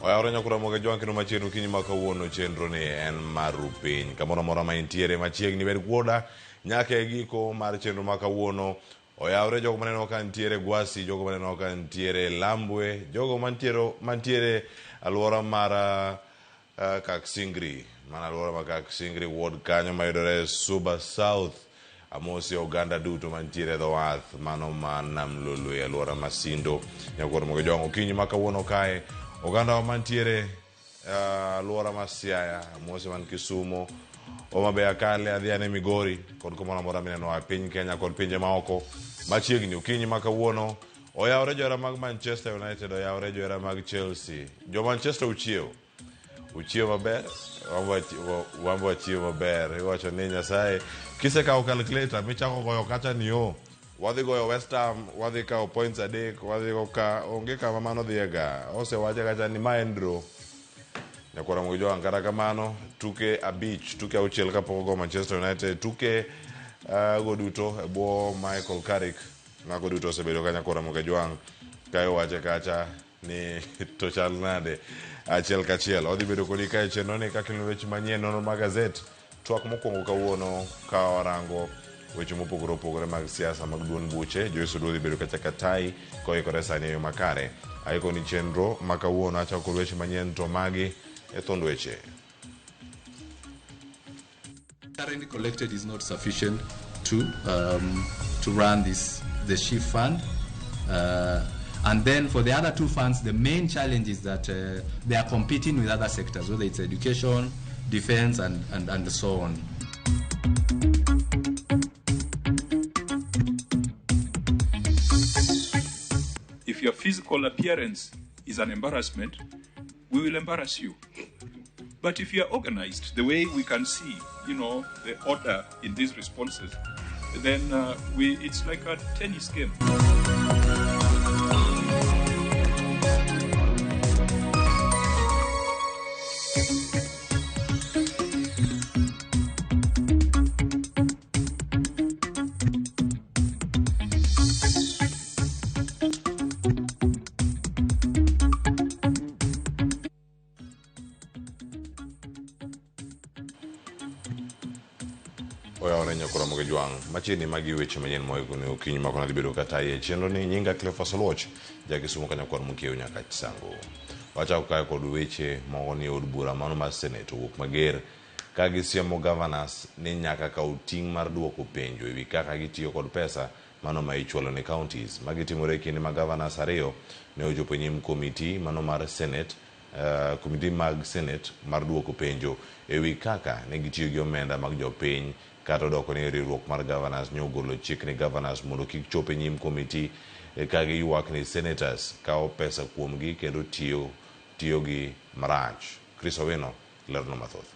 Oyawore nyakura moga jwang' kendo machiegni okinyi ma kawuono chenro ni en mar ru piny. Kamoro amora ma intiere machiegni bed koda nyaka e giko mar chenro ma kawuono. Oyawore jogo maneno ka nitiere Gwasi, jogo maneno ka nitiere Lambwe, jogo mantiere alwora mar Kaksingri, mana alwora ma Kaksingri ward kanyo mayudore Suba South. Amosi oganda duto mantiere e dho wath mano ma Nam Lolwe e alwora ma Sindo. Nyakwar Mogo Jwang' okinyi ma kawuono kae oganda wa mantiere alwora ma Siaya, amosi man Kisumo, Homa Bay Akale, adhi ane Migori kod kumoro amora mineno e piny Kenya kod pinje maoko machiegni. Okinyi ma kawuono oyawore johera mag Manchester United, oyawore johera mag Chelsea. Jo Manchester uchiewo. Uchiewo maber, wambo wachiewo maber. Iwacho ni Nyasaye kisekawo calculator michako goyo kacha ni o wadhi goyo West Ham, wadhi kawo points adek, wadhi go ka onge kama mano dhiye ga. Osewache kacha ni ma en draw. Nyakwara Mogi Jwang' kata kamano tuke abich, tuke auchiel kapok ogo Manchester United, tuke go duto e bwo Michael Carrick, mago duto osebedo ka Nyakwara Mogi Jwang' ka iwache kacha ni to chal nade achiel kachiel. Odhi bedo kodi kae chenro ni kakelo weche manyien nonro mag gazet. Twak mokwongo kawuono ka warango weche mopogore opogore mag siasa mag duond buche. Joyce Oduor dhi bedo kacha katai koikore sani e yo makare. Aiko ni chenro ma kawuono achako kod weche manyien to magi e thond weche. Currently collected is not sufficient to run the SHIF fund. And then for the other two funds, the main challenge is that they are competing with other sectors, whether it's education, defense, and so on. If your physical appearance is an embarrassment, we will embarrass you. But if you are organized the way we can see, the order in these responses, then it's like a tennis game. Oyawore nyakora Mogi Jwang' machiegni magi weche manyien moiko ni okinyi ma kona dhi bedo kata iye chenro ni nyinga Cleophas Oluoch ja Kisumu ka nyakwar Mokiewo nyaka Chisango. Wachako kae kod weche moko ni od bura mano mar Senate owuok mager ka gisiemo governors ni nyaka kaw ting' mar duoko penjo ewi kaka gitiyo kod pesa mano ma ichwalo ne counties. Magi timore e kinde ma governors ariyo ne ochopo e nyim komiti mano mar Senate komiti mag Senate mar duoko penjo ewi kaka ne gitiyo gi omenda mag jopiny kata odoko ni riwruok mar governors ne ogolo chik ni governors mondo kik chop e nyim komiti ka giywak ni senators kawo pesa kuomgi kendo tiyo gi marach. Chris Owino lerno mathoth.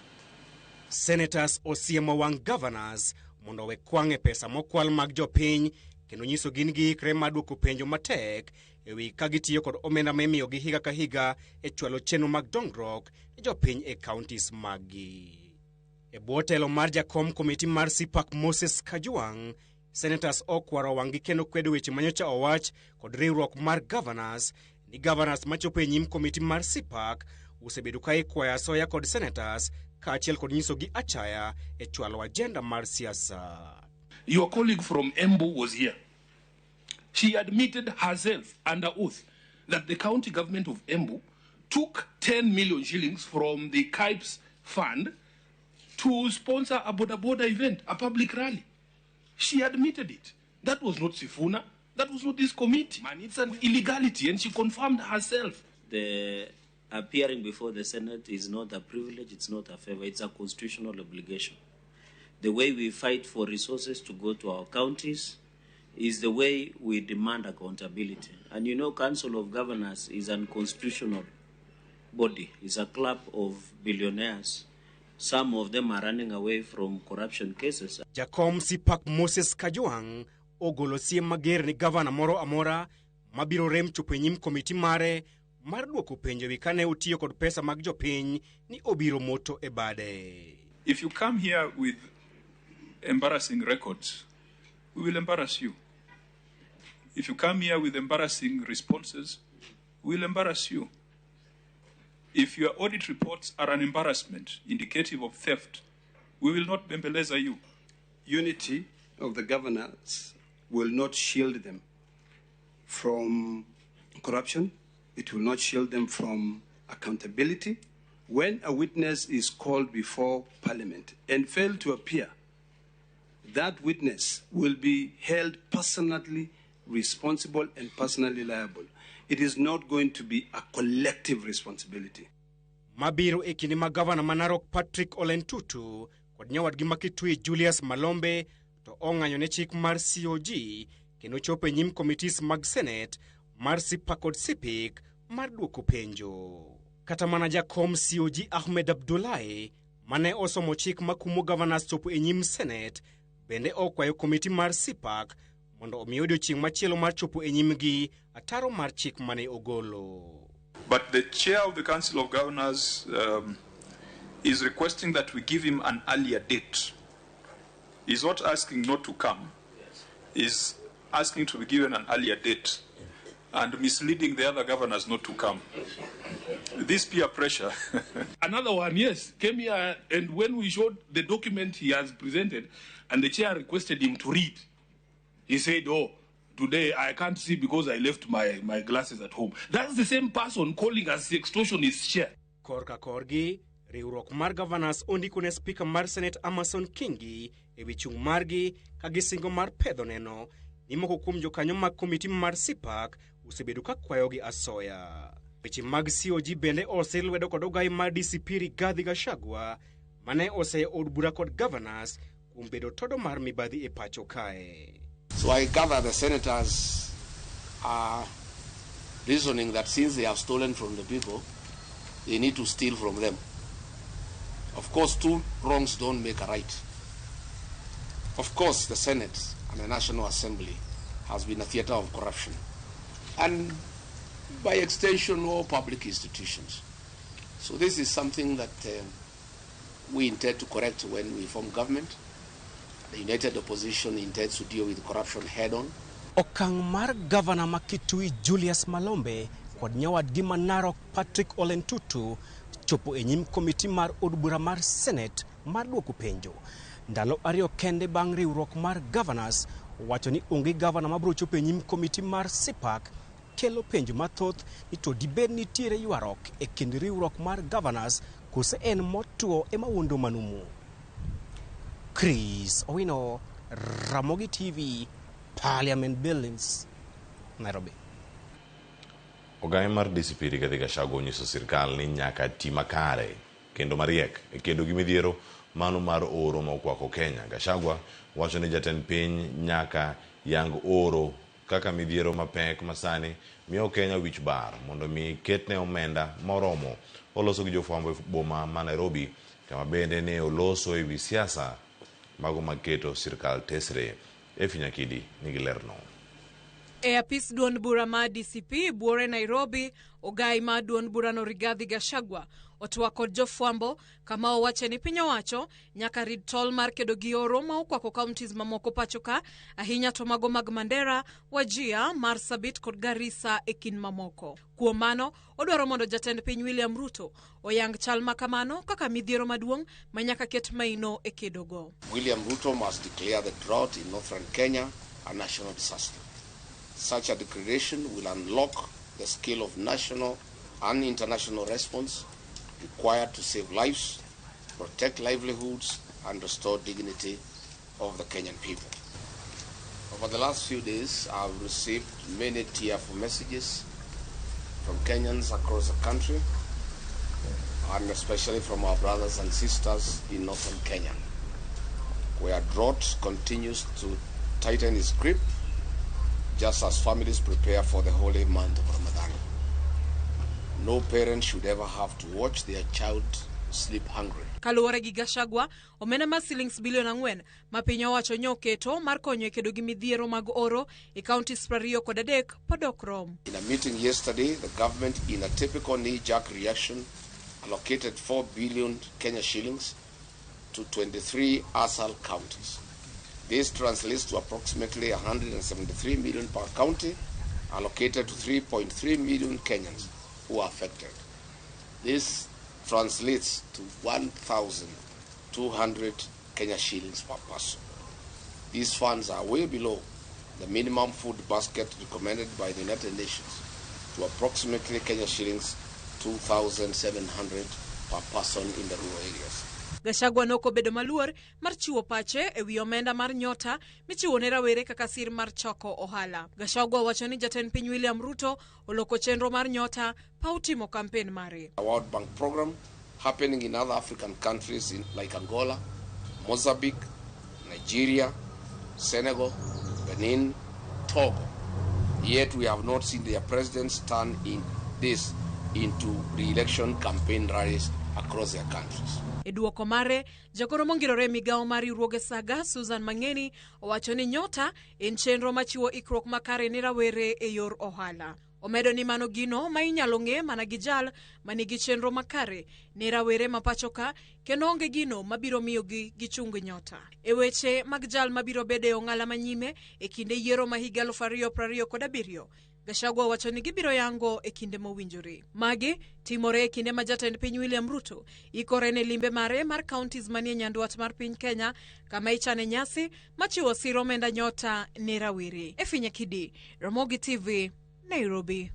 Senators osiemo wang' governors mondo owe kwang' e pesa mokwal mag jopiny kendo nyiso gin giikre mar duoko penjo matek ewi ka gitiyo kod omenda ma imiyogi higa ka higa e chwalo chenro mag dongruok ne jopiny e counties maggi. E bwo telo mar jakom komiti mar CPAC Moses Kajwang', senators okwaro wang'gi kendo kwedo weche manyocha owach kod riwruok mar governors ni governors machopo e nyim komiti mar CPAC osebedo ka ikwayo asoya kod senators kaachiel kod nyisogi achaya e chwalo agenda mar siasa. Your colleague from Embu was here. She admitted herself under oath that the county government of Embu took 10 million shillings from the KIPES fund to sponsor a boda boda event, a public rally. She admitted it. That was not Sifuna. That was not this committee. Man, it's an illegality, and she confirmed herself. The appearing before the Senate is not a privilege, it's not a favor, it's a constitutional obligation. The way we fight for resources to go to our counties is the way we demand accountability. And Council of Governors is an unconstitutional body. It's a club of billionaires. Some of them are running away from corruption cases. Jakom CPAC Moses Kajwang' ogolo siem mager ni gavana moro amora mabiro rem chopo e nyim komiti mare mar duoko penjo ewi kane otiyo kod pesa mag jopiny ni obiro moto e bade. If you come here with embarrassing records, we will embarrass you. If you come here with embarrassing responses, we will embarrass you. If your audit reports are an embarrassment indicative of theft, we will not bembeleza you. Unity of the governors will not shield them from corruption. It will not shield them from accountability. When a witness is called before Parliament and failed to appear, that witness will be held personally responsible and personally liable. It is not going to be a collective responsibility. Mabiro e kinde ma gavana ma Narok Patrick Ole Ntutu kod nyawadgi ma Kitui Julius Malombe to ong'anyo ne chik mar COG kendo chopo e nyim committees mag Senate mar CIPA kod CIPIC mar duoko penjo. Kata mana jakom COG Ahmed Abdullahi mane osomo chik makumo governors chopo e nyim Senate bende okwayo komiti mar CPAC mondo omi odiochieng' machielo mar chopo e nyimgi ataro mar chik mane ogolo. But the chair of the Council of Governors is requesting that we give him an earlier date. He's not asking not to come. He's asking to be given an earlier date and misleading the other governors not to come. This peer pressure. Another one, yes, came here, and when we showed the document he has presented, and the chair requested him to read, he said, oh, today I can't see because I left my glasses at home. That's the same person calling us the extortionist chair. Korka korgi, riwruok mar governors ondiko ne speaker mar Senate Amason Kingi ewi chung' margi ka gisingo mar pedho neno ni moko kuom jokanyo mag komiti mar CPAC osebedo ka kwayogi asoya. Weche mag COG bende osir lwedo kod ogai mar DCP Rigathi Gachagua mane oseyo od bura kod governors kuom bedo todo mar mibadhi e pacho kae. So I gather the senators are reasoning that since they have stolen from the people, they need to steal from them. Of course, two wrongs don't make a right. Of course, the Senate and the National Assembly has been a theater of corruption, and by extension, all public institutions. So this is something that we intend to correct when we form government. The United Opposition intends to deal with corruption head-on. Okang' mar gavana ma Kitui Julius Malombe kod nyawadgi ma Narok Patrick Ole Ntutu chopo e nyim komiti mar od bura mar Senate mar duoko penjo. Ndalo ariyo kende bang' riwruok mar governors owacho ni onge gavana mabiro chopo e nyim komiti mar CPAC kelo penjo mathoth ni to dibed nitiere ywaruok e kind riwruok mar governors kose en motuo ema wuondo manumu. Chris Owino, Ramogi TV, Parliament Buildings, Nairobi. Ogai mar DCP Rigathi Gachagua onyiso sirkal ni nyaka ti makare kendo mariek e kedo gi midhiero mano mar oro ma okwako Kenya. Gachagua wacho ni jatend piny nyaka yang oro kaka midhiero mapek masani miyo Kenya wich bar mondo mi ketne omenda moromo. Oloso gi jofwambo e boma ma Nairobi kama bende ne oloso ewi siasa mago maketo sirkal tesre. Efi Nyakidi nigi lerno. E apis duond bura mar DCP buore Nairobi, ogai mar duond burano Rigathi Gachagua otwak kod jofwambo kama owacho ni piny owacho nyaka rid tol mar kedo gi oro ma okwako counties mamoko pacho ka, ahinya to mago mag Mandera, Wajir, Marsabit kod Garissa e kind mamoko. Kuom mano, odwaro mondo jatend piny William Ruto oyang chal ma kamano kaka midhiero maduong' ma nyaka ket maino e kedogo. William Ruto must declare the drought in northern Kenya a national disaster. Such a declaration will unlock the scale of national and international response required to save lives, protect livelihoods, and restore dignity of the Kenyan people. Over the last few days, I've received many tearful messages from Kenyans across the country, and especially from our brothers and sisters in northern Kenya, where drought continues to tighten its grip just as families prepare for the holy month of Ramadan. No parent should ever have to watch their child sleep hungry. Kaluwore gi Gachagua, omenda mar silings bilion 4 ma piny owacho nyoketo mar konyo e kedo gi midhiero mag oro e counties 23 pod ok rom. In a meeting yesterday, the government, in a typical knee-jerk reaction, allocated 4 billion Kenya shillings to 23 ASAL counties. This translates to approximately 173 million per county, allocated to 3.3 million Kenyans who are affected. This translates to 1,200 Kenya shillings per person. These funds are way below the minimum food basket recommended by the United Nations to approximately Kenya shillings 2,700 per person in the rural areas. Gachagua ne ok obedo maluor mar chiwo pache e wi omenda mar nyota michiwo ne rawere kaka sir mar choko ohala. Gachagua owacho ni jatend piny William Ruto oloko chenro mar nyota paw timo kampen mare. A World Bank program happening in other African countries like Angola, Mozambique, Nigeria, Senegal, Benin, Togo. Yet we have not seen their presidents turn in this into re-election campaign rallies across their countries. E duoko mare, jagoro mongirore e migawo mar riwruoge Saga, Susan Mang'eni, owacho ni nyota en chenro machiwo ikruok makare ne rawere e yor ohala. Omedo ni mano gino ma inyalo ng'e mana gi jal manigi chenro makare ne rawere ma pacho ka kendo onge gino mabiro miyogi gichung nyota. E weche mag jal mabiro bedo e ong'ala manyime e kinde yiero ma higa 2027, Gachagua owacho ni gibiro yango e kinde mowinjore. Magi timore e kinde ma jatend piny William Ruto ikore ne limbe mare mar counties manie nyandwat mar piny Kenya kama ichane nyasi machiwo siro omenda nyota ne rawere. Efinya Kidi, Ramogi TV, Nairobi.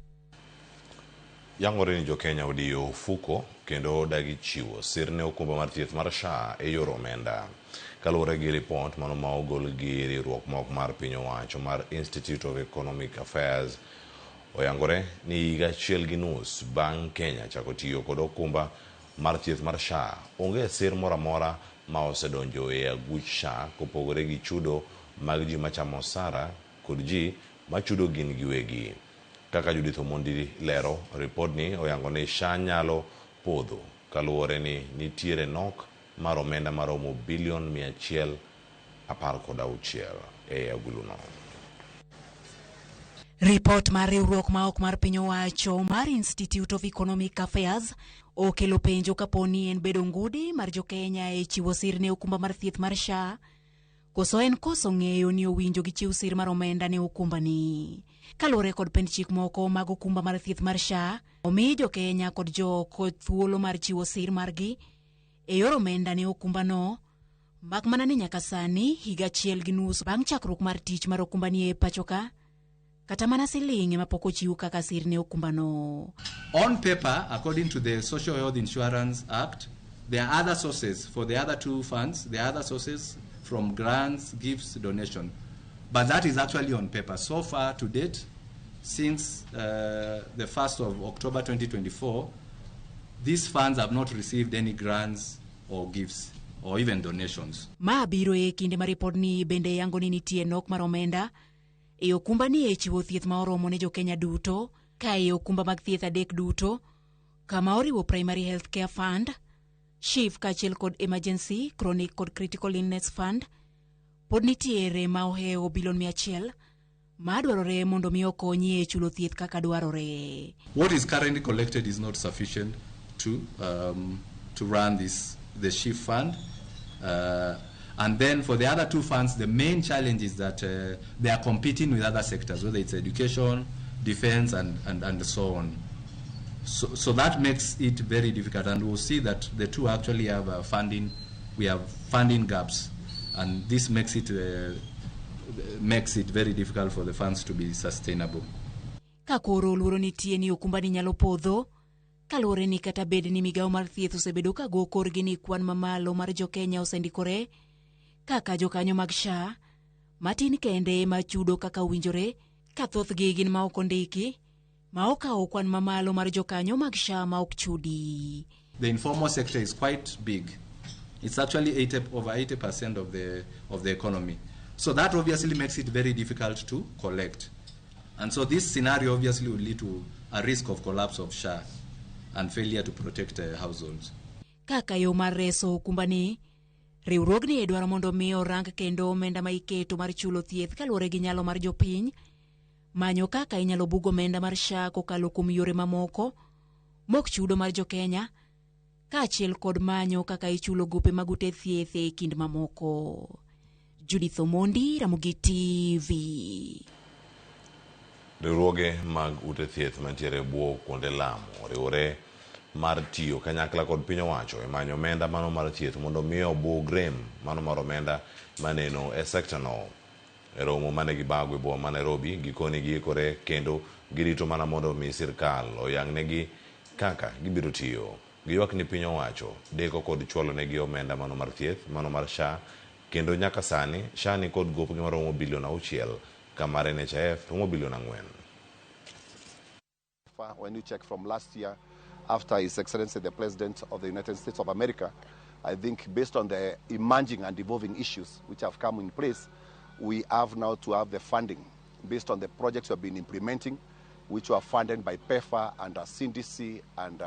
Yangore ni jo-Kenya odiyo ofuko kendo odagi chiwo sir ne okumba mar thieth mar SHA e yor omenda. Kaluwore gi ripot mano ma ogol gi riwruok mok mar piny owacho mar Institute of Economic Affairs, oyangore ni higa achiel gi nus bang' Kenya chako tiyo kod okumba mar thieth mar SHA, onge sir moro amora ma osedonjo e aguch SHA kopogore gi chudo mag ji machamo osara kod ji machudo gin giwegi. Kaka Judith Omondi lero, ripodni oyango ni SHA nyalo podho kaluwore ni nitiere nok mar omenda maromo bilion 116 e aguluno. Ripot mar riwruok ma ok mar piny owacho mar Institute of Economic Affairs okelo penjo kapo ni en bedo ngudi mar jo-Kenya e chiwo sir ne okumba mar thieth mar SHA, koso en koso ng'eyo ni owinjo gichiw sir mar omenda ne okumbani. Kaluwore kod pend chik moko mag okumba mar thieth mar SHA, omi jo-Kenya kod jooko thuolo mar chiwo sir margi e yor omenda ne okumbano, mak mana ni nyaka sani higa achiel gi nus bang' chakruok mar tich mar okumbani e pacho ka, kata mana siling ema pok ochiw kaka sir ne okumbano. On paper, according to the Social Health Insurance Act, there are other sources for the other two funds, there are other sources from grants, gifts, donation. But that is actually on paper. So far to date, since the 1st of October 2024, these funds have not received any grants or gifts or even donations. Ma biro e kinde ma ripodni bende yango ni nitie nok mar omenda e okumbani e chiwo thieth ma oromo ne jo-Kenya duto, ka e okumba mag thieth adek duto, kama oriwo Primary Health Care Fund, SHIF kaachiel kod Emergency, Chronic kod Critical Illness Fund, pod nitiere ma ohewo bilion 100 ma dwarore mondo mi okonyi e chulo thieth kaka dwarore. What is currently collected is not sufficient to run the SHIF fund. And then for the other two funds, the main challenge is that they are competing with other sectors, whether it's education, defense, and so on. So that makes it very difficult. And we'll see that the two actually have funding, we have funding gaps. And this makes it very difficult for the funds to be sustainable. Ka koro luoro nitie ni okumbani nyalo podho, kaluwore ni kata bed ni migawo mar thieth osebedo ka go korgi ni kwan mamalo mar jo-Kenya osendikore kaka jokanyo mag SHA, matin kende ema chudo kaka owinjore, ka thothgi gin ma ok ondiki, ma okawo kwan mamalo mar jokanyo mag SHA ma ok chudi. The informal sector is quite big. It's actually over 80% of the economy. So that obviously makes it very difficult to collect. And so this scenario obviously would lead to a risk of collapse of SHA and failure to protect households. Kaka yo mar reso okumbani, riwruogni dwaro mondo mi orang kendo omenda ma iketo mar chulo thieth kaluwore gi nyalo mar jopiny, manyo kaka inyalo bug omenda mar SHA kokalo kuom yore mamoko mok chudo mar jo-Kenya, kaachiel kod manyo kaka ichulo gope mag ute thieth e kind mamoko. Judith Omondi, Ramogi TV. Riwruoge mag ute thieth mantiere e bwo kuonde lamo oriwore mar tiyo kanyakla kod piny owacho e manyo omenda mano mar thieth mondo mi obug rem mano mar omenda maneno e sekta no. E romo mane gibago e boma ma Nairobi, gikone giikore kendo girito mana mondo mi sirkal oyangnegi kaka gibiro tiyo. Giywak ni piny owacho deko kod chwalo negi omenda mano mar thieth mano mar SHA kendo nyaka sani SHA ni kod gopgi maromo bilion 6 ka mar NHIF romo bilion 4. When you check from last year, after His Excellency the President of the United States of America, I think based on the emerging and evolving issues which have come in place, we have now to have the funding based on the projects we have been implementing, which were funded by PEPFAR and CDC and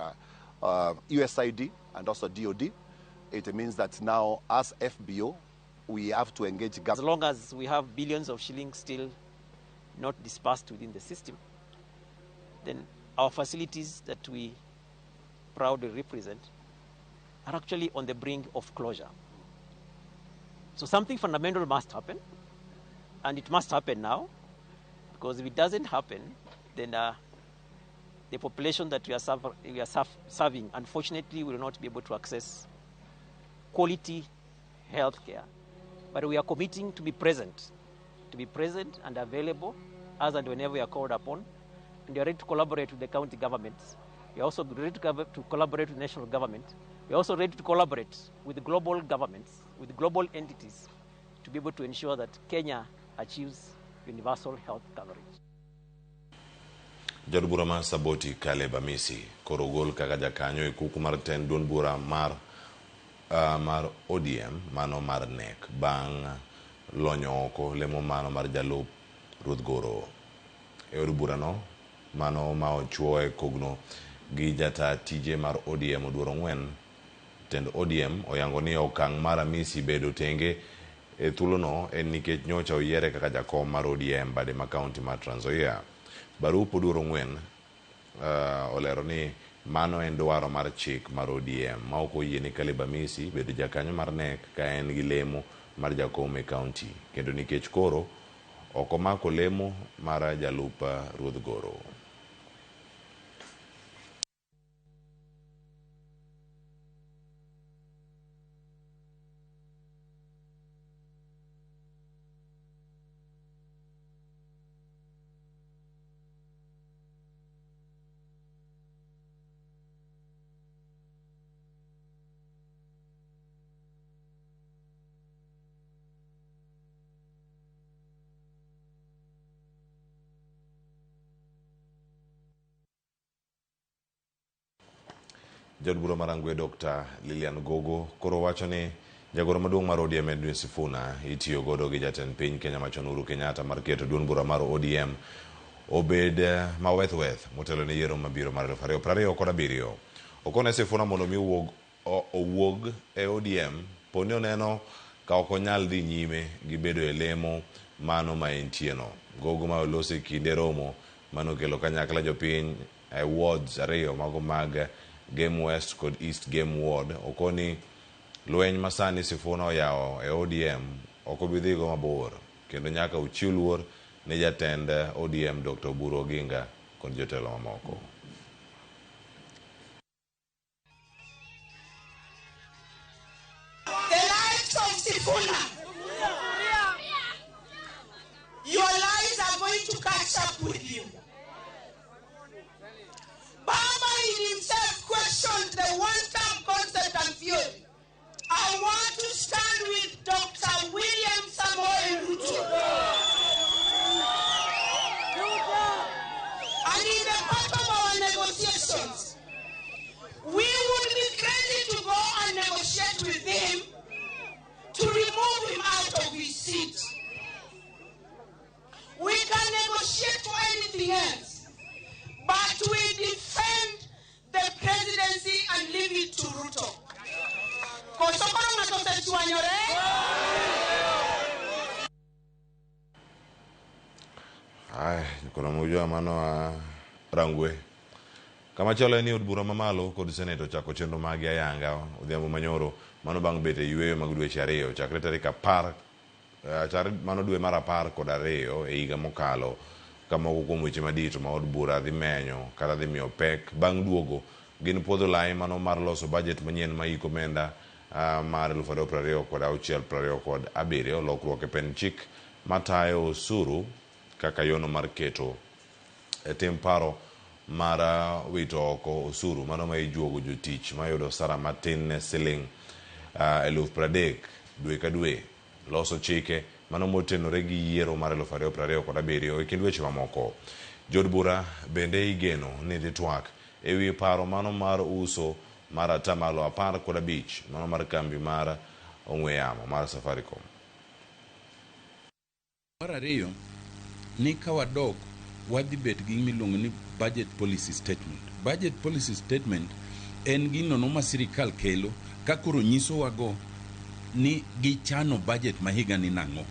USAID and also DOD. It means that now as FBO, we have to engage government. As long as we have billions of shillings still not dispersed within the system, then our facilities that we proudly represent are actually on the brink of closure. So something fundamental must happen, and it must happen now, because if it doesn't happen, then the population that we are serving, unfortunately, will not be able to access quality health care. But we are committing to be present and available as and whenever we are called upon. And we are ready to collaborate with the county governments. We are also ready to collaborate with national government. We are also ready to collaborate with global governments, with global entities, to be able to ensure that Kenya achieves universal health coverage. Jaod bura mar Saboti Caleb Amisi koro ogol kaka jakanyo e kuku mar tend duond bura mar ODM mano mar NEC bang' lonyo oko lemo mano mar jalup ruoth Goro. E od burano mano ma ochuo e kogno gi jata tije mar ODM Oduor Ong'wen, tend ODM oyango ni okang' mar Amisi bedo tenge e thuolono en nikech nyocha oyiere kaka jakom mar ODM bade ma kaunti mar Trans Nzoia. Barup Oduor Ong'wen olero ni mano en dwaro mar chik mar ODM ma ok oyie ni Caleb Amisi bedo jakanyo mar NEC ka en gi lemo mar jakom e kaunti kendo nikech koro ok omako lemo mar jalup ruoth Goro. Jaod bura mar Rangwe Dr. Lilian Gogo koro wacho ni jagoro maduong' mar ODM Edwin Sifuna itiyo godo gi jatend piny Kenya machon Uhuru Kenyatta mar keto duond bura mar ODM obed maweth-weth motelo ne yiero mabiro mar 2027. Okone Sifuna mondo mi owuog e ODM poni oneno ka ok onyal dhi nyime gi bedo e lemo mano ma entieno. Gogo ma oloso e kinde romo manokelo kanyakla jopiny e wards ariyo mago mag Game West kod East Game Ward okoni lweny masani Sifuna oyawo e ODM ok obi dhigo mabor kendo nyaka ochiw luor ne jatend ODM Dr. Oburu Oginga kod jotelo mamoko. The likes of Sifuna, your lies are going to catch up with you. Baba in himself questioned the one-term concept and theory. I want to stand with Dr. William Samoei Ruto. And in the part of our negotiations, we would be crazy to go and negotiate with him to remove him out of his seat. We can negotiate for anything else, but we defend the presidency and leave it to Ruto. Ay, kuna mujua mano Rangwe. Kama chalo ni od bura mamalo kod senator chako chenro magi ayanga odhiambo manyoro mano bang' bet e yueyo mag dweche ariyo chakre tarik 10 chakre mano dwe mar 12 e higa mokalo. Ka moko kuom weche madito ma od bura dhi menyo kata dhi miyo pek bang' duogo Gin puodho lai mano mar loso budget manyien ma iko omenda mar 2026 27 lokruok e pend chik matayo osuru kaka yono mar keto e tim paro mar wito oko osuru mano ma ijuogo jotich mayudo osara matin ne siling 30,000 dwe ka dwe loso chike mano motenore gi yiero mar 2027 e kind weche mamoko. Jood bura bende igeno ni dhi twak ewi paro mano mar uso mar 15% mano mar kambi mar ong'we yamo mar Safaricom. Mar ariyo ni ka wadok wadhi bet gi miluongo ni budget policy statement. Budget policy statement en gino no ma sirikal kelo ka koro nyisowago ni gichano budget ma higa ni nang'o.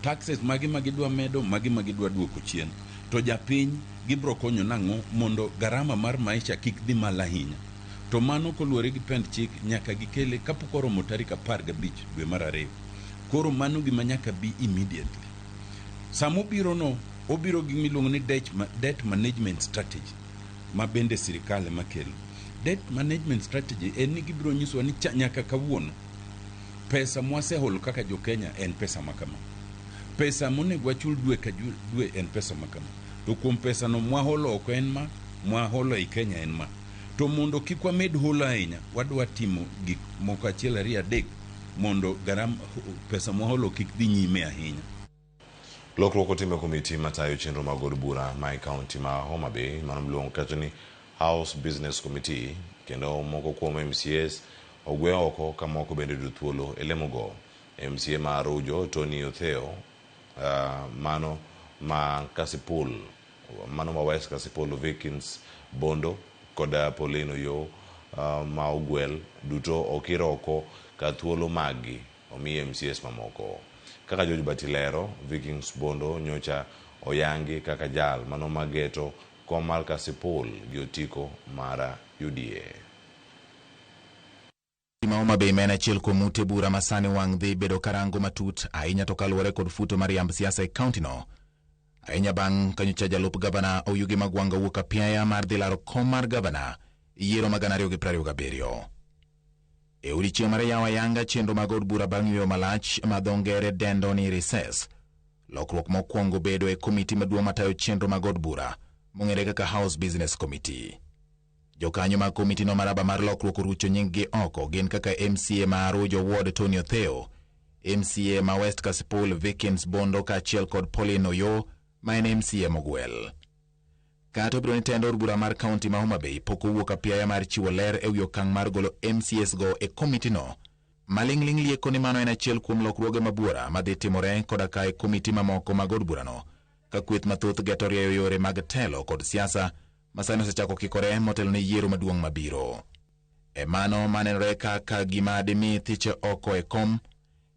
Taxes magi ma gidwa medo, magi ma gidwa duoko chien. To japiny gibro konyo nang'o mondo garama mar maisha kik dhi malo ahinya. To mano koluwore gi pend chik nyaka gikele kapok oromo tarik 15 dwe mar 2. Koro mano gima nyaka bi immediately. Sama obiro no, obiro gi miluongo ni debt management strategy ma bende sirikal ema kelo. Debt management strategy en ni gibiro nyisowa ni nyaka kawuono pesa mwaseholo kaka jo Kenya en pesa ma kama. Pesa monego wachul dwe ka dwe en pesa ma kama. To kuom pesa no mwaholo oko en ma, mwaholo ei Kenya en ma. To mondo kik wamed holo ahinya, wadwa timo gik moko 1 2 3 mondo pesa mwaholo kik dhi nyime ahinya. Lokruok otime komiti matayo chenro mag od bura ma e kaunti ma Homa Bay mano miluongo kacha ni House Business Committee kendo moko kuom MCAs ogwe oko ka moko bende yudo thuolo e lemogo. MCA ma Arujo Tony Otheo mano ma Kasipul mano ma West Kasipul Vikins Bondo kod Pauline Oyoo ma ogwel duto okir oko ka thuolo maggi omi MCAs mamoko. Kaka George Batilero, Vikings Bondo nyocha oyangi kaka jal mano mageto kom mar Kasipul gi otiko mar UDA. Ma Homa Bay ma en achiel kuom ute bura ma sani wang' dhi bedo karango matut ahinya to kaluwore kod futo mar yamb siasa e kaunti no. Ahinya bang' kanyocha jalup gavana Oyugi Magwanga wuok apiaya mar dhi laro kom mar gavana e yiero mag 2027. E odiechieng' mar yawo ayanga chenro mag od bura bang' yweyo malach ma dho ngere dendo ni recess. Lokruok mokwongo bedo e komiti maduong' matayo chenro mag od bura mong'ere kaka House Business Committee. Jokanyo mag komiti no maraba mar lokruok orucho nying-gi oko gin kaka MCA ma Arujo Ward Tony Otheo, MCA ma West Kasipul Vikins Bondo kaachiel kod Pauline Oyoo ma en MCA mogwel. Kata obedo ni tend od bura mar kaunti ma Homa Bay pok owuok apiaya mar chiwo ler ewi okang' mar golo MCAs go e komiti no, maling'ling' lieko ni mano en achiel kuom lokruoge mabuora madhi timore koda ka e komiti mamoko mag od burano, ka kweth mathoth geto rieyo yore mag telo kod siasa masani osechako kikore motelo ne yiero maduong' mabiro. E mano manenore kaka gima dimi thiche oko e kom,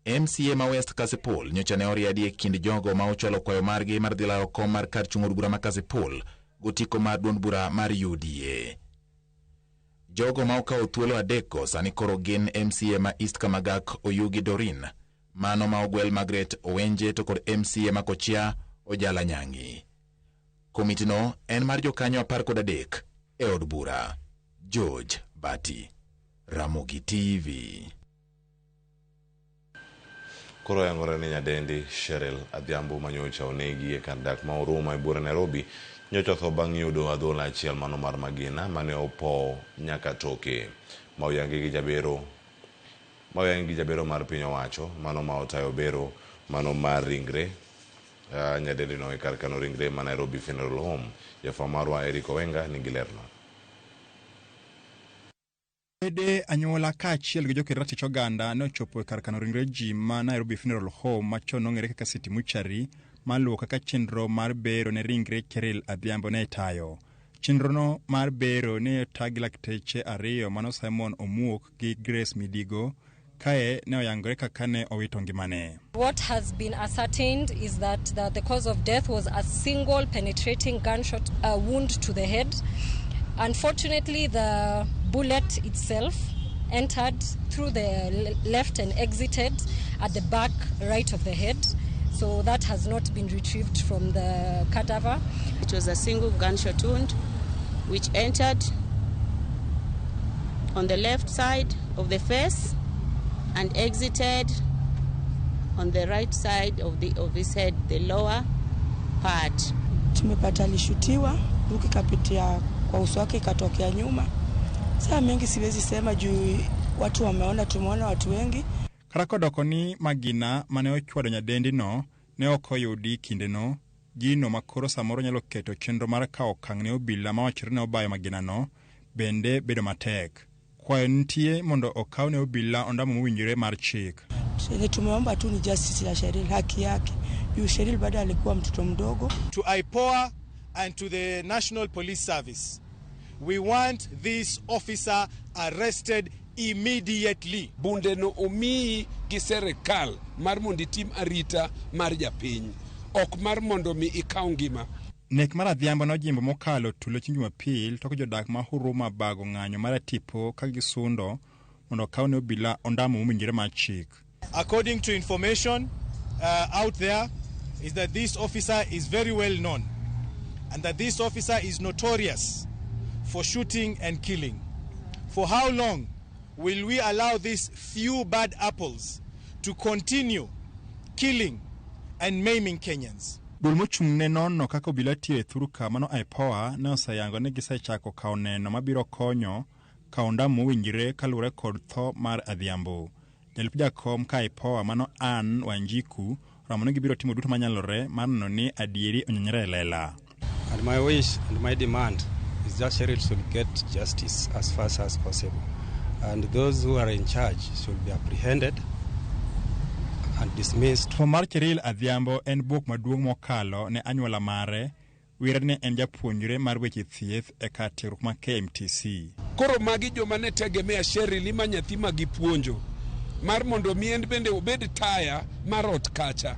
MCA ma West Kasipul nyocha ne oriedi e kind jogo ma ochwalo kwayo margi mar dhi laro kom mar kar chung' od bura ma Kasipul gotiko mar duond bura mar UDA. Jogo ma okawo thuolo adekgo sani koro gin MCA ma East Kamagak Oyugi Dorin, mano ma ogwel Margaret Owenje to kod MCA ma Kochia Ojala Nyangi. Komitino en mar jokanyo 13 e od bura. George Bati, Ramogi TV. Koro yangore ni nyadendi Cheryl Adhiambo manyocha onegi e kar dak ma Huruma e buore Nairobi nyocha otho bang' yudo adhola achiel mano mar magina mane opowo nyaka toke. Ma oyangi gi jabero mar piny owacho mano ma otayo bero mano mar ringre nyadendi no e kar kano ringre ma Nairobi Funeral Home. Jafwambo marwa Eric Owenga nigi lerno. Wede anyuola kaachiel gi joketo ratich oganda ne ochopo e kar kano ringre ji ma Nairobi Funeral Home machon nong'ere kaka City Mortuary maluwo kaka chenro mar bero ne ringre Cheryl Adhiambo ne tayo. Chenrono mar bero ne ota gi lakteche ariyo mano Simon Omuok gi Grace Midigo kae ne oyangore kaka ne owito ngimane. What has been ascertained is that the cause of death was a single penetrating gunshot wound to the head. Unfortunately, the bullet itself entered through the left and exited at the back right of the head. So that has not been retrieved from the cadaver. It was a single gunshot wound which entered on the left side of the face and exited on the right side of his head, the lower part. Tumepata alishutiwa, bunduki kapitia kwa uso wake ikatokea nyuma. Saa mengi siwezi sema juu watu wameona, tumeona watu wengi. Kata kodoko ni magina mane ochwado nyadendi no ne ok oyudi kindeno, gino makoro samoro nyalo keto chenro mar kawo okang' ne obila mawachore ne obayo maginano bende bedo matek. Kwayo nitie mondo okaw ne obila ondamo mowinjore mar chik. Chenye tumeomba tu ni justice ya Cheryl, haki yake. Juu Cheryl bado alikuwa mtoto mdogo. To IPOA and to the National Police Service, we want this officer arrested immediately. Bunde no omiyi gi serikal mar mondo itim arita mar japiny, ok mar mondo mi ikaw ngima. Nek mar Adhiambo nojimbo mokalo tulo chieng' Jumapil tok jodak ma Huruma bago ng'anyo mar tipo ka gisundo mondo okaw ne obila ondamo mowinjore mar chik. According to information out there is that this officer is very well known and that this officer is notorious for shooting and killing. For how long will we allow these few bad apples to continue killing and maiming Kenyans? Duol mochung' ne nono kaka obila tiyo e thurka mano IPOA ne oseyango ni gisechako kawo neno mabiro konyo kawo ondamo mowinjore kaluwore kod tho mar Adhiambo. Jalup jakom ka IPOA mano Anne Wanjiku oramo ni gibiro timo duto manyalore mar neno ni adieri onyenyore e lela. And my wish and my demand is that Cheryl should get justice as fast as possible. And those who are in charge should be apprehended and dismissed. Tho mar Cheryl Adhiambo en bwok maduong' mokalo ne anyuola mare, wire ne en japuonjre mar weche thieth e kar tiegruok ma KMTC. Koro magi joma ne tegemea Cheryl ima nyathi ma gipuonjo mar mondo mi en bende obed taya mar ot kacha.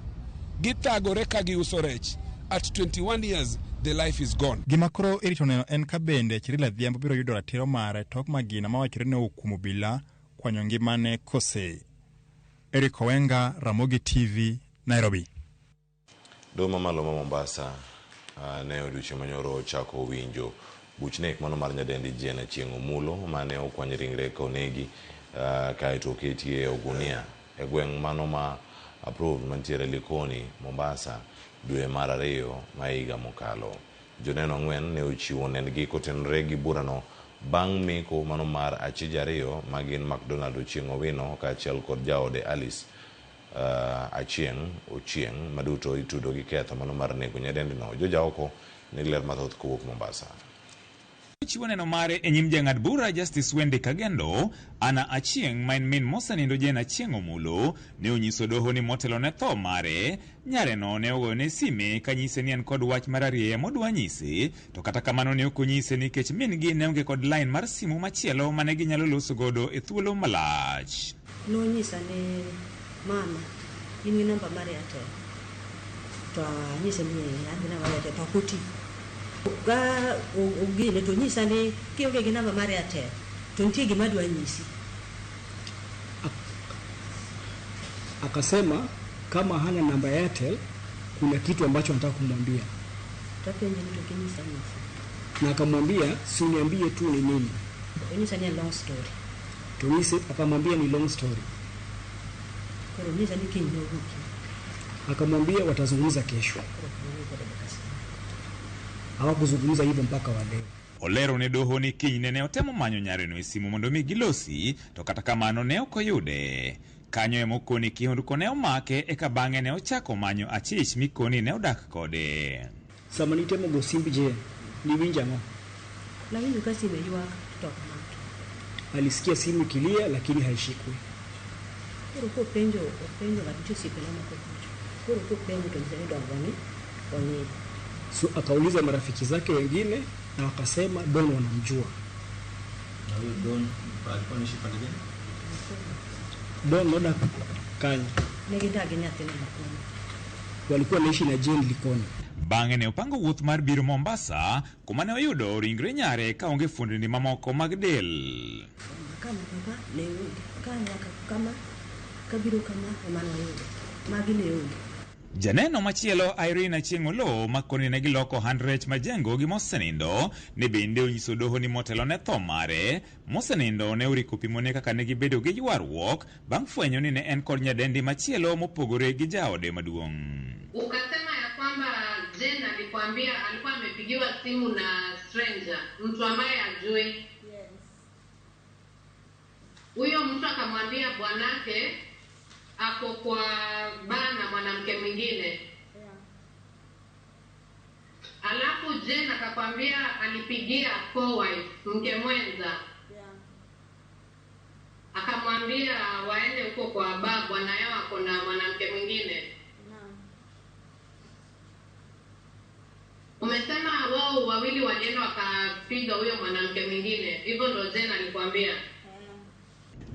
Githagore ka giuso rech. At 21 years, the life is gone. Gima koro irito neno en ka bende Cheryl Adhiambo biro yudo ratiro mare tok magina mawachore ne owuok kuom obila kwanyo ngimane kose. Eric Owenga, Ramogi TV, Nairobi. Doho mamalo ma Mombasa ne odiochieng' manyoro ochako winjo buch nek mano mar nyadendi Jane Achieng' Omulo mane okwany ringre konegi kaeto oketie e ogunia e gweng' mano ma Approved mantiere Likoni, Mombasa dwe mar 2 ma higa mokalo. Joneno 4 ne ochiwo nendgi kotenore gi burano bang' meko mano mar achije 2 ma gin McDonald Ochieng' Owino kaachiel kod jaode Alice Achieng' Ochieng' maduto itudo gi ketho mano mar nego nyadendino. Joja oko nigi ler mathoth kowuok Mombasa. Chiwo neno mare e nyim jang'ad bura Justice Wendy Kagendo, Anna Achieng' ma en min mosenindo Jane Achieng' Omulo ne onyiso doho ni motelo ne tho mare, nyareno ne ogoyone sime kanyise ni en kod wach mar arieya modwa nyise, to kata kamano ne ok onyise nikech min gi ne onge kod line mar simu machielo mane ginyalo loso godo e thuolo malach. Nonyisa ni mama, in gi namba mar Airtel, to anyise ni an gi namba mar Airtel to ok oti. Ga ogine to nyisa ni kionge gi namba mar Airtel to nitie gima adwa nyisi. Akasema kama hana namba ya Airtel kuna kitu ambacho anataka kumwambia. Tapenje ni to kinyisa nyisa. Na akamwambia si uniambie tu ni nini. Onyisa ni long story. To nyise akamwambia ni long story. Koro nyisa ni kiny nowuoki. Akamwambia watazungumza kesho. Hawakuzungumza hivyo mpaka wa leo. Olero ne doho ni kinyne ne otemo manyo nyareno e simu mondo mi gilosi, to kata kamano ne ok oyude. Kanyo ema okoni kihondko ne omake eka bang'e ne ochako manyo achich mikoni ne odak kode. Sama nitemo go simb Jane, niwinjo ang'o? Nawinjo ka sime ywak to ok mako. Alisikia simu ikilia lakini haishikwi. Koro kopenjo, openjo ng'ato nitie osiepene moko kucho. Koro kopenjo to nyise ni dongo ni onindo. So akauliza marafiki zake wengine na wakasema Don wanamjua. Na huyo Don alikuwa anaishi pande gani? Don nodak kanye. Ne gidak gi nyathine Likoni. Walikuwa wanaishi na Jane Likoni. Bang'e ne opango wuoth mar biro Mombasa kuma ne oyudo ringre nyare kaonge fuondni mamoko mag del. Kama kaka ne onge. Ka nyaka kama kabiro kama ema ne oyudo. Magi ne onge. Janeno machielo Irene Achieng' Oloo ma koni ne giloko ohand rech Majengo gi mosenindo ne bende onyiso doho ni motelo ne tho mare, mosenindo ne oriko pimone kaka ne gibedo gi ywaruok bang' fwenyo ni ne en kod nyadendi machielo mopogore gi jaode maduong'. Ukasema ya kwamba Jane alikwambia alikuwa amepigiwa simu na stranger, mtu ambaye ajui. Huyo mtu akamwambia bwanake ako kwa baa na mwanamke mwingine. Alafu Jane akakwambia alipigia co-wife, mke mwenza. Akamwambia waende huko kwa baa, bwana yao ako na mwanamke mwingine. Umesema wao wawili walienda wakapiga huyo mwanamke mwingine, hivyo ndo Jane alikwambia.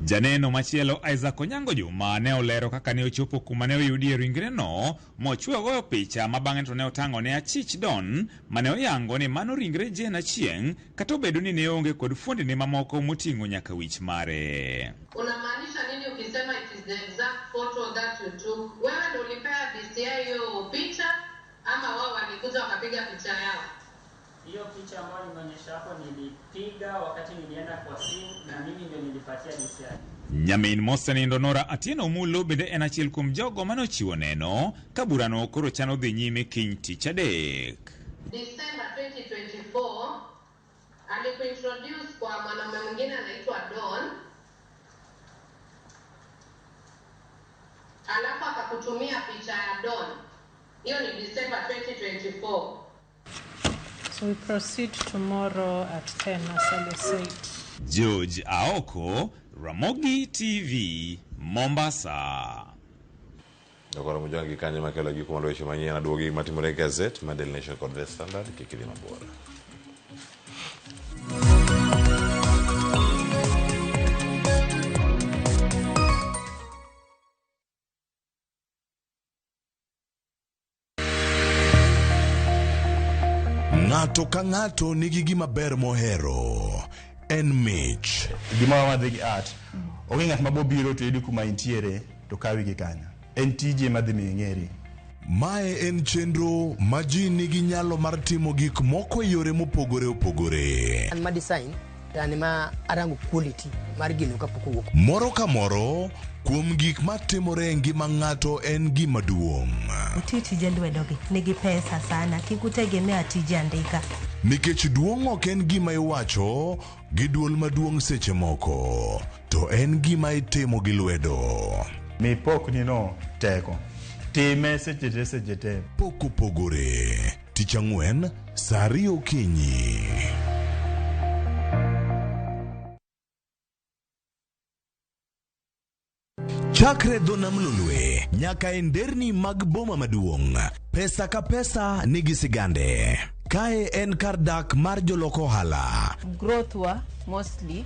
Janeno machielo Isaac Onyango Juma ne olero kaka ne ochopo kuma ne oyudie ringreno mochwe goyo picha ma bang'e to ne otang'o ne achich Don mane oyango ni mano ringre Jane Achieng' kata obedo ni ne onge kod fuondni mamoko moting'o nyaka wich mare. Unamaanisha nini ukisema it is the exact photo that you took? Wewe ndo ulipea DCI hiyo picha ama wao walikuja wakapiga picha yao? Hiyo picha ambayo nimeonyesha hapo nilipiga wakati nilienda kwa simu na mimi ndio nilipatia DCI. Nyamin mosenindo Nora Atieno Omulo bende en achiel kuom jogo mane ochiwo neno ka burano koro chano dhi nyime kiny tich adek. December 2024 alikuintroduce kwa mwanaume mwingine anaitwa Don, alafu akakutumia picha ya Don. Hiyo ni December 2024. So we proceed tomorrow at 10 as I said. George Aoko, Ramogi TV, Mombasa. Jokoro Mujwangi kanyo makelo gik mondo weche manyien aduogi matimore e gazet mar Daily Nation kod The Standard kik idhi mabor. Ng'ato ka ng'ato nigi gima ber mohero. En mich. Gima wadhi gi art. Onge ng'at ma bobiro to yudi kuma intiere to kawi gi kanyo. En tije madhi miyo ing'eri. Mae en chenro ma ji nigi nyalo mar timo gik moko e yore mopogore opogore. An ma design to an ma arango quality mar gino kapok owuok. Moro ka moro kuom gik matimore e ngima ng'ato en gima duong'. Uti tije lwedogi nigi pesa sana, kik utegemea tije andika. Nikech duong' ok en gima iwacho gi duol maduong' seche moko, to en gima itimo gi lwedo. Mi pokni no teko. Time seche te seche te. Pok opogore. Tich ang'wen, saa ariyo okinyi. Chakre dho nam Lolwe nyaka e nderni mag boma maduong', pesa ka pesa nigi sigande. Kae en kar dak mar jolok ohala. Growth wa mostly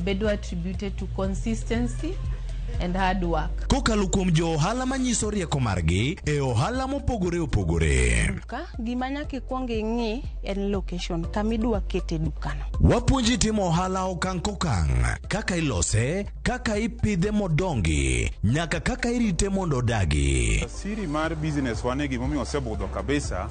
bedo attributed to consistency and hard work. Kokalo kuom jo ohala manyiso rieko margi e ohala mopogore opogore. Duka, gima nyaka ikwong ing'i en location kama idwa kete dukano. Wapuonji timo ohala okang' kokang', kaka ilose, kaka ipidhe modongi, nyaka kaka irite mondo odagi. Siri mar business wane gimomiyo osebudho kabisa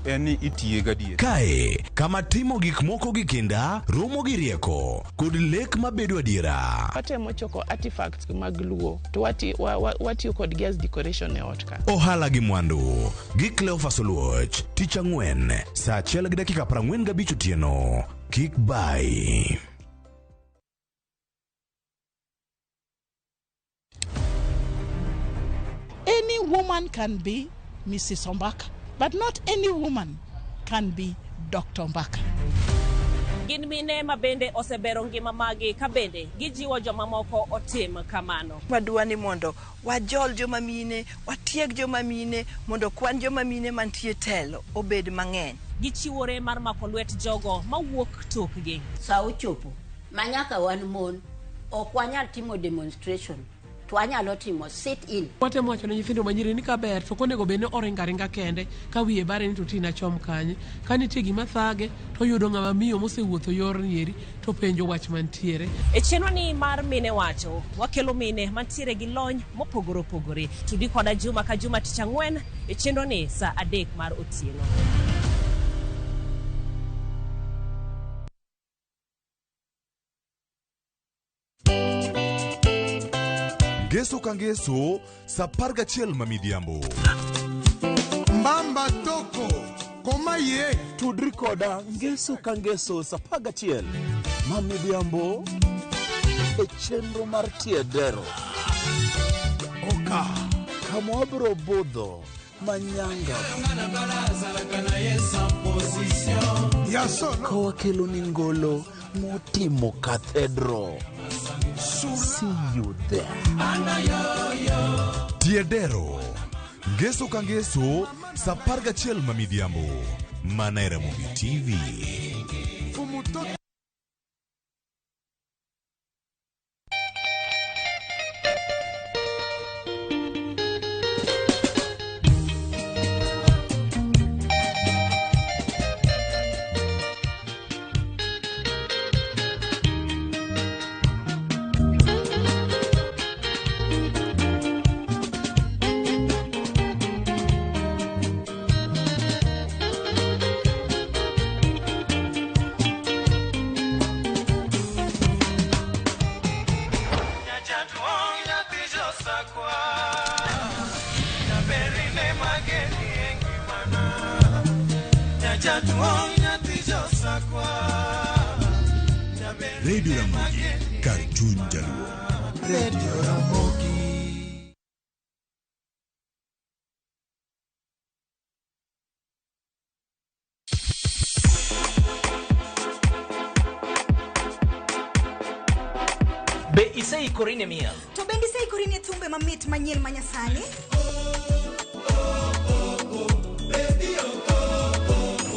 en ni itiye gadier. Kae, kama timo gik moko gi kinda, romo gi rieko, kod lek mabedo adiera. Watemo choko artifacts mag Luo to watiyo kodgi as decoration e ot ka. Ohala gi mwandu gi Cleophas Oluoch, tich ang'wen, saa achiel gi dakika 45 otieno. Kik bai. Any woman can be Mrs. Ombaka, but not any woman can be Dr. Ombaka. Gin mine ma bende osebero ngima magi ka bende gijiwo jomamoko otim kamano. Wadwa ni mondo wajol joma mine, watieg joma mine, mondo kwan joma mine mantie telo obed mang'eny. Gichiwore mar mako lwet jogo mawuok tokgi. Sa ochopo ma nyaka wan mon ok wanyal timo demonstration. to anyalo timo sit in. Watemo wacho ne nyithindo manyiri ni kaber to ok onego bed ni oringo aringa kende ka wiye bare ni to ti nachom kanye. Ka nitie gima thage to oyudo ng'ama miyo mosewuotho yorni eri to penjo wach mantiere. E chenroni mar Mine Wacho, wakelo mine mantiere gi lony mopogore opogore. Tudi koda juma ka juma tich ang'wen e chenroni saa 3 mar otieno. Ngeso ka ngeso sa 11 ma midhiambo. Mbamba toko koma ye. Tudri koda ngeso ka ngeso sa 11 ma midhiambo e chenro mar Tiedero. Oka. Kama wabiro budho manyanga. Ka wakelo ni ngolo motimo cathedral. See you there. Tiedero. Ngeso ka ngeso sa 11 ma midhiambo. Mana e Ramogi TV. Radio Ramogi, kar chuny jaluo. Radio Ramogi. Be iseikori ne miel? To bende iseikori ne thumbe mamit manyien ma nyasani?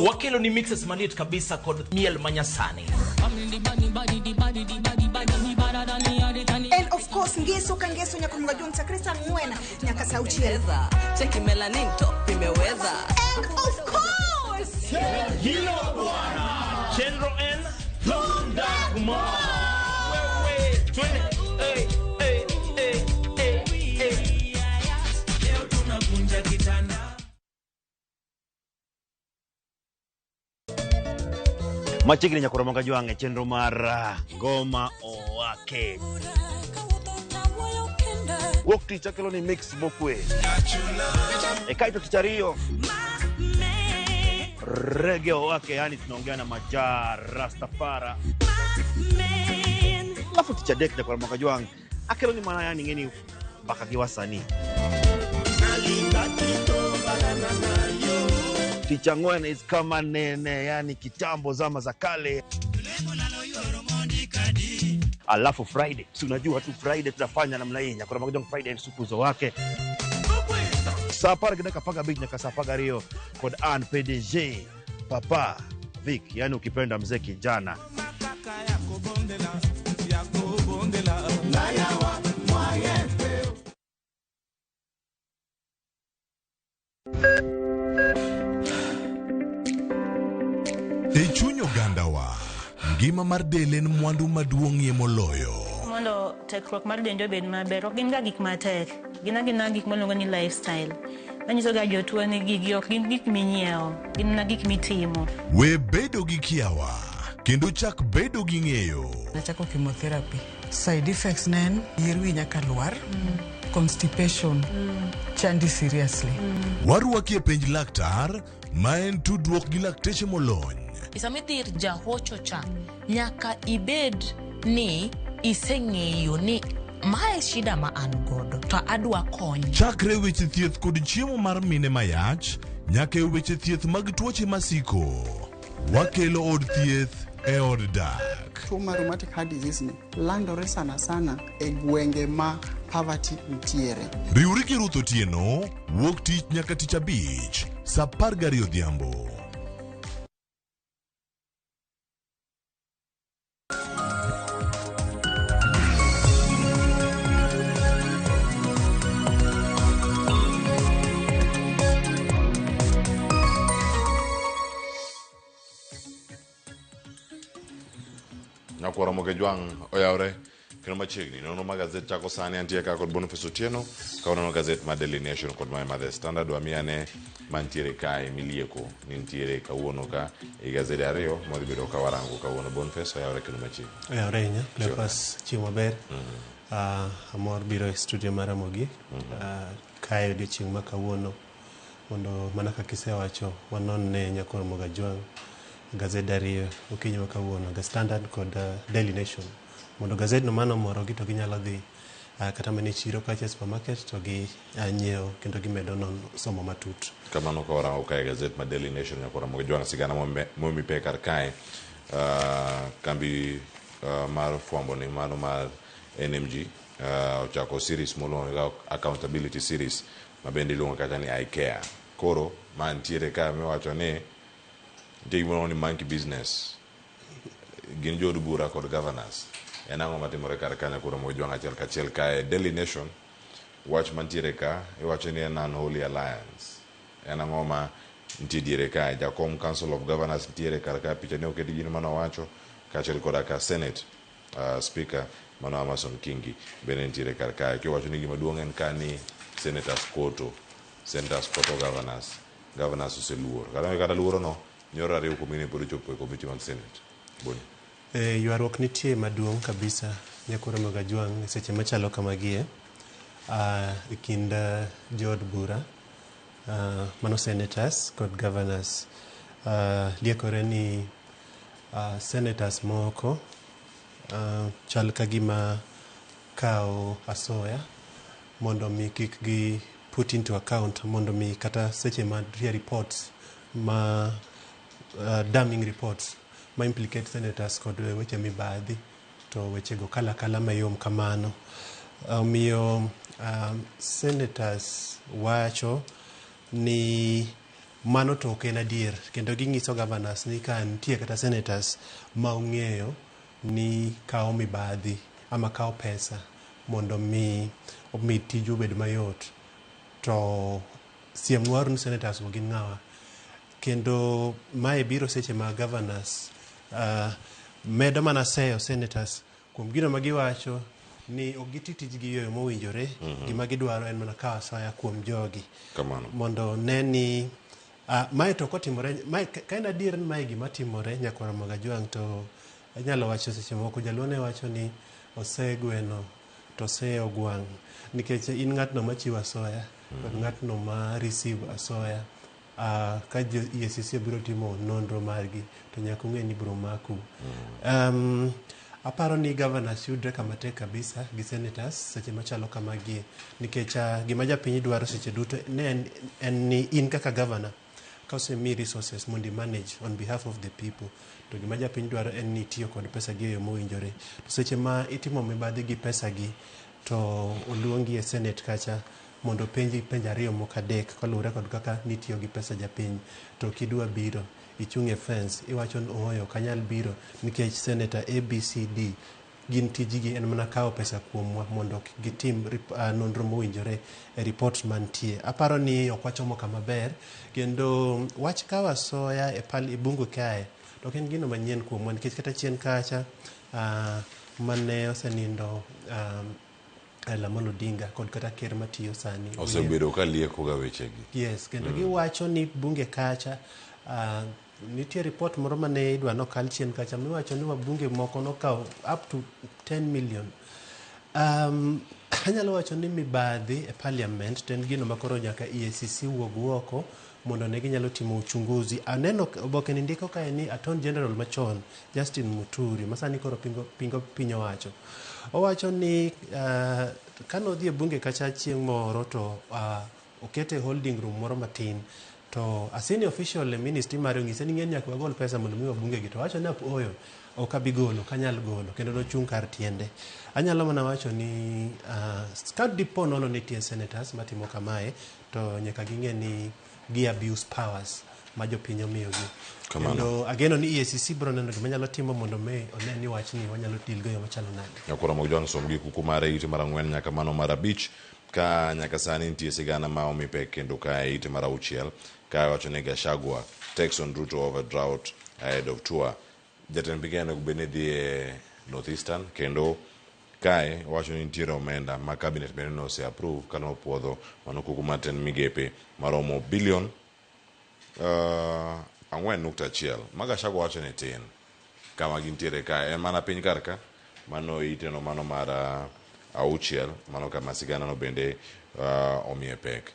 Wakelo ni mixes maliet kabisa kod miel manyasani. And of course ngeso ka ngeso nyaka mga juang chakre saa 4 nyaka saa 6. Cheki melanin top imeweza. And of course Hilo bwana. Chenro N Lunda Kuma. Wewe twende. Hey hey hey hey hey. Leo tunakunja kitanda. Machiegni nyakoro moga jwang' e chenro mar Ngoma Owake. Wuok tich akelo ni mix mokwe. E kaito tich ariyo Reggae Owake, yani tunaongea na Maja Rastafara. Alafu tich adek nyakoro moga jwang' akelo ni mana yani ng'eni mbaka gi wasanii. Tich ang'wen is kama nene, yani kitambo zama za kale. Alafu Friday, si unajua tu Friday tunafanya namna hii. Nyakoro Magajong Friday ni supuzo wake. Saa 10:15 nyaka saa 12 kod an PDG Papa Vic, yani ukipenda mzee kijana. E chuny ogandawa, ngima mar del en mwandu maduong'ie moloyo. Mondo tekruok mar dendi obed maber, ok gin ga gik matek. Gin agina gik miluongo ni lifestyle. Manyiso ga jotuo ni gigi ok gin gik minyiewo, gin mana gik mitimo. We bedo gi kiawa, kendo chak bedo gi ng'eyo. Nachako chemotherapy. Side effects ne en yier wi nyaka lwar, constipation, chandi seriously. Warwaki e penj laktar, ma en tudruok gi lakteche molony. Sama idhi ir jahocho cha, nyaka ibed ni iseng'eyo ni mae shida ma an godo to adwa kony. Chakre weche thieth kod chiemo mar mine mayach, nyaka e weche thieth mag tuoche masiko. Wakelo od thieth e od dak. Tuo mar rheumatic heart disease ni landore sana sana e gwenge ma poverty nitiere. Riwri gi Ruth Otieno, wuok tich nyaka tich abich, saa 12 odhiambo. Nyakwar Ramogi Ojwang' oyawre kendo machiegni. Nonro mag gazet chako sani antie ka kod Boniface Otieno ka waneno gazet mar Daily Nation kod mae mar The Standard wamiyane mantiere kae milieko ni nitiere kawuono ka e gazede ariyo mwadhi bedo ka warango kawuono. Boniface oyawre kendo machiegni. Oyawre ahinya. Cleophas, chieng' maber. Amor biro e studio mar Ramogi kae odiochieng' ma kawuono mondo mana kaka isewacho wanon ne Nyakwar Ramogi Ajwang' gazede ariyo okinyi ma kawuono, The Standard kod Daily Nation. Mondo gazedno mano omorogi to ginyalo dhi kata mana e chiro kacha e supermarket to gi nyiewo kendo gimedo nono somo matut. Kamano ka warango kae gazet mar Daily Nation Nyakwar Ramogi Ajwang' sigana momi pek kar kae kambi mar fwambo ni mano mar NMG ochako series moluongo ni accountability series ma bende iluongo kata ni IKEA. Koro ma nitiere ka miwacho ni nitie gimoro ni monkey business gin jood bura kod governors. En ang'o matimore kar kanyo koro Ramogi Ojwang' achiel kachiel kae Daily Nation wach mantiere ka iwacho ni en unholy alliance. En ang'o ma nitie diere kae jakom Council of Governors nitiere kar ka picha ne oketi gino mane owacho kaachiel koda ka Senate Speaker mano Amason Kingi bende nitiere kar kae kiwacho ni gima duong' en ka ni senators koto senators koto governors governors oseluor kata kata luoro no nyoro ariyo kuom gini pod ochopo e komiti mag Senate. Boni. Ywaruok nitie maduong' kabisa Nyakwar Ramogi Ajwang' e seche machalo kamagie e kind jood bura mano senators kod governors. Liekore ni senators moko chal ka gima kawo asoya mondo mi kik gi put into account mondo mi kata seche ma nitie reports ma damning reports ma implicate senators kod weche mibadhi to wechego kalo akala mayom kamano. Omiyo senators wacho ni mano to ok en adier kendo ging'iso governors ni ka nitie kata senators ma ong'eyo ni kawo mibadhi ama kawo pesa mondo mi omi tiju obed mayot to siemnwauru ni senators go gin ng'awa. Kendo mae biro seche ma governors medo mana seyo senators kuom gino ma giwacho ni ok giti tijgi e yo mowinjore. Gima gidwaro en mana kawo asoya kuom jogi. Kamano. Mondo ne ni mae to kotimore mae ka en adier ni mae gima timore Nyakwar Ramogi Ajwang' to inyalo wacho seche moko jaluo ne wacho ni osegweno to oseyo gwang' nikech in ng'atno machiwo asoya kod ng'atno ma receive asoya ka jo EACC biro timo nonro margi to nyaka ung'e ni biro maku. Aparo ni governors yudre kama tek kabisa gi senators seche machalo kamagie nikech gima japiny dwaro seche duto ne en ni in kaka governor ka osemiyi resources mondo i manage on behalf of the people to gima japiny dwaro en ni itiyo kod pesa gi e yo mowinjore. To seche ma itimo mibadhi gi pesa gi to oluongi e senate kacha mondo openji penjo ariyo moko adek kaluwore kod kaka nitiyo gi pesa japiny to ok idwa biro ichung' e fence iwacho ni ooyo ok anyal biro nikech senator ABCD gin tijgi en mana kawo pesa kuomwa mondo gitim nonro mowinjore e report mantie. Aparo ni ok wachomo kama ber kendo wach kawo asoya e e bunge kae to ok en gino manyien kuomwa nikech kata chien kacha mane osenindo Raila Amolo Odinga kod kata ker matiyo sani osebedo ka lieko ga wechegi. Yes, kendo giwacho ni bunge kacha nitie report moro mane idwa nokal chien kacha miwacho ni wabunge moko nokawo up to 10 million. Anyalo wacho ni mibadhi e parliament to en gino makoro nyaka EACC wuog oko mondo ne ginyalo timo uchunguzi. Aneno oboke ni ndiko kae ni Attorney General machon Justin Muturi ma sani koro pingo piny owacho. Owacho ni kane odhi e bunge kacha chieng' moro to okete holding room moro matin to a senior official e ministry mare onyise ni ng'eni nyaka wagol pesa mondo mi wabunge gi to owacho ni ooyo ok abi golo ok anyal golo kendo nochung' kar tiende. Anyalo mana wacho ni ka dipo nono nitie senators matimo kamae to nyaka ging'e ni gi abuse powers ma jopiny omiyogi. Kendo ageno ni EACC biro neno gima nyalo timo mondo mi one ni wachni wanyalo deal go e yo machalo nade. Nyakwar Ramogi Ojwang' som gi kuku mare ite mar ang'wen nyaka mano mar abich ka nyaka sani nitie sigana ma omi pek kendo ka e ite mar auchiel ka wacho ni Gachagua takes on Ruto over drought ahead of tour. Jatend piny Kenya onego bed ni dhi e North Eastern kendo kae owacho ni nitiere omenda ma cabinet bende ne ose approve kane opuodho mano kuku mar tend migepe maromo bilion 4.1 ma Gachagua wacho ni tin kama gintiere kae en mana piny kar ka mano iteno mano mar auchiel mano kama sigana no bende omiye pek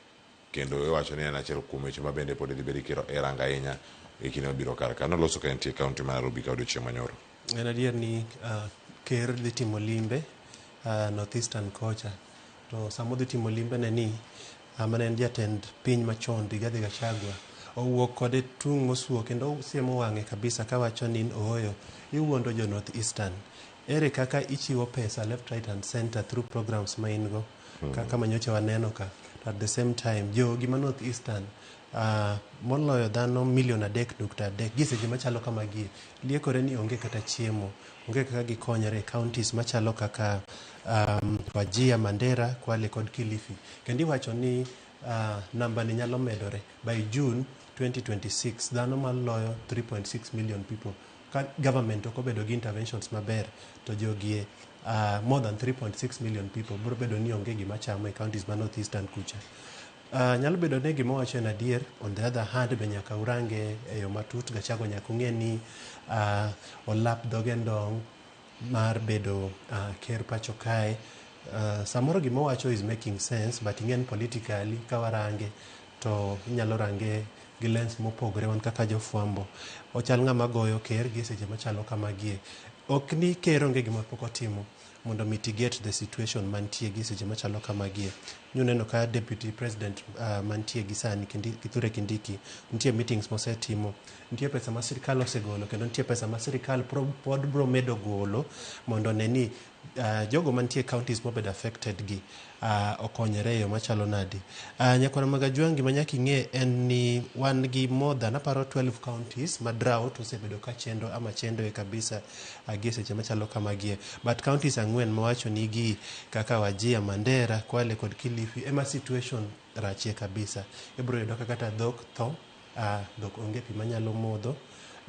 kendo iwacho ni en achiel kuom weche ma bende pod idhi bed kiro e rango ahinya e kinde mabiro kar ka noloso ka entie e kaunti ma Nairobi ka odiochieng' manyoro. En adier ni ker dhi timo limbe North Eastern kocha to sama odhi timo limbe ne ni mane en jatend piny machon Rigathi Gachagua owuok kode tung' mosuo kendo osiemo wang'e kabisa kawacho ni ooyo iwuondo jo North Eastern. Ere kaka ichiwo pesa left, right and center through programs ma in go kaka manyocha waneno ka to at the same time jogi ma North Eastern moloyo dhano milion 3.3 gi seche machalo kamagie liekore ni onge kata chiemo, onge kaka gikonyore e counties machalo kaka Wajir, Mandera, Kwale kod Kilifi. Kendo iwacho ni namba ni nyalo medore by June 2026 dhano maloyo 3.6 million people ka government ok obedo gi interventions maber to jogie more than 3.6 million people biro bedo ni onge gima chamo e counties ma North Eastern kucha. Nyalo bedo ni gima owacho en adier, on the other hand be nyaka urange e yo matut. Gachagua nyaka ung'e ni olap dhoge ndong' mar bedo ker pacho kae. Samoro gima owacho is making sense but ing'e ni politically ka warange to inyalo range gi lens mopogore wan kaka jofwambo. Ochal ng'ama goyo ker gi seche machalo kamagie. Ok ni ker onge gima pok otimo mondo mitigate the situation mantie gi seche machalo kamagie. Nuneno ka deputy president mantie gi sani Kithure Kindiki nitie meetings mosetimo, nitie pesa ma sirikal osegolo kendo nitie pesa ma sirikal pod bro medo golo mondo one ni jogo mantie counties mobedo affected gi okonyore e yo machalo nadi. Nyakwar Magajwang' gima nyaka ing'e en ni wan gi more than aparo 12 counties ma drought osebedo ka chendo ama chendoe kabisa gi seche machalo kamagie. But counties 4 mawacho ni gi kaka Wajir, Mandera, Kwale kod Kilifi ema situation rachie kabisa. Ibiro yudo ka kata dhok tho, dhok onge pi manyalo modho.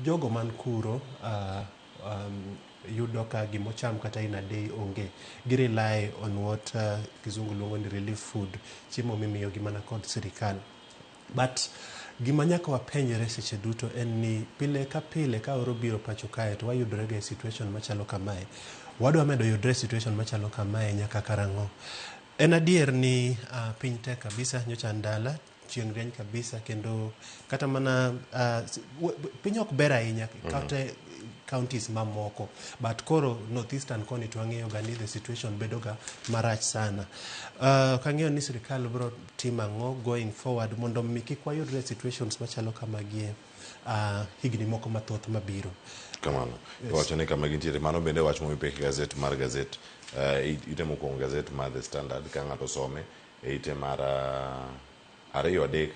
Jogo man kuro yudo ka gimocham kata in a day onge. Gi rely on what kizungu luongo ni relief food, chiemo mimiyogi mana kod sirikal. But gima nyaka wapenjre seche duto en ni pile ka pile ka oro biro pacho kae to wayudore ga e situation machalo kamae. Wadwa medo yudre e situation machalo kamae nyaka karang'o? En adier ni piny tek kabisa, nyocha an dala, chieng' rieny kabisa kendo kata mana piny ok ber ahinya kata counties mamoko but koro North Eastern koni to wang'eyo ga ni the situation bedo ga marach sana. Ok ang'eyo ni sirikal biro timo ang'o going forward mondo mi kik wayudre e situations machalo kamagie higni moko mathoth mabiro. Kamano. Yes. Iwacho ni kama gintiere mano bende wach momi pek e gazet mar gazet ite mokwongo gazet mar The Standard ka ng'ato some e ite mar 2 3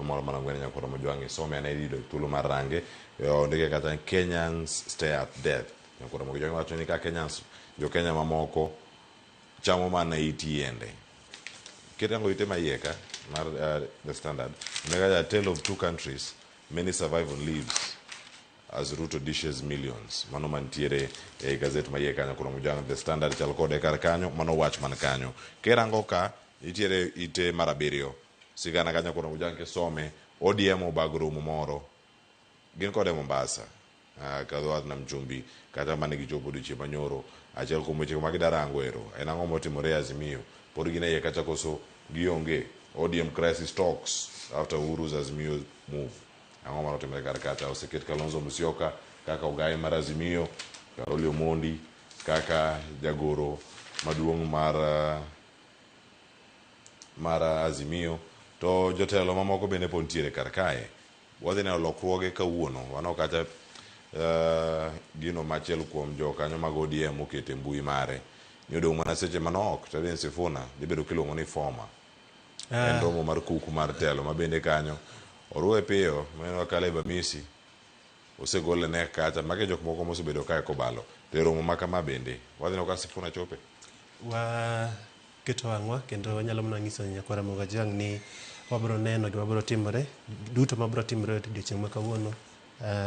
moro mana ngwene nyakoro mojwang' isome ane iyudo thuolo mar range. Ondike kata Kenyans stare at death. Nyakoro mojwang' wacho ni ka Kenyans jo Kenya mamoko chamo mana it yiende. Kirango ite maiye ka mar The Standard ondike kata tale of two countries many survive on leaves as Ruto dishes millions. Mano mantiere e gazet maiye kanyo koro mojwang' The Standard chal kode kar kanyo mano wach man kanyo. Kirango ka nitiere ite mar 7 sigana kanyo koro mojwang' kisome ODM obago romo moro gin kode Mombasa kadho wath nam chumbi kata mane gichopo odiochieng' manyoro. Achiel kuom weche ma gidarango ero en ang'o motimore e Azimio, pod gin e iye kacha koso gionge. ODM crisis talks after Uhuru's Azimio move. Ang'o manotimore kar kacha? Oseket Kalonzo Musyoka kaka ogai mar Azimio, Caroli Omondi kaka jagoro maduong' mar Azimio, to jotelo mamoko bende pod nitiere kar kae. Wadhi neno lokruoge kawuono. Waneno kacha gino machiel kuom jokanyo mag ODM okete mbui mare ni odong' mana seche manok to Edwin Sifuna dhi bedo kiluongo ni former. En romo mar kuku mar telo ma bende kanyo oruwe piyo maneno Caleb Amisi osegol e nek kacha. Magi jok moko mosebedo kae kobalo. To e romo ma kama bende wadhi neno ka Sifuna chope. Wa keto wang'wa kendo wanyalo mana nyiso nyakwara Mogajwang' ni wabiro neno gima biro timore duto mabiro timore e odiochieng' ma kawuono.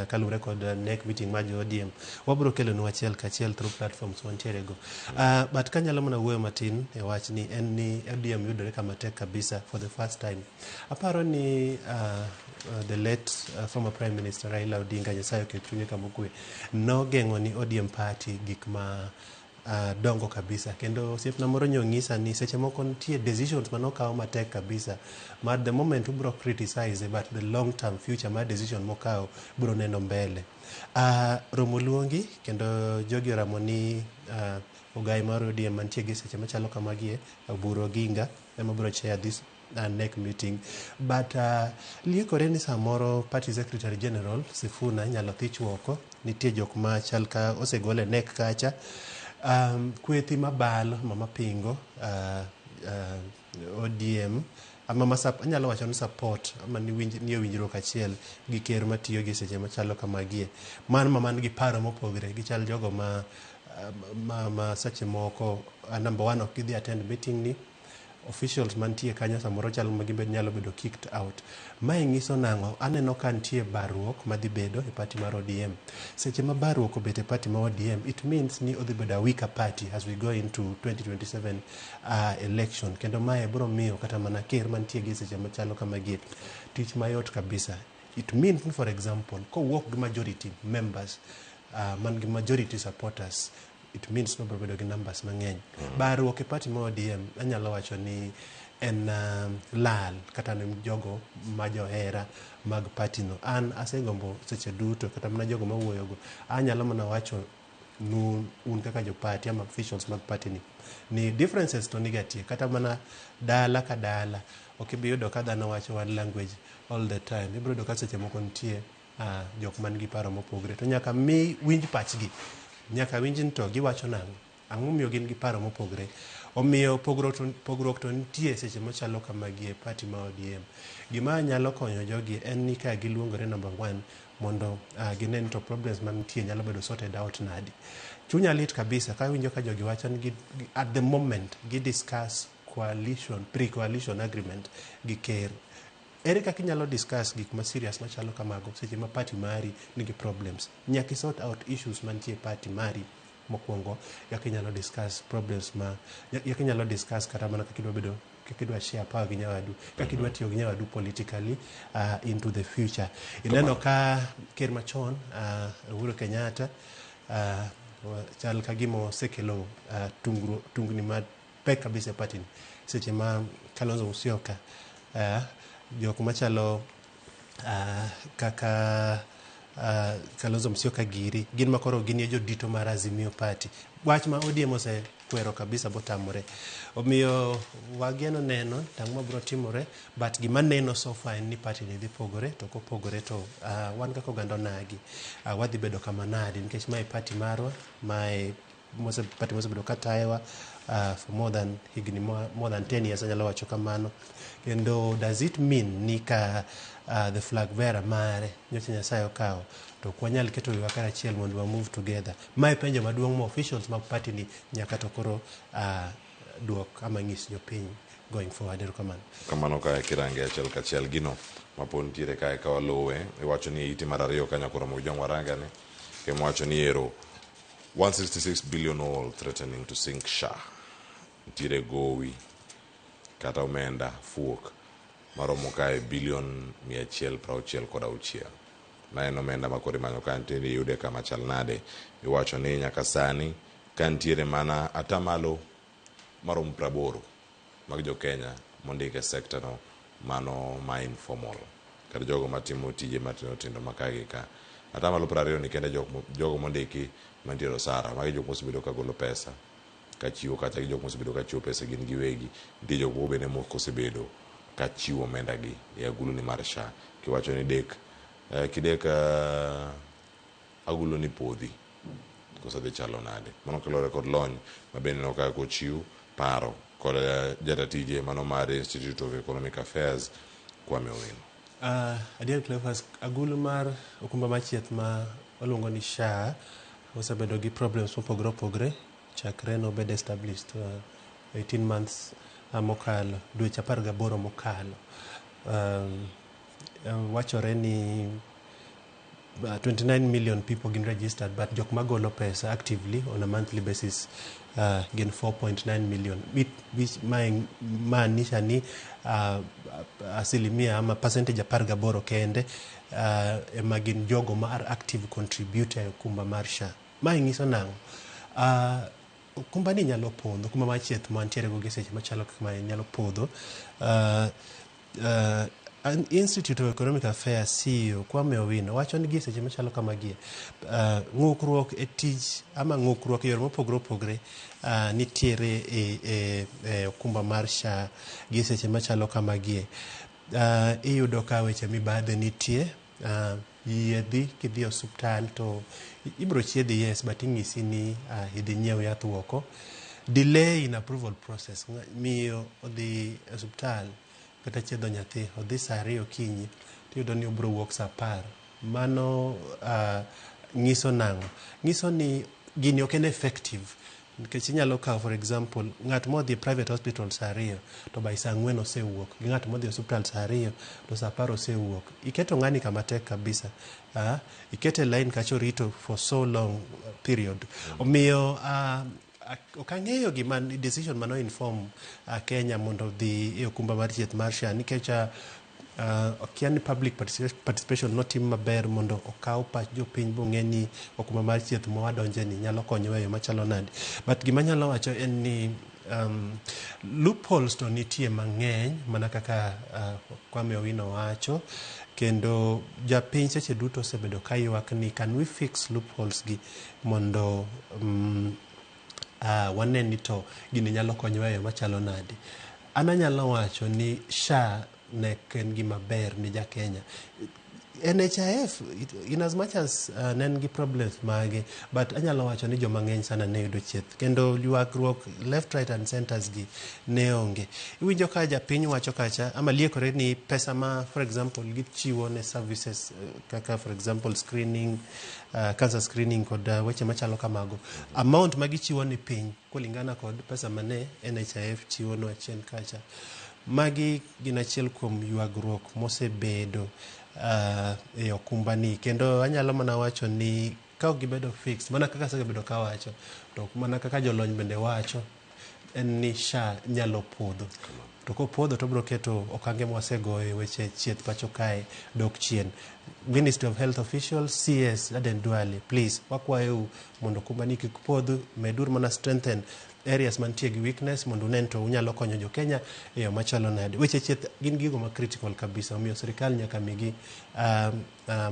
kaluwore kod NEC meeting mar jo ODM. Wabiro kelonu achiel kachiel through platforms wantiere go. But kanyalo mana wuoyo matin e wachni en ni ODM yudore kama tek kabisa for the first time. Aparo ni the late former Prime Minister Raila Odinga, Nyasaye oket chunye kama okwe, nogeng'o ni ODM party gik ma dongo kabisa. Kendo osiepna moro nyo ng'isa ni seche moko nitie decisions manokaw matek kabisa ma the moment ubro criticize, but the long term future mar decision mokaw bro neno mbele. Romo luongi kendo jogi oramo ni ogai mar ODM mantie gi seche machalo kamagie, Oburu Oginga ema bro chair this NEC meeting. But liekore ni samoro party secretary general Sifuna inyalo thich oko. Nitie jok ma chal ka osegol e NEC kacha. Kwethi mabalo mama pingo ODM ama anyalo wacho ni support ama ni winj, ni e winjruok achiel gi ker matiyo gi seche machalo kamagie. Man ma man gi paro mopogre gichal jogo ma seche moko, number one, ok gidhi attend meeting ni officials mantie kanyo samoro chal ma gibed nyalo bedo kicked out. Mae nyiso nang'o? Aneno ka nitie barruok madhi bedo e party mar ODM. Seche ma barruok obet e party mar ODM, it means ni odhi bedo a weaker party as we go into 2027 election. Kendo mae biro miyo kata mana ker mantie gi seche machalo kamagie tich mayot kabisa. It means, for example, kowuok gi majority members man gi majority supporters, it means no biro bedo gi numbers mang'eny. Barruok e party mar ODM anyalo wacho ni en lal kata ne jogo ma johera mag party no. An asegombo seche duto kata mana jogo mawuoyogo anyalo mana wacho nu un kaka jo party ama officials mag party ni differences to niga tie kata mana dala ka dala. Ok ibi yudo ka dhano wacho one language all the time. Ibiro yudo ka seche moko nitie jok man gi paro mopogre to nyaka mi winj pachgi, nyaka winj ni to giwacho nang'o, ang'o momiyo gin gi paro mopogre. Omiyo pogruok to nitie seche machalo kamagi e party ma ODM. Gima nyalo konyo jogi en ni ka giluongore, number one, mondo gine ni to problems mantie nyalo bedo sorted out nadi. Chunya lit kabisa kawinjo ka jogi wacho ni at the moment gi discuss coalition, pre-coalition agreement gi ker. Ere kaka inyalo discuss gik ma serious machalo kamago seche ma party mari nigi problems? Nyaka i sort out issues mantie e party mari mokwongo, kaka inyalo discuss problems ma kaka inyalo discuss kata mana kaka idwa bedo, kaka idwa share power gi nyawadu, kaka idwa tiyo gi nyawadu politically into the future. Ineno ka ker machon Uhuru Kenyatta chal ka gima osekelo tungni mapek kabisa e party ni seche ma Kalonzo Musyoka, jok machalo kaka Kalonzo Musyoka giri gin makoro gin e jodito mar Azimio Party, wach ma ODM osekwero kabisa botamore. Omiyo wageno neno tang' mabiro timore, but gima neno so far en ni party ni dhi pogore. To kopogore to wan kaka oganda onagi wadhi bedo kama nadi? Nikech mae party marwa, mae party mosebedo ka tayowa for more than higni more than 10 years, anyalo wacho kamano. Kendo does it mean ni ka the flag bearer mare nyocha Nyasaye okawo, to ok wanyal keto wiwa karachiel mondo wa move together? Mae penjo maduong' ma officials mag party ni nyaka to koro duok ama nyis jopiny going forward. Erokamano. Kamano kae kirange achiel kachiel gino mapod nitiere kae ka waluwe, iwacho ni ite mar ariyo kanyo koro Mojong Waranga ni kemo wacho ni ero 166 billion all threatening to sink SHA. Nitiere gowi kata omenda fuok maromo kae bilion 166. Ma en omenda ma koro imanyo ka nitiere iyude kama chal nade? Iwacho ni nyaka sani ka nitiere mana atamalo maromo 80 mag jo Kenya mondik e sekta no mano ma informal, kata jogo matimo tije matindo tindo ma ka gi ka. Atamalo 20 ni kende jogo mondiki mantiere osara. Magi jok mosebedo ka golo pesa ka chiwo, kata gi jok mosebedo ka chiwo pesa gin giwegi. Nitie jok moko bende mok osebedo ka chiwo omenda gi e agulu ni mar SHA. Kiwacho ni dek kidek agulu ni podhi koso dhi chalo nade? Mano kaluwore kod lony ma bende neno kaka ochiw paro kod jata tije mano mar Institute of Economic Affairs, Kwame Owino. Adier Cleophas, agulu mar okumba mar chieth ma waluongo ni SHA osebedo gi problems mopogore opogore chakre nobed established 18 months mokalo, dweche 18 mokalo. Wachore ni 29 million people gin registered, but jok magolo pesa actively on a monthly basis gin 4.9 million, which maanisha ni asilimia ama percentage 18 kende ema gin jogo ma are active contributor e okumba mar SHA. Mae nyiso nang'o? Okumba ni nyalo podho, okumba mar thieth mantiere go gi seche machalo kaka mae nyalo podho. Institute of Economic Affairs CEO Kwame Owino wacho ni gi seche machalo kamagie, ng'ukruok e tich ama ng'ukruok e yore mopogore opogore nitiere e okumba mar SHA gi seche machalo kamagie. Iyudo ka weche mibadhi nitie, yie dhi kidhi e osuptal to ibiro chiedhi, yes, but inyisi ni idhi nyiew yath oko. Delay in approval process, miyo odhi e osuptal kata chiedho nyathi, odhi saa 2 okinyi tiyudo ni obiro wuok saa 10. Mano nyiso nang'o? Nyiso ni gini ok en effective, nikech inyalo kawo, for example, ng'at modhi e private hospital saa 2 to by saa 4 osewuok, gi ng'at modhi e osuptal saa 2 to saa 10 osewuok. Iketo ng'ani kama tek kabisa, ikete line kacha orito for so long period. Omiyo ok ang'eyo gima decision mano inform Kenya mondo odhi e okumba mar thieth mar SHA, nikech okia ni public participation notim maber mondo okaw pach jopiny bong'e ni okumba mar thieth mawadonje ni nyalo konyowa e yo machalo nade. But gima anyalo wacho en ni loopholes to nitie mang'eny, mana kaka Kwame Owino wacho, kendo japiny seche duto osebedo ka ywak ni can we fix loopholes gi mondo wane ni to gini nyalo konyowa e yo machalo nade. An anyalo wacho ni SHA ne en gima ber ni ja Kenya. NHIF, in as much as ne en gi problems mage, but anyalo wacho ni joma ng'eny sana ne yudo thieth, kendo ywagruok left, right and centers gi ne onge. Iwinjo ka japiny wacho kacha ama liekore ni pesa ma, for example, gichiwo ne services, kaka for example screening, cancer screening kod weche machalo kamago, amount ma gichiwo ni piny kulingana kod pesa mane NHIF chiwo no achien kacha. Magi gin achiel kuom ywagruok mosebedo e okumba ni, kendo anyalo mana wacho ni ka ok gibedo fixed, mana kaka asebedo kawacho, to mana kaka jolony bende wacho, en ni SHA nyalo podho. To kopodho to biro keto okange mwasegoyo e weche thieth pacho kae dok chien. Ministry of Health officials, CS Aden Duale, please, wakwayou mondo okumba ni kik podh, meduru mana strengthen areas mantie gi weakness mondo unen to unyalo konyo jo Kenya e yo machalo nade. Weche thieth gin gigo ma critical kabisa, omiyo sirikal nyaka migi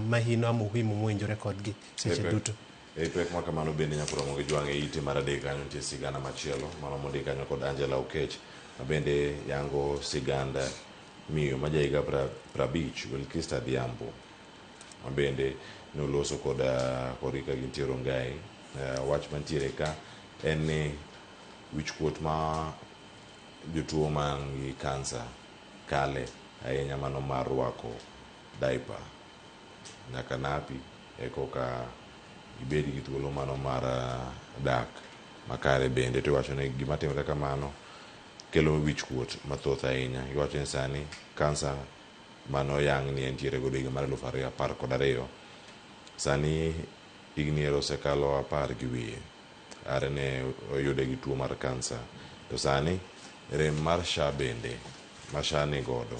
mahino ama umuhimu mowinjore kodgi seche duto. E pek ma kamano bende nyakoromo gi jwang' e ite mar 3 kanyo nitie sigana machielo mano mondik kanyo kod Angela Okech, ma bende yango sigand miyo ma jahiga 50, Wilkista Adhiambo, ma bende noloso kod kodgi ka gintie Rongai. Wach mantiere ka en ni wichkuot ma jotuo man gi kansa kale ahinya mano mar rwako diaper nyaka napi ekoka ibed gi thuolo mano mar dak makare. Bende to iwacho ni gima timore kamano kelo wichkuot mathoth ahinya. Iwacho ni sani kansa mano yang' ni entiere godo higa mar 2012, sani higni ero osekalo 10 gi wiye are ne oyude gi tuo mar kansa, to sani rem mar SHA bende ma SHA ni godo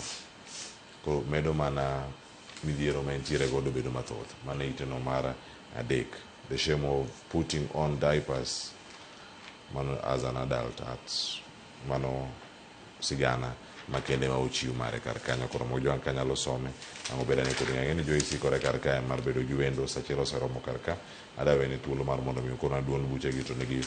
koro medo mana midhiero ma entiere godo bedo mathoth. Mano e iteno mar 3, the shame of putting on diapers mano as an adult at mano sigana makende ma ochiw mare kar kanyo. Koro Mojwang' kanyalo some ang' obeda ni kod ng'e ni Joyce ikore kar kae mar bedo gi wendo sa achiel oseromo kar ka. Adaweni thuolo mar mondo mi okona duond buchegi to nigi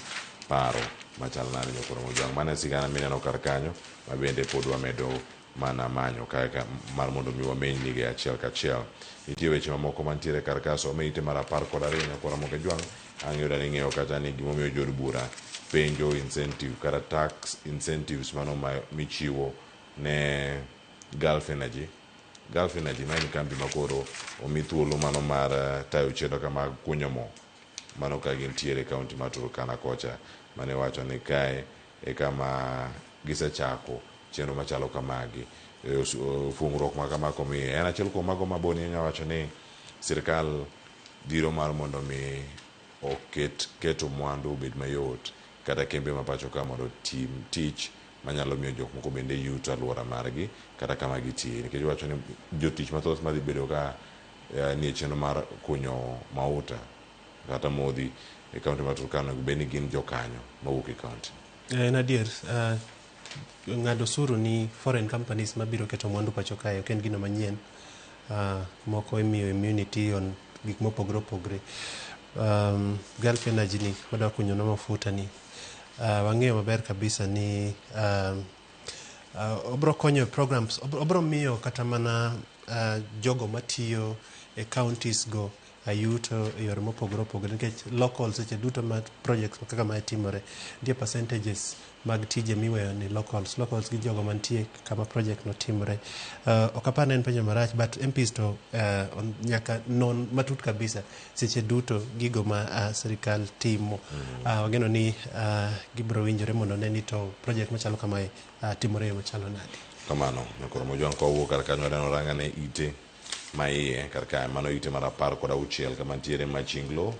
paro machal nade nyakoro Mojwang'. Mano e sigana mineno kar kanyo ma bende pod wamedo mana manyo kae ka mar mondo mi wameny nige achiel kachiel. Nitie weche mamoko mantiere kar ka, some ite mar 12 nyakoro Mojwang'. Ang' yudo ni ng'eyo kata ni gimomiyo jood bura penjo incentive kata tax incentives mano ma michiwo ne Gulf Energy. Gulf Energy ma en kambi makoro omi thuolo mano mar tayo chenro ka mag kunyo mo mano ka gintiere e kaunti mar Turkana kocha, mane wacho ni kae e kama gisechako chenro machalo kamagi. Fungruok ma kama komiyo en achiel kuom mago ma Boni wacho ni sirikal dhiro mar mondo mi oket keto mwandu obed mayot kata kembe ma pacho ka mondo otim tich manyalo miyo jok moko bende yuto alwora margi kata kama gitiye nikech iwacho ni jotich mathoth madhi bedo ka nie chenro mar kunyo mauta kata modhi e kaunti ma Turkana onego bed ni gin jokanyo mawuok e kaunti. En adier ng'ado osuru ni foreign companies mabiro keto mwandu pacho kae ok en gino manyien. Moko imiyo immunity on gik mopogore opogore. Gulf Energy ni wadwa kunyo nwa mafuta ni wang'eyo maber kabisa ni obro konyo e programs, obro miyo kata mana jogo matiyo e counties go ayuto e yore mopogore opogore nikech local seche duto ma projects kaka mae timore nitie percentages mag tije miweyo ni locals. Locals gin jogo mantie kama project no timore. Ok apar ni en penjo marach, but MPs to nyaka non matut kabisa seche duto gigo ma sirikal timo. Wageno ni gibiro winjore mondo ne ni to project machalo kamae timore e yo machalo nade. Kamano, nyakoro Mojwang' ka wawuok kar kanyo waneno ranga ne ite ma iye kar kae mano ite mar 16 kama nitiere Machinglo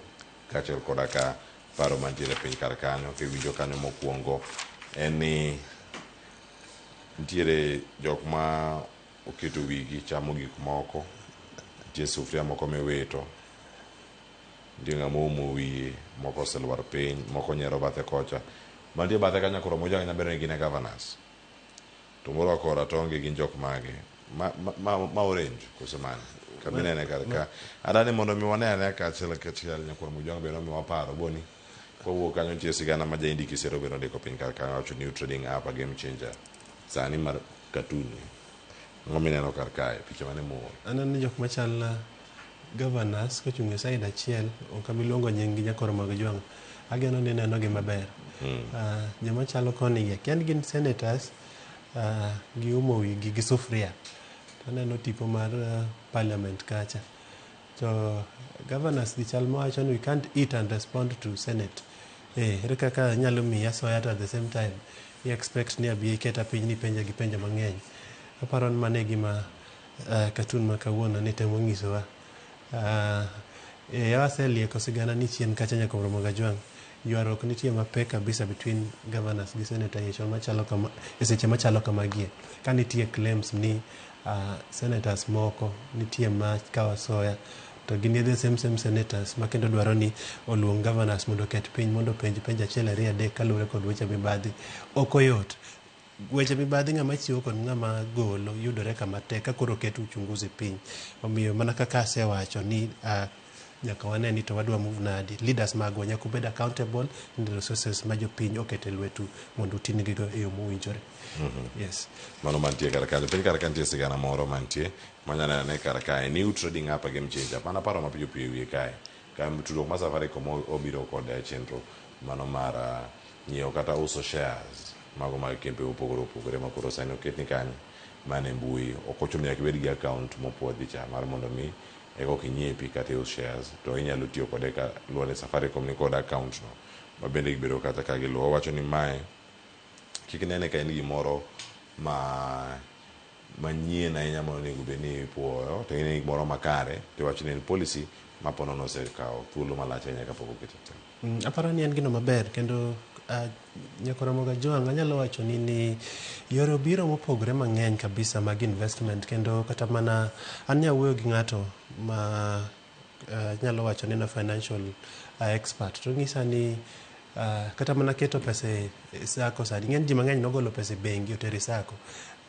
kaachiel koda ka paro mantiere piny kar kanyo kiwinjo kanyo mokwongo en ni nitiere jok ma oketo wigi chamo gik moko nitie sufria moko miwito nitie ng'ama oumo wiye moko oselwar piny moko nyiero bathe kocha mantie bathe kanyo koro Mojwang' nyalo bedo ni gin e governors to morwako ratonge gin jok mage ma orange koso mane kaminene kar ka adani mondo mi wane ane kaachiel kachiel nyakwar Mojwang' bende omiwa paro boni kwawuok kanyo nitie sigana ma Jaindi Kisero bende ondiko piny kar kanyo wacho new trading app a game changer sani mar katuni ang'o mineno kar kae picha mane moor Aneno jok machal governors kochung' e side achiel ok abi luongo nying gi nyakoro mag Jwang'. Ageno ni ineno gi maber. Joma chalo koni gi akia ni gin senators giumo wigi gi sufria. To aneno tipo mar parliament kacha. To governors gi chal mawacho ni we can't eat and respond to senate. Ere kaka anyalo miyi asoya to at the same time i expect ni abi iketa piny ni ipenja gi penjo mang'eny. Aparo ni mano e gima cartoon ma kawuono ni temo nyisowa. Waselieko sigana ni chien kacha nyaka Ramogi Ajwang'. Ywaruok nitie mapek kabisa between governors gi senator e machalo kama, e seche machalo kamagie. Ka nitie claims ni senators moko nitie ma kawo asoya to gin the same same senators ma kendo dwaro ni oluong governors mondo oket piny mondo openj penjo achiel ariyo adek kaluwore kod weche mibadhi. Ok oyot. Weche mibadhi ng'ama chiwo kod ng'ama golo yudore kama tek ka koro oket uchunguzi piny. Omiyo mana kaka asewacho ni nyaka wane ni to wadwa move nadi. Leaders magwa nyaka obed accountable in the resources ma jopiny oketo e lwetu mondo utingigo e yo mowinjore. Yes. Mano mantie kar kanyo. Piny kar ka nitie sigana moro mantie manyalo neno kar kae. New trading app a game changer. Mana paro mapiyo piyo e wiye kae. Ka tudruok mar Safaricom obiro kod chenro mano mar nyiewo kata uso shares mago mag kembe mopogore opogore ma koro sani oketni kanyo mana e mbui. Ok ochuno nyaka ibed gi account mopuodhi cha mar mondo mi eka ok inyiepi kata ius shares to inyalo tiyo kode ka luwore ni Safaricom ni kod account no ma bende gibedo kata ka giluwo. Wacho ni mae kik nene ka en gimoro ma manyien ahinya monego bed ni ipuoyo to en gimoro makare to iwacho ni en policy ma po nono osekawo thuolo malach ahinya kapok oket e tim. Aparo ni en gino maber kendo nyako Ramogi Ajwang' anyalo wacho ni yore obiro mopogore mang'eny kabisa mag investment kendo kata mana an nya wuoyo gi ng'ato ma nyalo wacho ni en a financial expert to onyisa ni kata mana keto pesa e sacco sani ng'eny ji mang'eny nogolo pesa e bengi otero e sacco.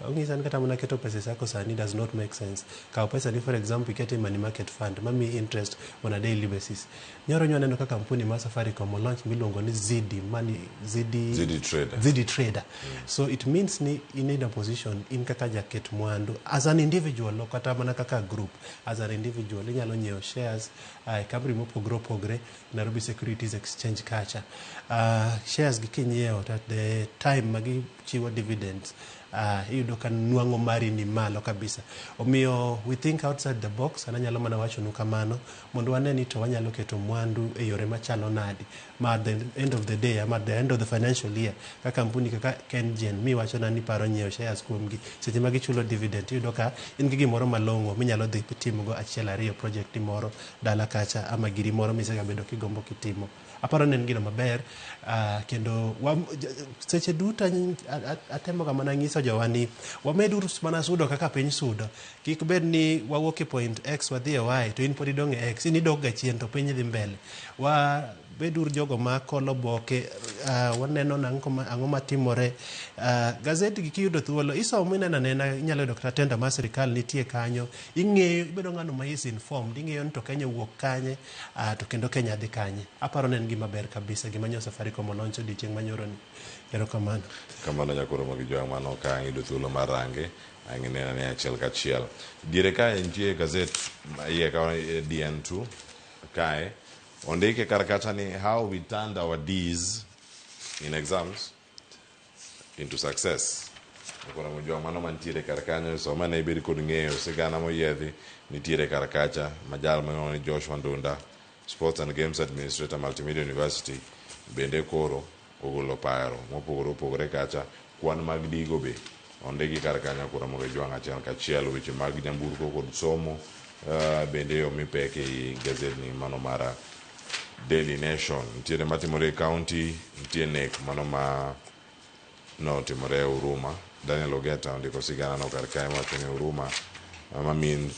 Onyisa ni kata mana keto pesa e sacco sani does not make sense. Kaw pesa ni for example ikete e money market fund mamiyi interest on a daily basis. Nyoro nyo aneno ka kampuni mar Safaricom olaunch miluongo ni Zidi Money, Zidi, Zidi Trader. Zidi Trader. So it means ni in in a position in kaka jaket mwandu as an individual ok kata mana kaka group as an individual inyalo nyiewo shares e kambi mopogore opogore Nairobi Securities Exchange kacha. Shares gi kinyiewo to at the time ma gichiwo dividends Iyudo ka nwang'o mari ni malo kabisa. Omiyo we think outside the box, an anyalo mana wachonu kamano, mondo wane ni to wanyalo keto mwandu e yore machalo nadi ma at the end of the day ama at the end of the financial year ka kampuni kaka KenGen miwachona ni paro nyiewo shares kuomgi seche ma gichulo dividend iyudo ka in gi gimoro malong'o minyalo dhi timogo achiel ariyo project ni moro dala kacha ama giri moro misegabedo kigombo kitimo. Aparo ni en gino maber kendo seche duto atemoga mana nyiso jowa ni wameduru mana sudo kaka piny sudo. Kik bed ni wawuok e point X wadhi e Y to in pod idong' e X, in idok ga chien to piny dhi mbele. Wabeduru jogo ma kolo oboke, waneno ang'o matimore. Gazet gi kiyudo thuolo isomo ineno anena, inyalo yudo kata tender mar sirikal nitie kanyo, ing'eyo ibedo ng'ano ma is informed, ing'eyo ni to Kenya owuok kanye to kendo Kenya dhi kanye. Aparo ni en gima ber kabisa gima nyo Safaricom oloncho odiochieng' manyoro ni. Erokamano. Kamano nyakoro mag jwang' mano ka ang' yudo thuolo mar range ang' inena ni achiel kachiel. Diere kae nitie gazet iye ka DN2 kae ondike kar kacha ni how we turned our D's in exams into success. Nyakoro mag jwang' mano mantiere kar kanyo soma ne ibed kod ng'eyo sigana moyiedhi nitiere kar kacha majal miluongo ni Joshua Ndunda Sports and Games Administrator Multimedia University bende koro ogolo paro mopogore opogore kacha kwan mag digo be ondiki kar kanyo koro mondo ijwang' achiel kachiel weche mag nyamburko kod somo bende omi pek ei gazetni mano mar Daily Nation. Nitiere matimore e county, nitie nek mano ma notimore e Huruma. Daniel Ogeta ondiko sigana no kar kae wacho ni Huruma ma mean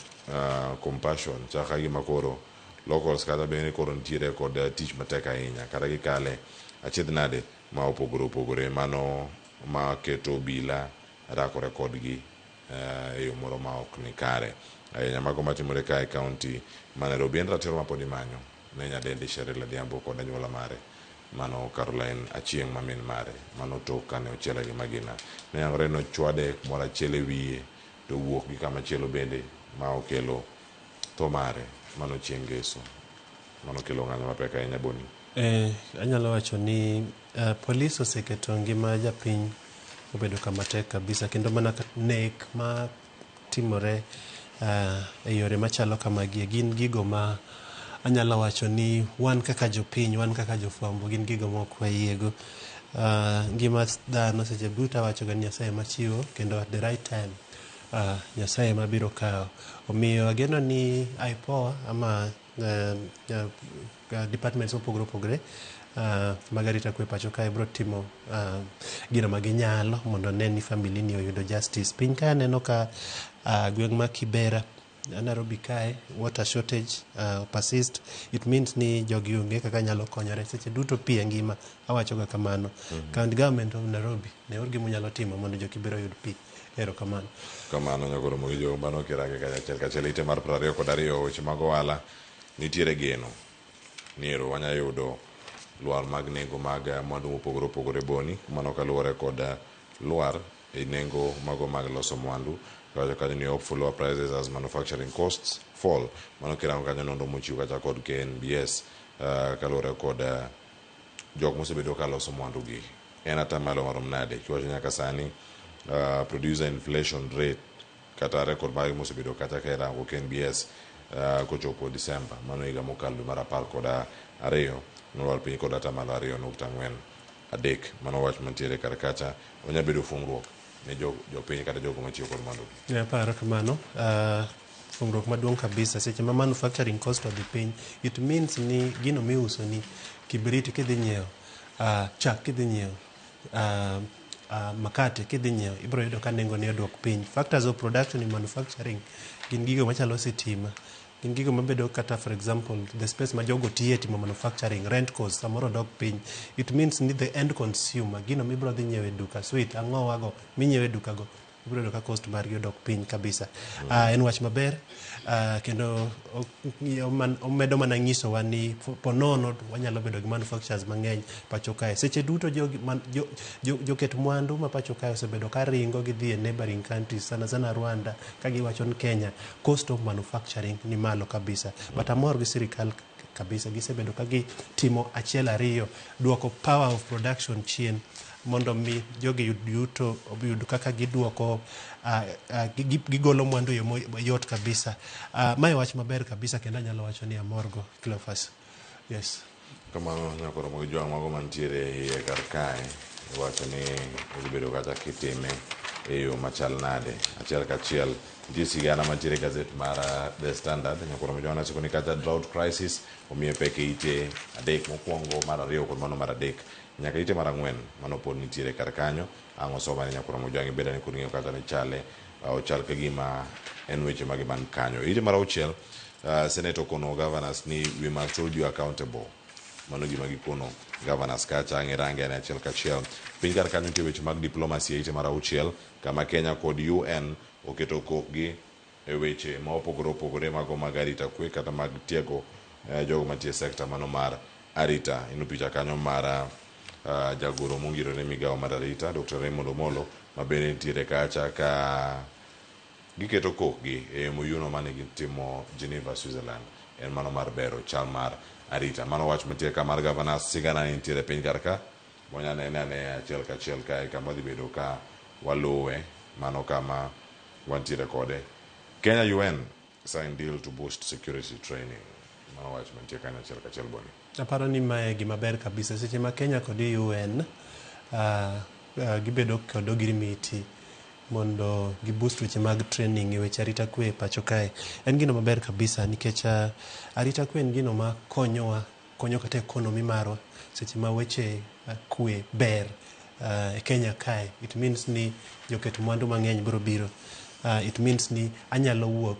compassion chaka gima koro locals kata bende koro nitiere kod tich matek ahinya kata gikale achiedh nade ma opogore opogore mano ma keto obila rakore kodgi e yo moro ma ok ni kare ahinya. Mago matimore kae e county ma Nairobi en ratiro ma pod imanyo ne nyadendi Cheryl Adhiambo kod anyuola mare mano Caroline Achieng' ma min mare mano tok kane ochiele gi magina. Nenore ni ochwade kumoro achiel e wiye to owuok gi kama chielo bende ma okelo tho mare mano chieng' ngeso. Mano okelo ng'anyo mapek ahinya Boni. Anyalo wacho ni polis oseketo ngima japiny obedo kama tek kabisa kendo mana nek ma timore e yore machalo kamagi gin gigo ma anyalo wacho ni wan kaka jopiny, wan kaka jofwambo gin gigo ma ok wayiego. Ngima dhano seche duto awacho ga ni Nyasaye ema chiwo kendo at the right time Nyasaye ema biro kawo. Omiyo ageno ni IPOA ama departments mopogore opogore mag arita kwe pacho kae biro timo gino ma ginyalo mondo ne ni family ni oyudo justice. Piny kae aneno ka gweng' ma Kibera Nairobi kae water shortage persist. It means ni jogi onge kaka nyalo konyore seche duto pi e ngima awacho ga kamano. County government of Nairobi ne or gima unyalo timo mondo jo Kibera oyud pi. Erokamano. Kamano nyakoro mogi jogo mano kirange kanyo achiel kachiel ite mar 22 weche mag ohala nitiere geno ni ero wanya yudo lwar mag nengo mag mwandu mopogore opogore Boni mano kaluwore kod lwar e nengo mago mag loso mwandu kawacho kanyo ni hope for lower prices as manufacturing costs fall mano kirango kanyo nonro mochiw kacha kod KNBS kaluwore kod jok mosebedo ka loso mwandu gi en atamalo marom nade kiwacho nyaka sani producer inflation rate kata record mage mosebedo kacha ka irango KNBS kochopo December mano higa mokalo dwe mar 12 nolwar piny kod atamalo 2.43 mano wach mantiere kar kacha onya bedo fungruok ne jopiny kata jogo matiyo kod mwandu. Aparo kamano. Fungruok maduong' kabisa seche ma manufacturing cost odhi piny it means ni gino miuso ni kibriti kidhi nyiewo, chak kidhi nyiewo, makate kidhi nyiewo ibiro yudo ka nengo ne odok piny. Factors of production in manufacturing gin gigo machalo sitima, gin gigo mabedo kata for example the space ma jogo tiye timo manufacturing rent cost samoro dok piny. It means ni the end consumer gino mibiro dhi nyiewo e duka sweet ang'owago minyiewo e duka go ibiro yudo ka cost margi odok piny kabisa. En wach maber kendo omedo mana nyisowa ni ponono wanyalo bedo gi manufacturers mang'eny pacho kae. Seche duto joket mwandu ma pacho kae osebedo ka ringo gidhi e neighboring countries sana sana Rwanda ka giwacho ni Kenya cost of manufacturing ni malo kabisa. But amor gi sirikal kabisa gisebedo ka gitimo achiel ariyo duoko power of production chien. mondo mi jogi yud yuto, oyud kaka giduoko gigolo mwandu e yo mayot kabisa. Mae wach maber kabisa kendo anyalo wacho ni amorgo Cleophas. Yes. Kamano nyakoro mag jwang' mago mantiere e iye kar kae iwacho ni idhi bedo kata kitime e yo machal nade. Achiel kachiel nitie sigana mantiere e gazet mar The Standard nyakoro mag jwang' nasiko ni kata drought crisis omiye pek e ite adek mokwongo, mar ariyo kod mano mar adek nyaka ite mar ang'wen mano pod nitiere kar kanyo. Ang' osomane nyakoro mag jwang' ibed ane kod ng'eyo kata ni chale ochal ka gima en weche mage man kanyo. Ite mar auchiel Senate okono governors ni we must hold you accountable. Mano gima gikono governors kacha ang' irange ane achiel kachiel. Piny kar kanyo nitie weche mag diplomacy e ite mar auchiel kama Kenya kod UN oketo kokgi e weche ma opogore opogore mago mag arita kwe kata mag tiego jogo mantie e sekta mano mar arita. Ino picha kanyo mar jagoro mongirore migawo mar arita Dr. Raymond Omolo ma bende nitiere kacha ka giketo kokgi e MOU no mane gitimo Geneva, Switzerland. En mano mar bero chal mar arita. Mano wach mantie ka mar governors sigana ni nitiere piny kar ka. Wanya nene ane achiel kachiel kae kama wadhi bedo ka waluwe mano kama wantiere kode. Kenya UN sign deal to boost security training. Mano wach mantie kanyo achiel kachiel Boni. Aparo ni mae gima ber kabisa. Seche ma Kenya kod UN gibedo kod ogirimiti mondo gi boost weche mag training e weche arita kwe e pacho kae. En gino maber kabisa nikech arita kwe en gino ma konyowa, konyo kata economy marwa seche ma weche kwe ber e Kenya kae. It means ni joket mwandu mang'eny biro biro. It means ni anyalo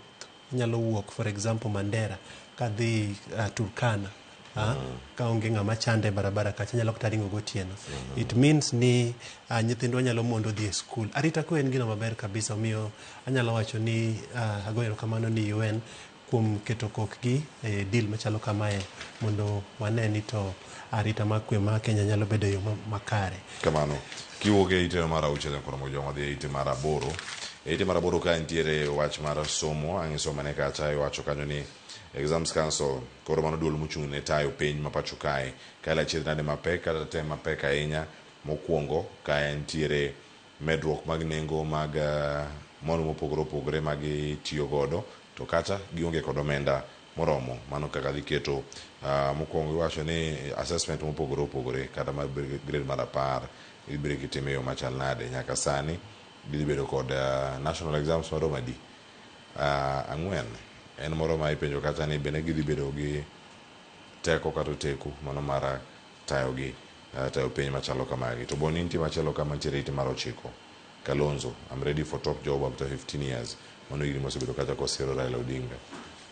wuok for example Mandera kadhi Turkana kaonge ng'ama chande e barabara kacha, anyalo kata ringo gotieno. It means ni nyithindwa nyalo mondo dhi e skul. Arita kwe en gino maber kabisa, omiyo anyalo wacho ni agoyo erokamano ni UN kuom keto kokgi e deal machalo kamae mondo wane ni to arita mar kwe ma Kenya nyalo bedo e yo makare. Kamano. Kiwuok e ite mar auchiel koro mojo wadhi e ite mar aboro. E ite mar aboro ka nitiere wach mar somo, ang' isomane kacha iwacho kanyo ni Exams Council koro mano duol mochung' ne tayo penj ma pacho kae. Kae achiedh nade mapek kata tem mapek ahinya mokwongo ka nitiere medruok mag nengo mag mwandu mopogore opogore ma gitiyo godo to kata gionge kod omenda moromo. Mano kaka dhi keto mokwongo iwacho ni assessment mopogore opogore kata mar grade mar 10 ibiro kitime e yo machal nade. Nyaka sani gidhi bedo kod national exams maromo adi? 4. En moro ma ipenjo kacha ni bende gidhi bedo gi teko kata oteku mano mar tayo gi tayo piny machalo kamagi. To Boni nitie machielo kama nitiere ite mar 9. Kalonzo, I'm ready for top job after 15 years. Mano higni mosebedo kacha kosiro Raila Odinga.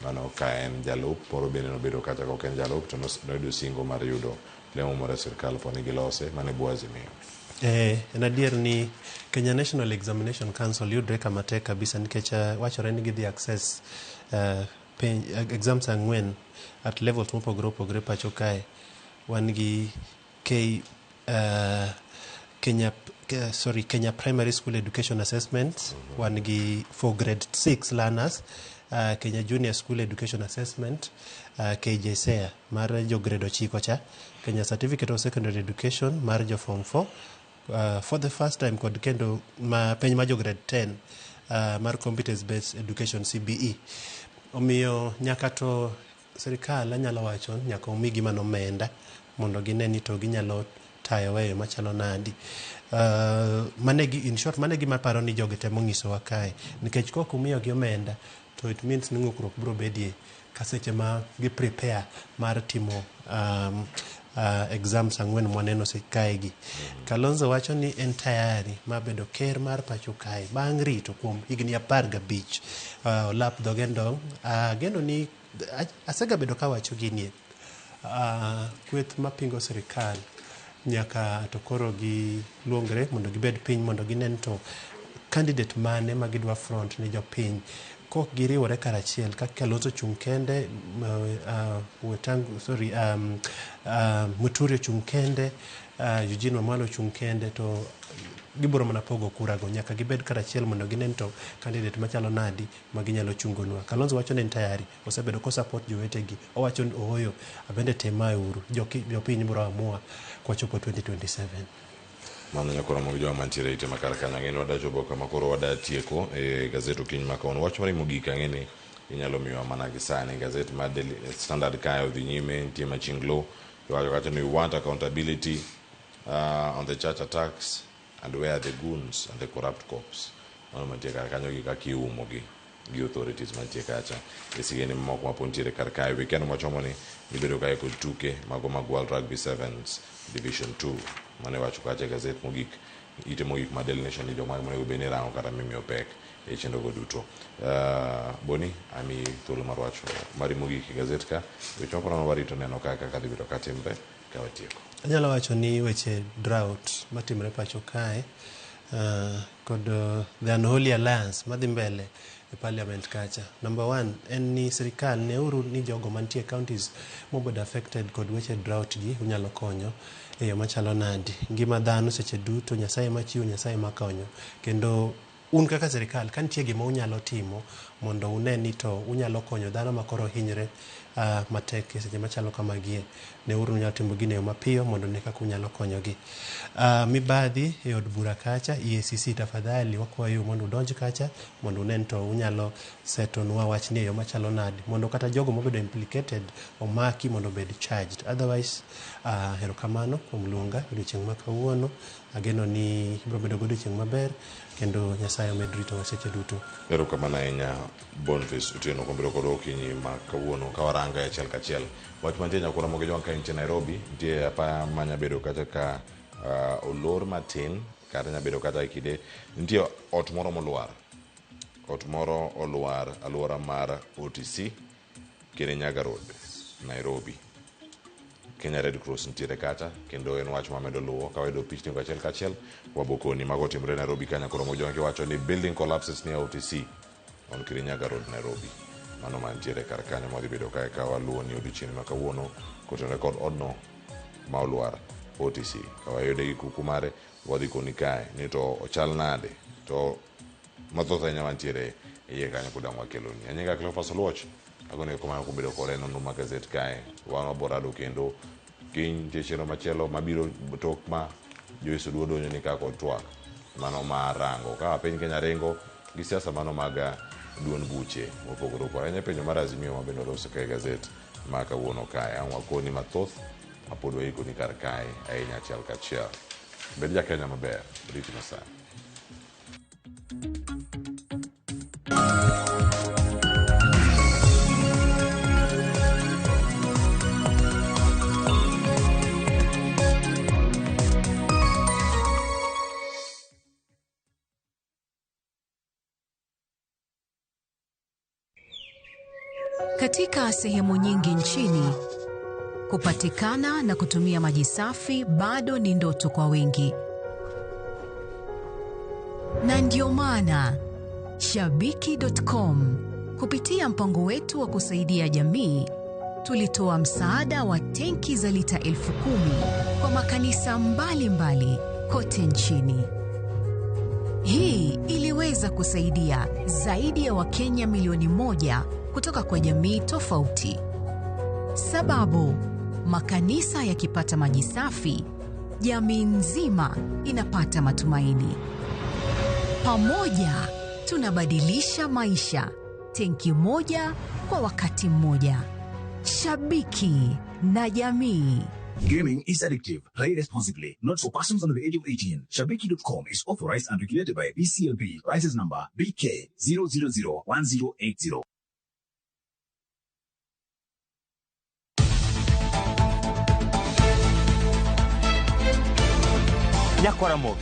Mano ka en jalup, moro bende nobedo kacha ka ok en jalup to noyudo singo mar yudo lemo moro e sirkal po ni gilose mane bwo Azimio. En adier ni Kenya National Examination Council yudre kama tek kabisa nikech wachore ni gidhi access exams 4 at levels mopogore opogore pacho kae. Wan gi Kenya Primary School Education Assessment, wan gi for grade 6 learners, Kenya Junior School Education Assessment, KJSEA mar jo grade 9 cha, Kenya Certificate of Secondary Education mar jo form 4, for the first time kod kendo ma penj mar jo grade 10 mar Competence Based Education CBE. Omiyo nyaka to sirikal anyalo wacho nyaka omigi mana omenda mondo gine ni to ginyalo tayo e yo machalo nadi. In short, mane gima aparo ni jogi temo nyisowa kae nikech kok umiyogi omenda to it means ni ng'ukruok biro bedie ka seche ma gi prepare mar timo exams 4 mwaneno kae gi. Kalonzo wacho ni en tayari mar bedo ker mar pacho kae bang' rito kuom higni 15. Olap dhoge ndong'. Ageno ni asegabedo kawacho ginie. Kweth mapingo sirikal nyaka to koro giluongre mondo gibed piny mondo ginen to candidate mane ma gidwa front ne jopiny. Kok giriwore karachiel kaka Kalonzo ochung' kende, Muturi ochung' kende, Eugene Wamalwa ochung' kende to gibiro mana pogo kura go. Nyaka gibed karachiel mondo ginen to candidate machalo nadi ma ginyalo chungonwa. Kalonzo wacho ni en tayari, osebedo ko support jowetegi. Owacho ni ooyo, abende temae uru, jopiny biro amua kwachopo 2027. Mano nyakoro mag jowa mantiere e ite ma kar kanyo. Ang'e ni wada chopo kama koro wada tieko e gazet okinyi ma kawuono. Wach mari mogik ang'e ni inyalo miyowa mana gi sani. Gazet mar Daily Standard kae odhi nyime, nitie Machinglo. Iwacho kacha ni we want accountability on the church attacks and where are the goons and the corrupt cops. Mano mantie kar kanyo gi kaka iumogi gi authorities mantie kacha e sigeni mamoko ma pod nitiere kar kae. Weekend mwachomo ni ibedo kae kod tuke mago mag World Rugby Sevens Division 2 mane wacho kacha e gazet mogik ite mogik mar Daily Nation ni joma onego bed ni rango kata mimiyo pek e chenro go duto. Boni ami thuolo mar wacho mari mogik e gazet ka weche moko nono warito neno kaka dhi bedo ka timre ka watieko. Anyalo wacho ni weche drought matimre pacho kae kod the unholy alliance madhi mbele e parliament kacha. Number one en ni sirikal neuru ni jogo mantie e counties mobedo affected kod weche drought gi unyalo konyo e yo machalo nadi. Ngima dhano seche duto Nyasaye machiwo, Nyasaye makonyo. Kendo un kaka sirikal ka nitie gima unyalo timo mondo une ni to unyalo konyo dhano makoro hinyre matek e seche machalo kamagie. Neuru unyalo timo gino e yo mapiyo mondo ne kaka unyalo konyogi. Mibadhi e od bura kacha, EACC tafadhali wakwayo mondo udonj kacha mondo unen to unyalo setonwa wachni e yo machalo nade mondo kata jogo mobedo implicated omaki mondo obed charged. Otherwise, erokamano kuom luonga odiochieng' ma kawuono. Ageno ni ibiro bedo godiochieng' maber kendo Nyasaye omed ritowa seche duto. Erokamano ahinya Boniface Otieno kuom bedo kodwa okinyi ma kawuono ka warango e achiel kachiel. Wach mantie nyakora mogi jwang' ka intie Nairobi, nitie apaya manya bedo kacha ka olor matin kata nya bedo kata e kinde nitie ot moro molwar. Ot moro olwar alwora mar OTC Kirinyaga Road, Nairobi. Kenya Red Cross nitiere kacha kendo en wach mamedo luwo ka wayudo pichni go achiel kachiel wabokoni mago otimore Nairobi kanya koro mojongi wacho ni building collapses near OTC on Kirinyaga Road, Nairobi. Mano mantiere kar kanyo mwadhi bedo kae ka waluwo ni odiochieng' ma kawuono kotenore kod odno ma olwar OTC. Ka wayude gi kuku mare wadhi koni kae ni to ochal nade to mathoth ahinya mantiere e iye kanyo pod ang' wakeloni. Anyinga Cleophas Oluoch agoni erokamano kuom bedo kode e nonro mag gazet kae. Wan waborado kendo kiny nitie chenro machielo mabiro tok ma Joyce Oduor donjo ni ka kod twak mano mar rango kaka piny Kenya ringo gi siasa mano mag duond buche mopogore opogore. Ahinya penjo mar Azimio ma bende olosi ka e gazet ma kawuono kae. Ang' wakoni mathoth ma pod waikoni kar kae ahinya achiel kachiel. Bed ja Kenya maber. Riti Nyasaye. Katika sehemu nyingi nchini, kupatikana na kutumia maji safi bado ni ndoto kwa wengi. Na ndio maana Shabiki.com kupitia mpango wetu wa kusaidia jamii tulitoa msaada wa tenki za lita 10,000 kwa makanisa mbalimbali mbali kote nchini. Hii iliweza kusaidia zaidi ya Wakenya milioni 1 kutoka kwa jamii tofauti. Sababu, makanisa yakipata maji safi, jamii nzima inapata matumaini. Pamoja tunabadilisha maisha, tenki moja kwa wakati mmoja. Shabiki na jamii. Gaming is addictive. Play responsibly. Not for persons under the age of 18. Shabiki.com is authorized and regulated by BCLB. License number BK 0001080. Nyakwaramogi,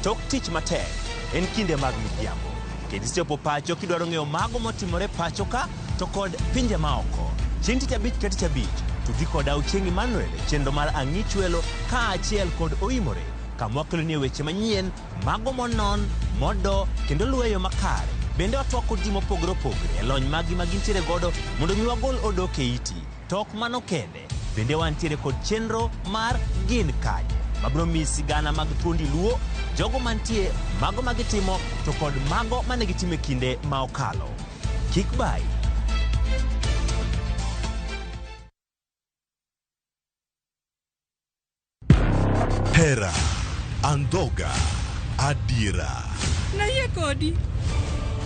tok tich matek en kinde mag midhiambo. Kendo isechopo pacho kidwaro ng'eyo mago motimore pacho ka to kod pinje maoko. Chieng' tich abich ka tich abich, tudri koda Ochieng' Emmanuel e chenro mar Ang'ichwelo kaachiel kod Oimore, kama wakeloni weche manyien, mago monon, modo kendo luwo e yo makare. Bende watwak kod ji mopogore opogore e lony maggi ma gintiere godo mondo mi wagol odok e iti. To ok mano kende, bende wantiere kod chenro mar Gin Kanye, mabiro miyi sigana mag thuondi Luo, jogo mantie, mago ma gitimo to kod mago mane gitimo e kinde ma okalo. Kik bayi. Hera, Andhoga. Adiera. Nayie kodi.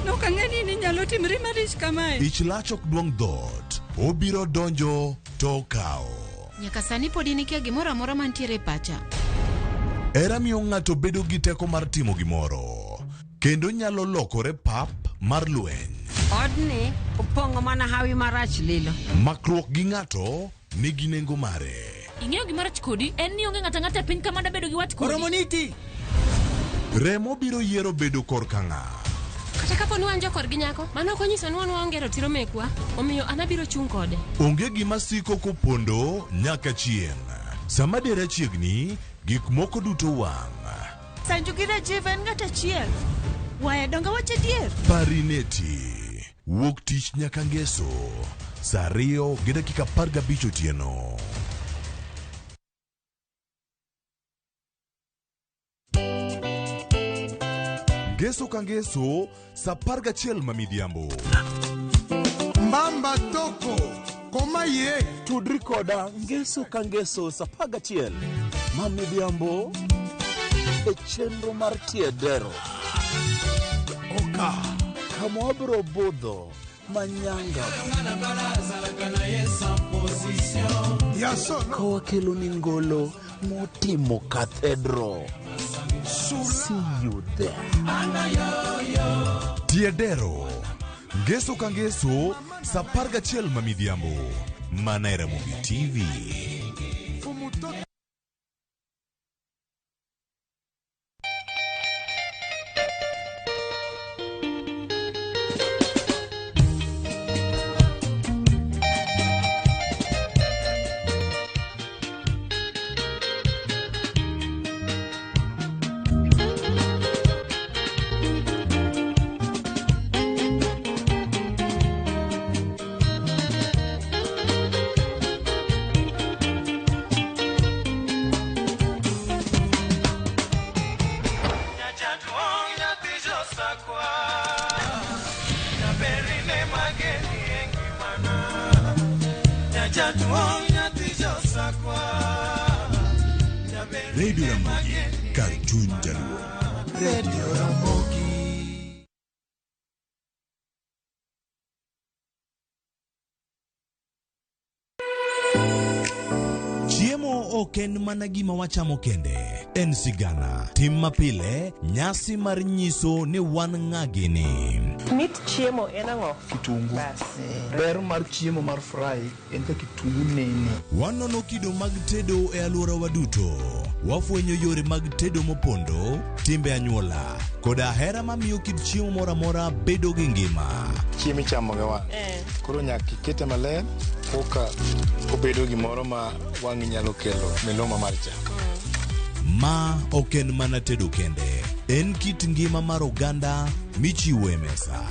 Nok ang'e ni ninyalo timri malich kamae. Ich lach ok duong' dhoot. Obiro donjo to okawo. Nyaka sani podi nikia gimoro amora mantiere e pacha. Hera miyo ng'ato bedo gi teko mar timo gimoro. Kendo nyalo lokore pap mar lweny. Odni opong'o mana hawi marach lilo. Makruok gi ng'ato nigi nengo mare. Ing'eyo gima rach kodi en ni onge ng'ato ang'ata e piny ka mada bedo gi wat kodi. Oromo niti. Remo biro yiero bedo korka ng'a. Kata kapo ni wan jokorgi nyako, mano ok onyiso ni wan waonge ratiro mekwa, omiyo an abiro chung' kode. Onge gima siko kopondo nyaka chieng'. Sama dera chiegni, gik moko duto wang'. Sanju gi Rajiv en ng'at achiel. Waya donge wach adier? Parineti. Wuok tich nyaka ngeso. Saa 2:15 otieno. Ngeso ka ngeso, saa 11 ma midhiambo. Mbamba toko koma ye. Tudri koda ngeso ka ngeso saa 11 ma midhiambo e chenro mar Tiedero. Oka. Kama wabiro budho manyanga ka wakelo ni ngolo motimo cathedral. See you there. Tiedero. Ngeso ka ngeso, saa 11 ma midhiambo. Mana e Ramogi TV. Radio Ramogi, kar chuny jaluo. Radio Ramogi. Chiemo ok en mana gima wachamo kende, en sigana, tim mapile, nyasi mar nyiso ni wan ng'a gini. Mit chiemo en ang'o? Kitungu. Bas. Ber mar chiemo mar fry en ka kitungu nene. Wanono kido mag tedo e alworawa duto. Wafwenyo yore mag tedo mopondo, timbe anyuola, koda hera mamiyo kit chiemo moro amora bedo gi ngima. Chiemo ichamo gi wang'. Koro nyaka ikete maler koka obedo gimoro ma wang'i nyalo kelo miluma mar chak. Ma ok en mana tedo kende, en kit ngima mar oganda michiwo e mesa.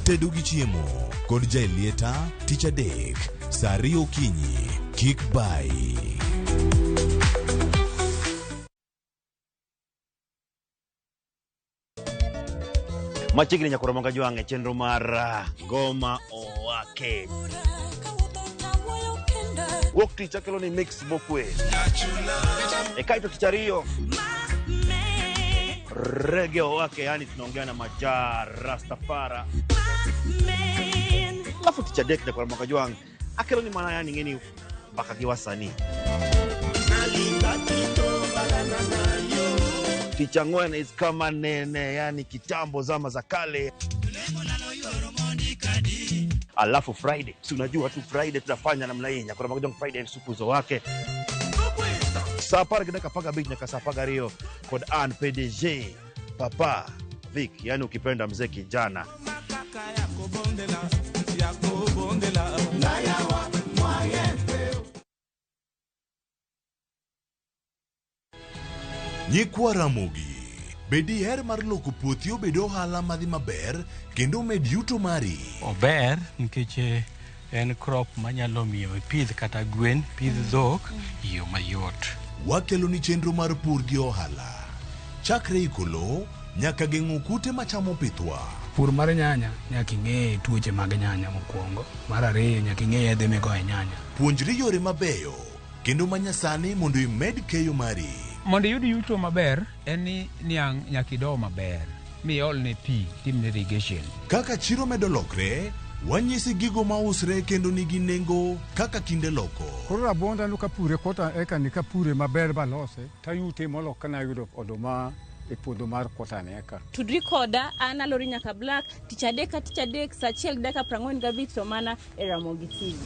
Tedo gi chiemo kod Jaelieta tich adek saa 2 okinyi. Kik bayi. Machiegni nyakoro manga jwang' e chenro mar Ngoma Owake. Wuok tich akelo ni mix mokwe. E kaeto tich ariyo rege owake, yani tunaongea na Maja Rastafara. Alafu tich adek nyakoro manga jwang' akelo ni mana yani ng'eni mbaka gi wasanii. Tich ang'wen is kama nene, yani kitambo zama za kale. Alafu Friday, si unajua tu Friday tunafanya namna hii, nyakoro manga jwang' Friday supuzo wake. Saa 10:15 nyaka saa 12 kod an PDG Papa Vic, yani ukipenda mzee kijana. Nyikwa Ramogi, be diher mar loko puothi obed ohala madhi maber kendo med yuto mari? Ober nikech en crop manyalo miyo ipidh kata gwen, pidh dhok e yo mayot. Wakelo ni chenro mar pur gi ohala. Chakre iko lowo nyaka geng'o kute machamo pithwa. Pur mar nyanya nyaka ing'e tuoche mag nyanya mokwongo. Mar ariyo nyaka ing'e yedhe migoyo e nyanya. Puonjri yore mabeyo kendo manyasani mondo imed keyo mari. Mondo iyud yuto maber en ni niang' nyaka ido maber miolne pi timne irrigation. Kaka chiro medo lokre, wanyisi gigo mausre kendo nigi nengo kaka kinde loko. Koro rabuonda no kapure kota eka ni kapure maber balose tayute molo kana ayudo oduma e puodho mar kota ni eka. Tudri koda an Alori Nyaka Black tich adek ka tich adek saa achiel gi dakika 45 to mana e Ramogi TV.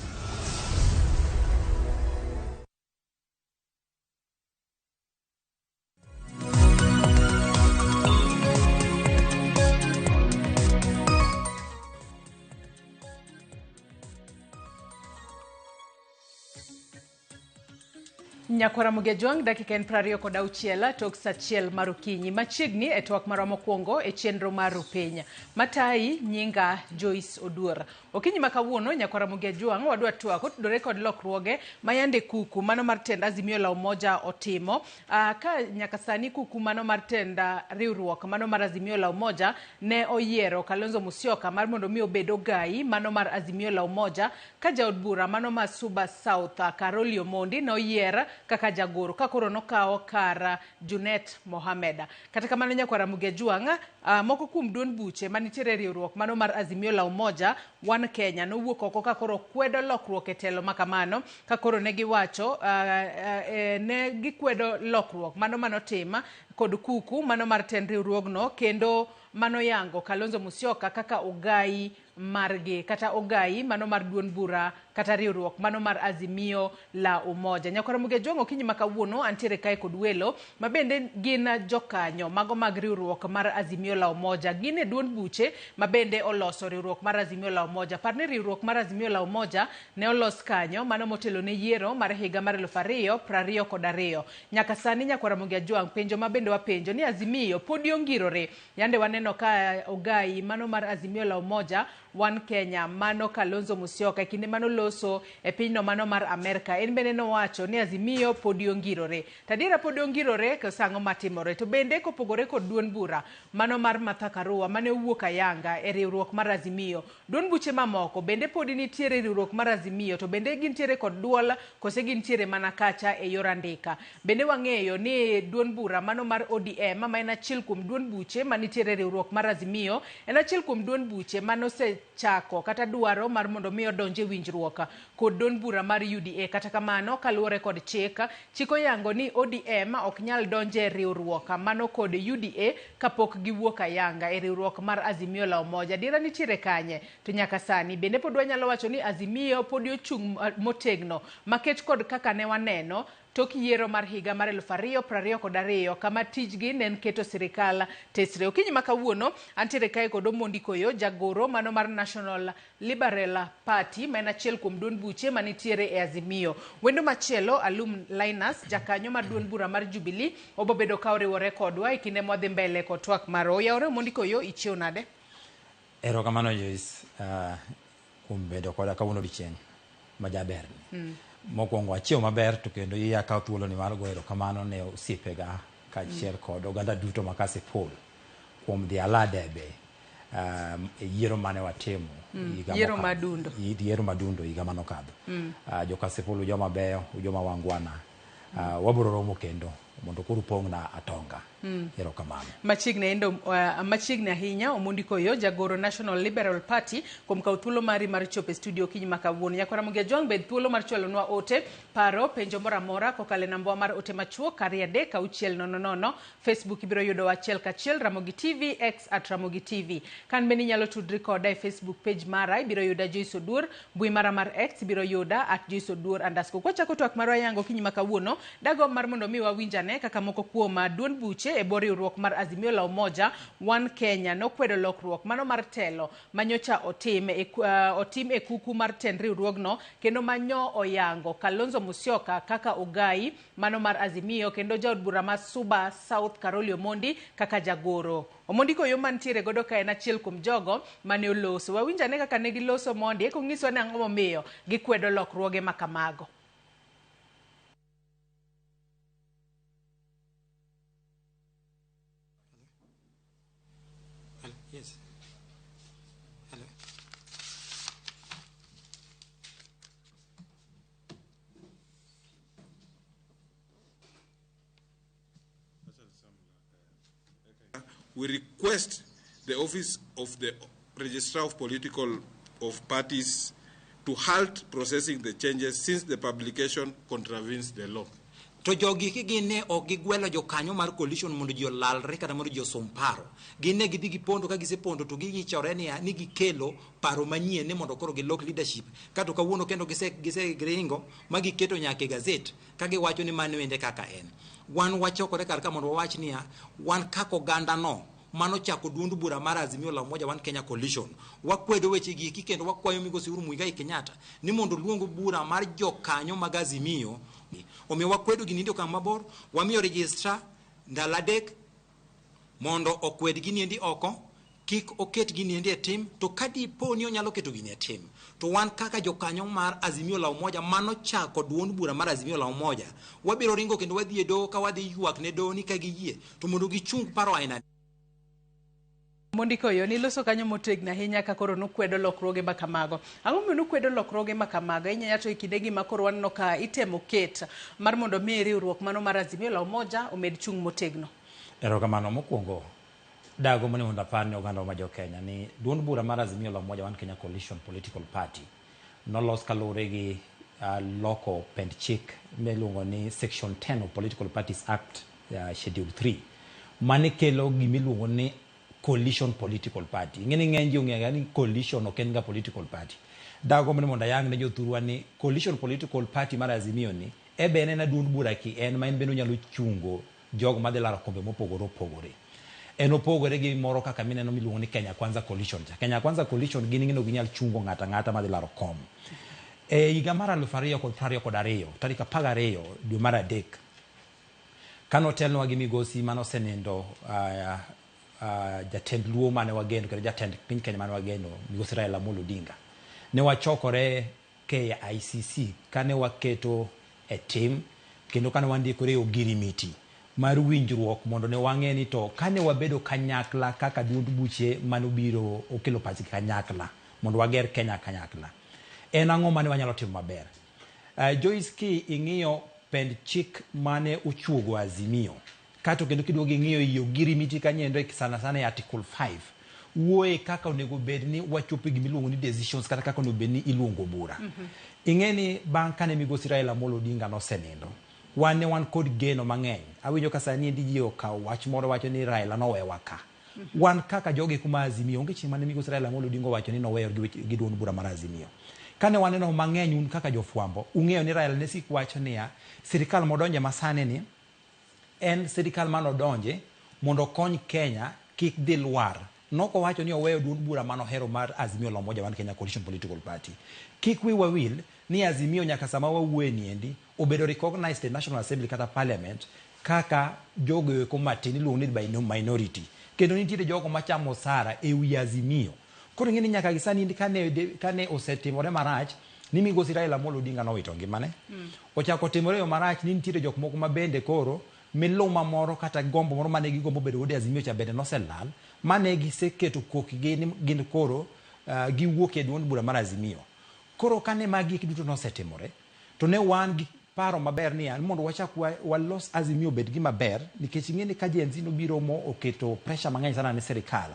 Nyakwara Mugejwang' dakika en 26 tok saa achiel mar okinyi machiegni e twak marwa mokwongo e chenro mar Rupiny. Matayi nyinga Joyce Oduor. Okinyi ma kawuono Nyakwara Mugejwang' wadwa twak otudore kod lokruoge ma yande kuku mano mar tend Azimio la Umoja otimo. Ka nyaka sani kuku mano mar tend riwruok mano mar Azimio la Umoja ne oyiero Kalonzo Musyoka mar mondo mi obed ogai mano mar Azimio la Umoja ka jaod bura mano ma Suba South Caroli Omondi ne oyier kaka jagoro ka koro nokawo kar Junet Mohamed. Kata kamano Nyakwara Mugejwang', moko kuom duond buche manitiere e riwruok mano mar Azimio la Umoja One Kenya nowuok oko ka koro kwedo lokruok e telo makamano ka koro ne giwacho ne gikwedo lokruok mano manotim kod kuku mano mar tend riwruogno kendo mano yango Kalonzo Musyoka kaka ogai margi kata ogai mano mar duond bura kata riwruok mano mar Azimio la Umoja. Nyakwara Mugejwang' okinyi ma kawuono antiere kae kod welo ma bende gin jokanyo mago mag riwruok mar Azimio la Umoja. Gin e duond buche ma bende oloso riwruok mar Azimio la Umoja. Par ni riwruok mar Azimio la Umoja ne olos kanyo mano motelo ne yiero mar higa mar 2022. Nyaka sani Nyakwara Mugejwang' penjo ma bende wapenjo ni Azimio podi ongirore. Yande waneno ka ogai mano mar Azimio la Umoja One Kenya mano Kalonzo Musyoka e kinde mano loso e pinyno mano mar Amerka en bende nowacho ni Azimio podi ongirore. Tadiera podi ongirore koso ang'o matimore? To bende kopogore kod duond bura mano mar Martha Karua mane owuok ayanga e riwruok mar Azimio, duond buche mamoko bende podi nitiere e riwruok mar Azimio to bende gintiere kod duol kose gintiere mana kacha e yor andika. Bende wang'eyo ni duond bura mano mar ODM ma en achiel kuom duond buche manitiere e riwruok mar Azimio en achiel kuom duond buche manose chako kata dwaro mar mondo mi odonje winjruok kod duond bura mar UDA. Kata kamano kaluwore kod chik, chik oyango ni ODM ok nyal donje riwruok mano kod UDA kapok giwuok ayanga e riwruok mar Azimio la Umoja. Dira nitiere kanye? To nyaka sani bende pod wanyalo wacho ni Azimio podi ochung' motegno maket kod kaka ne waneno tok yiero mar higa mar 2022 kama tijgi ne en keto sirikal tesre. Okinyi ma kawuono antiere kae kod Omondi Koyo, jagoro mano mar National Liberal Party ma en achiel kuom duond buche manitiere e Azimio. Wendo machielo Alum Linus, jakanyo mar duond bura mar Jubilee, obobedo ka oriwore kodwa e kinde mwadhi mbele kod twak marwa. Oyawore Omondi Koyo, ichiew nade? Erokamano Joyce, kuom bedo koda kawuono odiochieng' majaberni. Mokwongo achiew maber to kendo iya kawo thuoloni mar goyo erokamano ne osiepega kaachiel kod oganda duto ma Kasipul kuom dhi ala debe e yiero mane watimo yiero madundo. Yiero madundo higa manokadho. Jo Kasipul ujoma beyo, ujoma wangwana. Wabiro romo kendo mondo koro upong'na atonga. Erokamano. Machiegni ahinya Omondi Koyo, jagoro National Liberal Party, kuom kawo thuolo mari mar chopo e studio okinyi ma kawuono. Nyakwara Mugejwang' bed thuolo mar chwalonwa ote, paro, penjo moro amora kokalo e nambwa mar ote machuok 2 3 6 0 0. Facebook ibiro yudo achiel kachiel Ramogi TV, X at Ramogi TV. Kan bende inyalo tudri koda e Facebook page mara, ibiro yuda Joyce Oduor, mbui mara mar X ibiro yuda at Joyce Oduor underscore. Kwachako twak marwa yango okinyi ma kawuono, dagomb mar mondo mi wawinjane kaka moko kuom duond buche e bwo riwruok mar Azimio la Umoja One Kenya nokwedo lokruok mano mar telo manyocha otim e kuku mar tend riwruogno kendo manyo oyango Kalonzo Musyoka kaka ogai mano mar Azimio kendo jaod bura ma Suba South Caroli Omondi kaka jagoro. Omondi Koyo mantiere godo ka en achiel kuom jogo mane oloso. Wawinjane kaka ne giloso mondi eka onyiswa ni ang'o momiyo gikwedo lokruoge ma kamago. Yes. Hello. We request the Office of the Registrar of Political of Parties to halt processing the changes since the publication contravenes the law. To jogi eki gin ne ok gigwelo jokanyo mar coalition mondo ji olalre kata mondo ji osom paro. Gin ne gidhi gipondo ka gisepondo to giyichore niya ni gikelo paro manyien ni mondo koro gilok leadership. Kato kawuono kendo gise gise ringo ma giketo nyaka e gazet ka giwacho ni mano ende kaka en. Wan wachokore kar ka mondo wawach niya wan kaka oganda no mano chako duond bura mar Azimio la Umoja One Kenya Coalition. Wakwedo weche gi eki kendo wakwayo Migosi Uhuru Muigai Kenyatta ni mondo oluong bura mar jokanyo mag Azimio. Omiyo wakwedo gini e okang' mabor, wamiyo registrar ndalo 3 mondo okwed gini endi oko, kik oket gini endi e tim, to ka dipo ni onyalo keto gini e tim, to wan kaka jokanyo mar Azimio la Umoja mano chako duond bura mar Azimio la Umoja, wabiro ringo kendo wadhi e doho ka wadhi ywak ne doho ni ka giyie to mondo gichung paro aina. Mondiko yo niloso kanyo motegno ahinya ka koro nukwedo lokruoge ma kamago. Ang'o momiyo nukwedo lokruoge ma kamago? Ahinya to e kindegi ma koro waneno ka itemo ket mar mondo mi riwruok mano mar Azimio la Umoja omed chung' motegno. Erokamano. Mokwongo, dagombo ni mondo apar ne oganda ma jo Kenya ni duond bura mar Azimio la Umoja One Kenya Coalition Political Party nolos kaluwore gi loko pend chik miluongo ni Section 10 of Political Parties Act Schedule 3 mane kelo gimiluongo ni coalition political party. Ing'e ni ng'eny ji ong'eyo ni coalition ok en ga political party. Dagombo ni mondo ayang ne jothurwa ni coalition political party mar Azimio ni e be en ena duond bura ki en ma en bende onyalo chungo jogo madhi laro kombe mopogore opogore. En opogore gi moro kaka mineno miluongo ni Kenya Kwanza Coalition cha. Kenya Kwanza Coalition gin ing'e ni ok ginyal chungo ng'ato ang'ata madhi laro kom. E higa mar 2022, tarik 12 dwe mar 3, kane otelnwa gi migosi mane osenindo jatend Luo mane wageno kendo jatend piny Kenya mane wageno migosi Raila Amolo Odinga, ne wachokore KICC kane waketo e tim kendo kane wandikore e ogirimiti mar winjruok mondo ne wang'e ni to kane wabedo kanyakla kaka duond buche mane obiro okelo pachgi kanyakla mondo wager Kenya kanyakla, en ang'o mane wanyalo timo maber? Joyce, ki ing'iyo pend chik mane ochuogo Azimio kato kendo kiduogo ing'iyo i ogirimiti kanyendo sana sana e article 5 wuoye kaka onego bed ni wachopo e gimiluongo ni decisions kata kaka onego bed ni iluongo bura. Ing'e ni bang' kane migosi Raila Amolo Odinga nosenindo, wan ne wan kod geno mang'eny. Awinjo ka sani endi ji okawo wach moro wacho ni Raila nowewa ka. Wan kaka jogi kuma Azimio, onge chieng' mane migosi Raila Amolo Odinga owacho ni noweyo gi duond bura mar Azimio. Kane waneno mang'eny un kaka jofwambo, ung'eyo ni Raila ne sik wacho niya, sirikal modonje masani ni en sirikal manodonje mondo okony Kenya kik dhi lwar. Nok owacho ni oweyo duond bura manohero mar Azimio la Umoja One Kenya Coalition Political Party. Kik wiwa wil ni Azimio nyaka sama wawuoye niendi obedo recognized e National Assembly kata Parliament kaka jogo eko matin iluongo ni minority. Kendo nitiere jogo machamo osara e wi Azimio. Koro ing'e ni nyaka gi sani kane osetimore marach ni migosi Raila Amolo Odinga nowito ngimane. Ochako timore yo marach ni nitiere jok moko ma bende koro miluma moro kata gombo moro mane gigombo bedo godo e Azimio cha bende noselal, mane giseketo kokgi ni gin koro giwuok e duond bura mar Azimio. Koro kane magi duto nosetimore, to ne wan gi paro maber niya mondo wachak walos Azimio obed gima ber, nikech ing'e ni ka Gen Z nobiro mo oketo pressure mang'eny sana ne sirikal.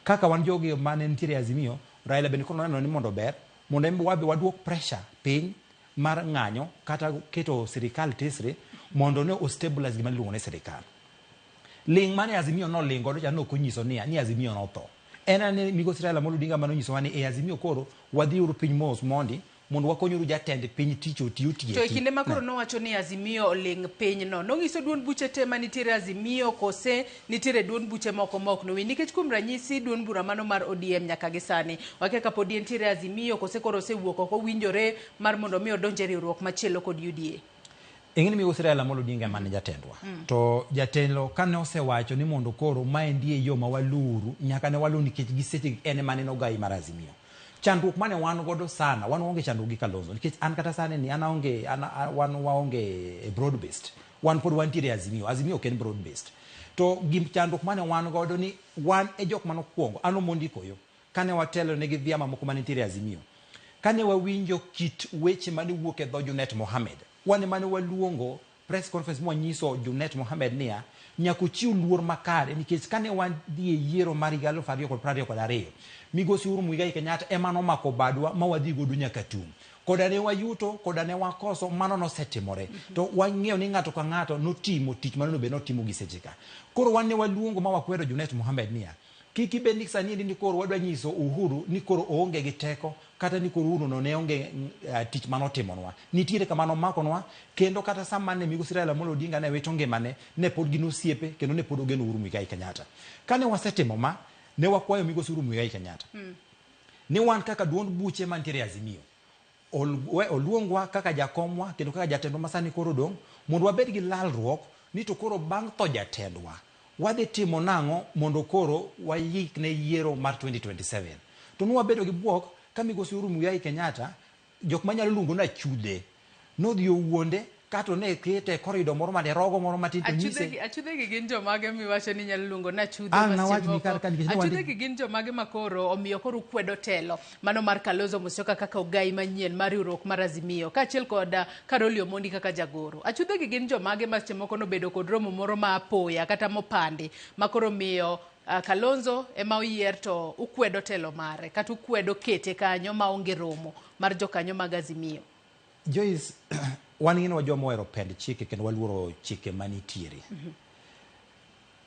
Kaka wan jogi mane nitiere e Azimio, Raila bende koro noneno ni mondo ber mondo en wabe waduok pressure piny mar ng'anyo kata keto sirikal tesre mondo ne o stabilize gima iluongo ni sirikal. Ling' mane Azimio noling' godo cha nok onyiso niya ni Azimio notho. En ane migosi Raila Amolo Odinga mane onyisowa ni e Azimio koro wadhiuru piny mos mondi mondo wakonyuru jatend piny tich oti otieki. To e kinde ma koro nowacho ni Azimio oling' piny no, nong'iso duond buche te manitiere Azimio kose nitiere duond buche moko ma ok nowinj? Nikech kuom ranyisi duond bura mano mar ODM nyaka gi sani, wakia ka podi entiere Azimio kose koro osewuok oko owinjore mar mondo mi odonj e riwruok machielo kod UDA. Ing'e ni migosi Raila Amolo Odinga ema ne jatendwa. To jatelo kane osewacho ni mondo koro maendi e yo ma waluuru, nyaka ne waluw nikech gi seche en ema ne en ogai mar Azimio. Chandruok mane wan godo sana, wan waonge chandruok gi Kalonzo nikech an kata sani ni an aonge, an, wan waonge e broad based. Wan pod wantiere e Azimio. Azimio ok en broad based. To gi chandruok mane wan godo ni wan e jok mane okwongo, an Omondi Koyo, kane watelo ne gi vyama moko mane nitiere e Azimio. Kane wawinjo kit weche mane wuok e dho Junet Mohamed, wan emane waluongo press conference mwanyiso Junet Mohamed niya, Nyaka ochiw luor makare nikech kane wadhi e yiero mar higa 2022, Migosi Uhuru Muigai Kenyatta ema nomako badwa ma wadhi godo nyaka tung'. Koda ne wayuto, koda ne wakoso, mano nosetimore. To wang'eyo ni ng'ato ka ng'ato notimo tich mane onego bed ni otimo gi seche ka. Koro wan ne waluongo ma wakwero Junet Mohamed niya, kik ibed ni sani endi ni koro wadwa nyiso Uhuru ni koro oonge gi teko kata ni koro Uhuru no ne onge tich mane otimonwa. Nitiere kama nomakonwa kendo kata sama ne Migosi Raila Amolo Odinga ne wito ngimane ne pod gin osiepe kendo ne pod ogeno Uhuru Muigai Kenyatta. Kane wasetimo ma, ne wakwayo Migosi Uhuru Muigai Kenyatta ni wan kaka duond buche mantiere e Azimio oluongwa kaka jakomwa kendo kaka jatendwa masani koro odong' mondo wabed gi lalruok ni to koro bang' tho jatendwa wadhi timo nang'o mondo koro wayik ne yiero mar 2027. To nwabedo gi bwok ka Migosi Uhuru Muigai Kenyatta jok manyalo luongo ni achudhe nodhi owuonde kato ne kete e corridor moro mane rogo moro matin to nyise Achudhegi achudhegi gin jomage miwacho ni inyalo luongo ni achudhe Ang' ma seche nawachni moko kar ka nikech ne wandik achudhegi gin jomage ma koro omiyo koro ukwedo telo mano mar Kalonzo Musyoka kaka ogai manyien mar riwruok mar Azimio kaachiel kod Caroli Omondi kaka jagoro. Achudhegi gin jomage ma seche moko nobedo kod romo moro ma apoya kata mopandi ma koro omiyo Kalonzo ema oyier to ukwedo telo mare kata ukwedo kete kanyo maonge romo mar jokanyo mag Azimio. Joyce, wan gin wa joma ohero pend chike kendo waluoro chike manitiere.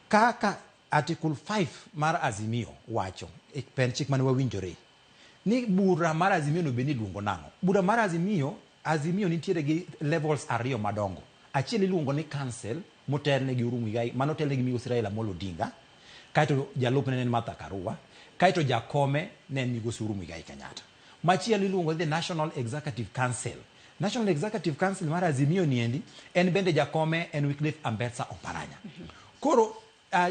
Kaka Article 5 mar Azimio wacho e pend chik mane wawinjore ni bura mar Azimio onego bed ni iluongo nang'o? Bura mar Azimio, Azimio nitiere gi levels ariyo madongo. Achiel iluongo ni council motelne gi Uhuru Muigai, mano otelne gi Migosi Raila Amolo Odinga, kaeto jalupne ne en Martha Karua, kaeto jakome ne en Migosi Uhuru Muigai Kenyatta. Machielo iluongo ni the National Executive Council. National Executive Council mar Azimio niendi en bende jakome en Wycliffe Ambetsa Oparanya. Koro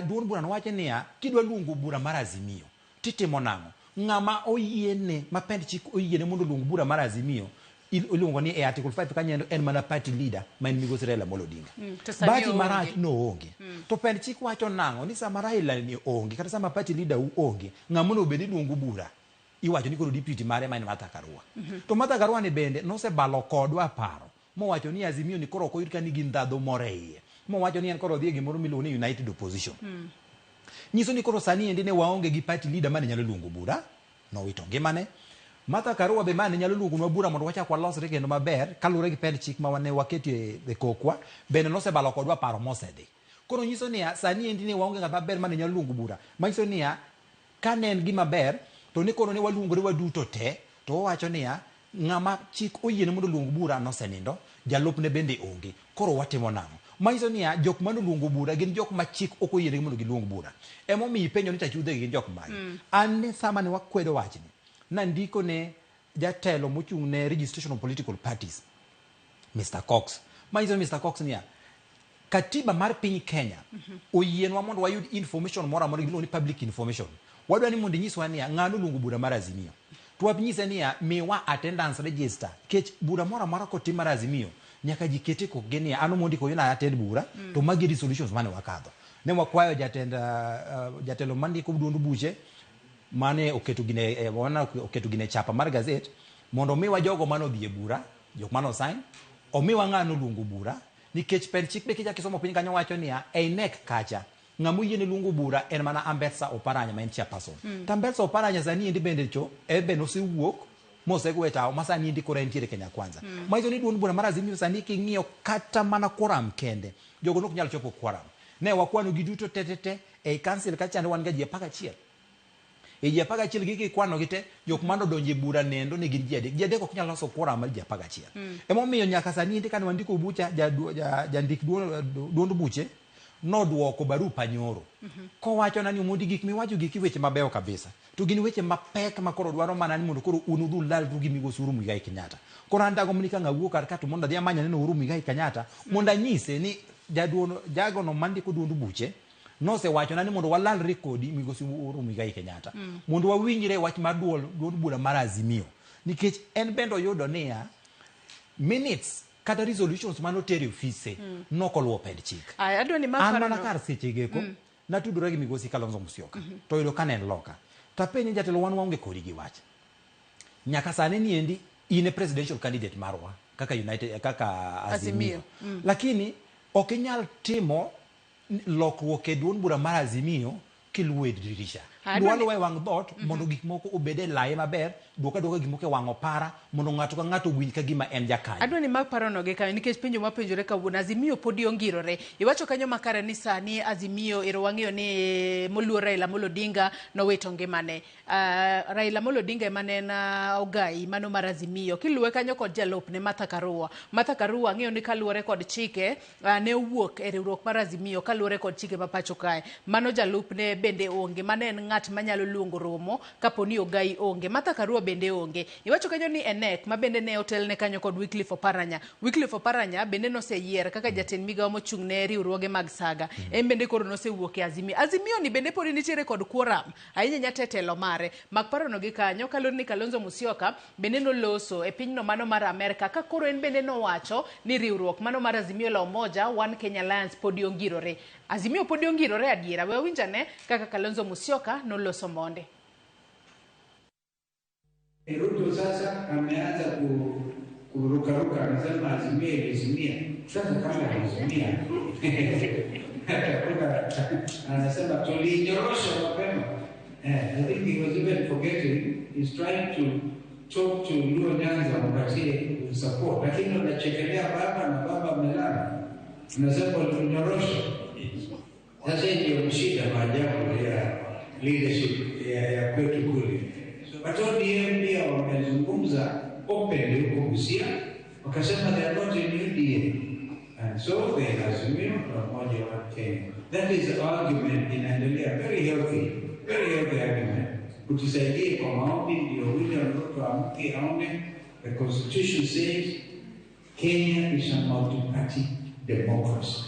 duond burano wacho niya, kidwa luongo bura mar Azimio titimo nang'o? Ng'ama oyiene ma pend chik oyiene mondo oluong bura mar Azimio iluongo ni e Article 5 kanyo en mana party leader ma en Migosi Raila Amolo Odinga. To sani Bahati oonge. marach noonge. To pend chik wacho nang'o? Ni sama Raila ni onge kata sama party leader u onge, ng'ama onego bed ni luongo bura iwacho ni koro deputy mare ma en Martha Karua. To Martha Karua ni bende nosebalo kodwa paro mowacho ni Azimio ni koro ok oyud ka nigi ndhadhu moro e iye. Mowacho ni en koro odhi e gimoro miluongo ni United Opposition. Nyiso ni koro sani endi ne waonge gi party leader mane nyalo luongo bura, nowito ngimane. Martha Karua be mane nyalo luongonwa bura mondo wachak walosre kendo maber kaluwore gi pend chik ma ne waketo e kokwa, bende nosebalo kodwa paro mosedhi. Koro nyiso niya, sani endi ne waonge ng'at maber mane nyalo luongo bura. Manyiso niya, ka ne en gima ber, to ne koro ne waluongore waduto te, to wawacho niya, ng'ama chik oyiene mondo oluong bura nosenindo, jalupne bende onge. Koro watimo nang'o? Manyiso niya, jok mane oluongo bura gin jok ma chik ok oyienegi mondo giluong bura. Emomiyo ipenjo ni to achudhegi gin jok mage. An ne sama ne wakwedo wachni, nandiko ne jatelo mochung' ne registration of political parties, Mr. Cox. Manyiso ni Mr. Cox niya, katiba mar piny Kenya oyienwa mondo wayud information moro amora gimiluongo ni public information. Wadwa ni mondo inyiswa niya, ng'ano oluongo bura mar Azimio. To wanyise niya, miwa attendance register. Kech bura moro amora kotim mar Azimio, nyaka ji kete kokgi niya, an Omondi Koyuna attend bura, to magi resolutions mane wakadho. Ne wakwayo jatend, jatelo mandiko duond buche, mane oketo gine, mane oketo gine chapa mar gazet, mondo omiwa jogo mane odhi e bura, jok mane osign, omiwa ng'ano oluongo bura, nikech pend chik be kichako isomo piny kanyo wacho niya, ei NEC kacha, ng'ama oyiene luongo bura en mana Ambetsa Oparanya ma en chairperson. To Ambetsa Oparanya sani endi bende cho, en be nosewuok mosegwe tawo ma sani endi koro entiere Kenya Kwanza. Manyiso ni duond bura mar Azimio sani king'iyo kata mana quorum kende, jogo nok nyal chopo quorum. Ne wakwano gi duto te te te, ei council kacha ne wan ga ji 11. E ji 11 gi kikwano gi te, jok mane odonjo e bura nendo ne gin ji adek. Ji adek ok nyal loso quorum mar ji 11. Emomiyo nyaka sani endi kane wandiko bucha, jandik duond buche noduoko barupa nyoro. Kowachona ni Omondi gik miwacho giki weche mabeyo kabisa. To gin weche mapek ma koro dwaro mana ni mondo koro un udhi ulalru gi Migosi Uhuru Muigai Kenyatta. Koro an dagombo ni ka ng'a wuok kar ka to mondo adhi amany aneno Uhuru Muigai Kenyatta mondo anyise ni jagono mandiko duond buche nosewachona ni mondo walalre kodi Migosi Uhuru Muigai Kenyatta. Mondo wawinjre wach mar duond bura mar Azimio. Nikech en bende oyudo niya, minutes kata resolutions mane oter e ofise nokoluwo pend chik. Aya, adwa ni ma An paro mana no. kar seche geko, natudora gi Migosi Kalonzo Musyoka. To oyudo ka ne en loka. To apenje jatelo wan waonge kodi gi wach. Nyaka sani niendi in e presidential candidate marwa kaka United, kaka Azimio. Azimio. Lakini ok inyal timo Lokruok e duond bura mar Azimio kiluwo e dirisha. Ah, Luw adwa ni- aluwa e wang' dhoot mondo gik moko obed e laye maber, duok aduoka gik moko e wang' opara mondo ng'ato ka ng'ato owinj ka gima en jakanyo. Adwa ni mak parono gi kanyo nikech penjo mapenjore kawuono Azimio podi ongirore. Iwacho kanyo makare ni sani Azimio ero wang'eyo ni moluor Raila Amolo Odinga nowito ngimane. Raila Amolo Odinga ema ne en ogai mano mar Azimio. Kiluwe kanyo kod jalupne Martha Karua. Martha Karua ang'eyo ni kaluwore kod chike ne owuok e riwruok mar Azimio kaluwore kod chike ma pacho kae. Mano jalupne bende onge. Mano en ng'at manyalo luongo romo kapo ni ogai onge. Martha Karua bende onge. Iwacho kanyo ni ENEC ma bende ne otelne kanyo kod Wycliffe Oparanya. Wycliffe Oparanya bende noseyier kaka jatend migawo mochung' ne riwruoge mag saga. En bende koro nosewuok e Azimio. Azimio ni bende podi nitiere kod quorum ahinya ahinya to e telo mare. Mak parono gi kanyo kaluwore ni Kalonzo Musyoka bende noloso e pinyno mano mar Amerka ka koro en bende nowacho ni riwruok mano mar Azimio la Umoja One Kenya Alliance podi ongirore. Azimio podi ongirore adiera. We wawinj ane kaka Kalonzo Musyoka noloso monde. Ruto sasa ameanza kurukaruka, anasema Azimio ilizimia. Sasa kama ilizimia hakuna, anasema tuliinyorosha mapema. I think he was even forgetting, he's trying to talk to Luo Nyanza wapatie support, lakini unachekelea baba na baba amelala, unasema ulinyorosha. Sasa hii ndio shida maajabu ya leadership ya kwetu kule. But ODM pia wamezungumza openly huko Busia, wakasema they are not in UDA. And so they Azimio la Umoja One Kenya. That is the argument inaendelea, very healthy argument. Utusaidie kwa maombi ndio William Ruto amke aone the constitution says Kenya is a multi-party democracy.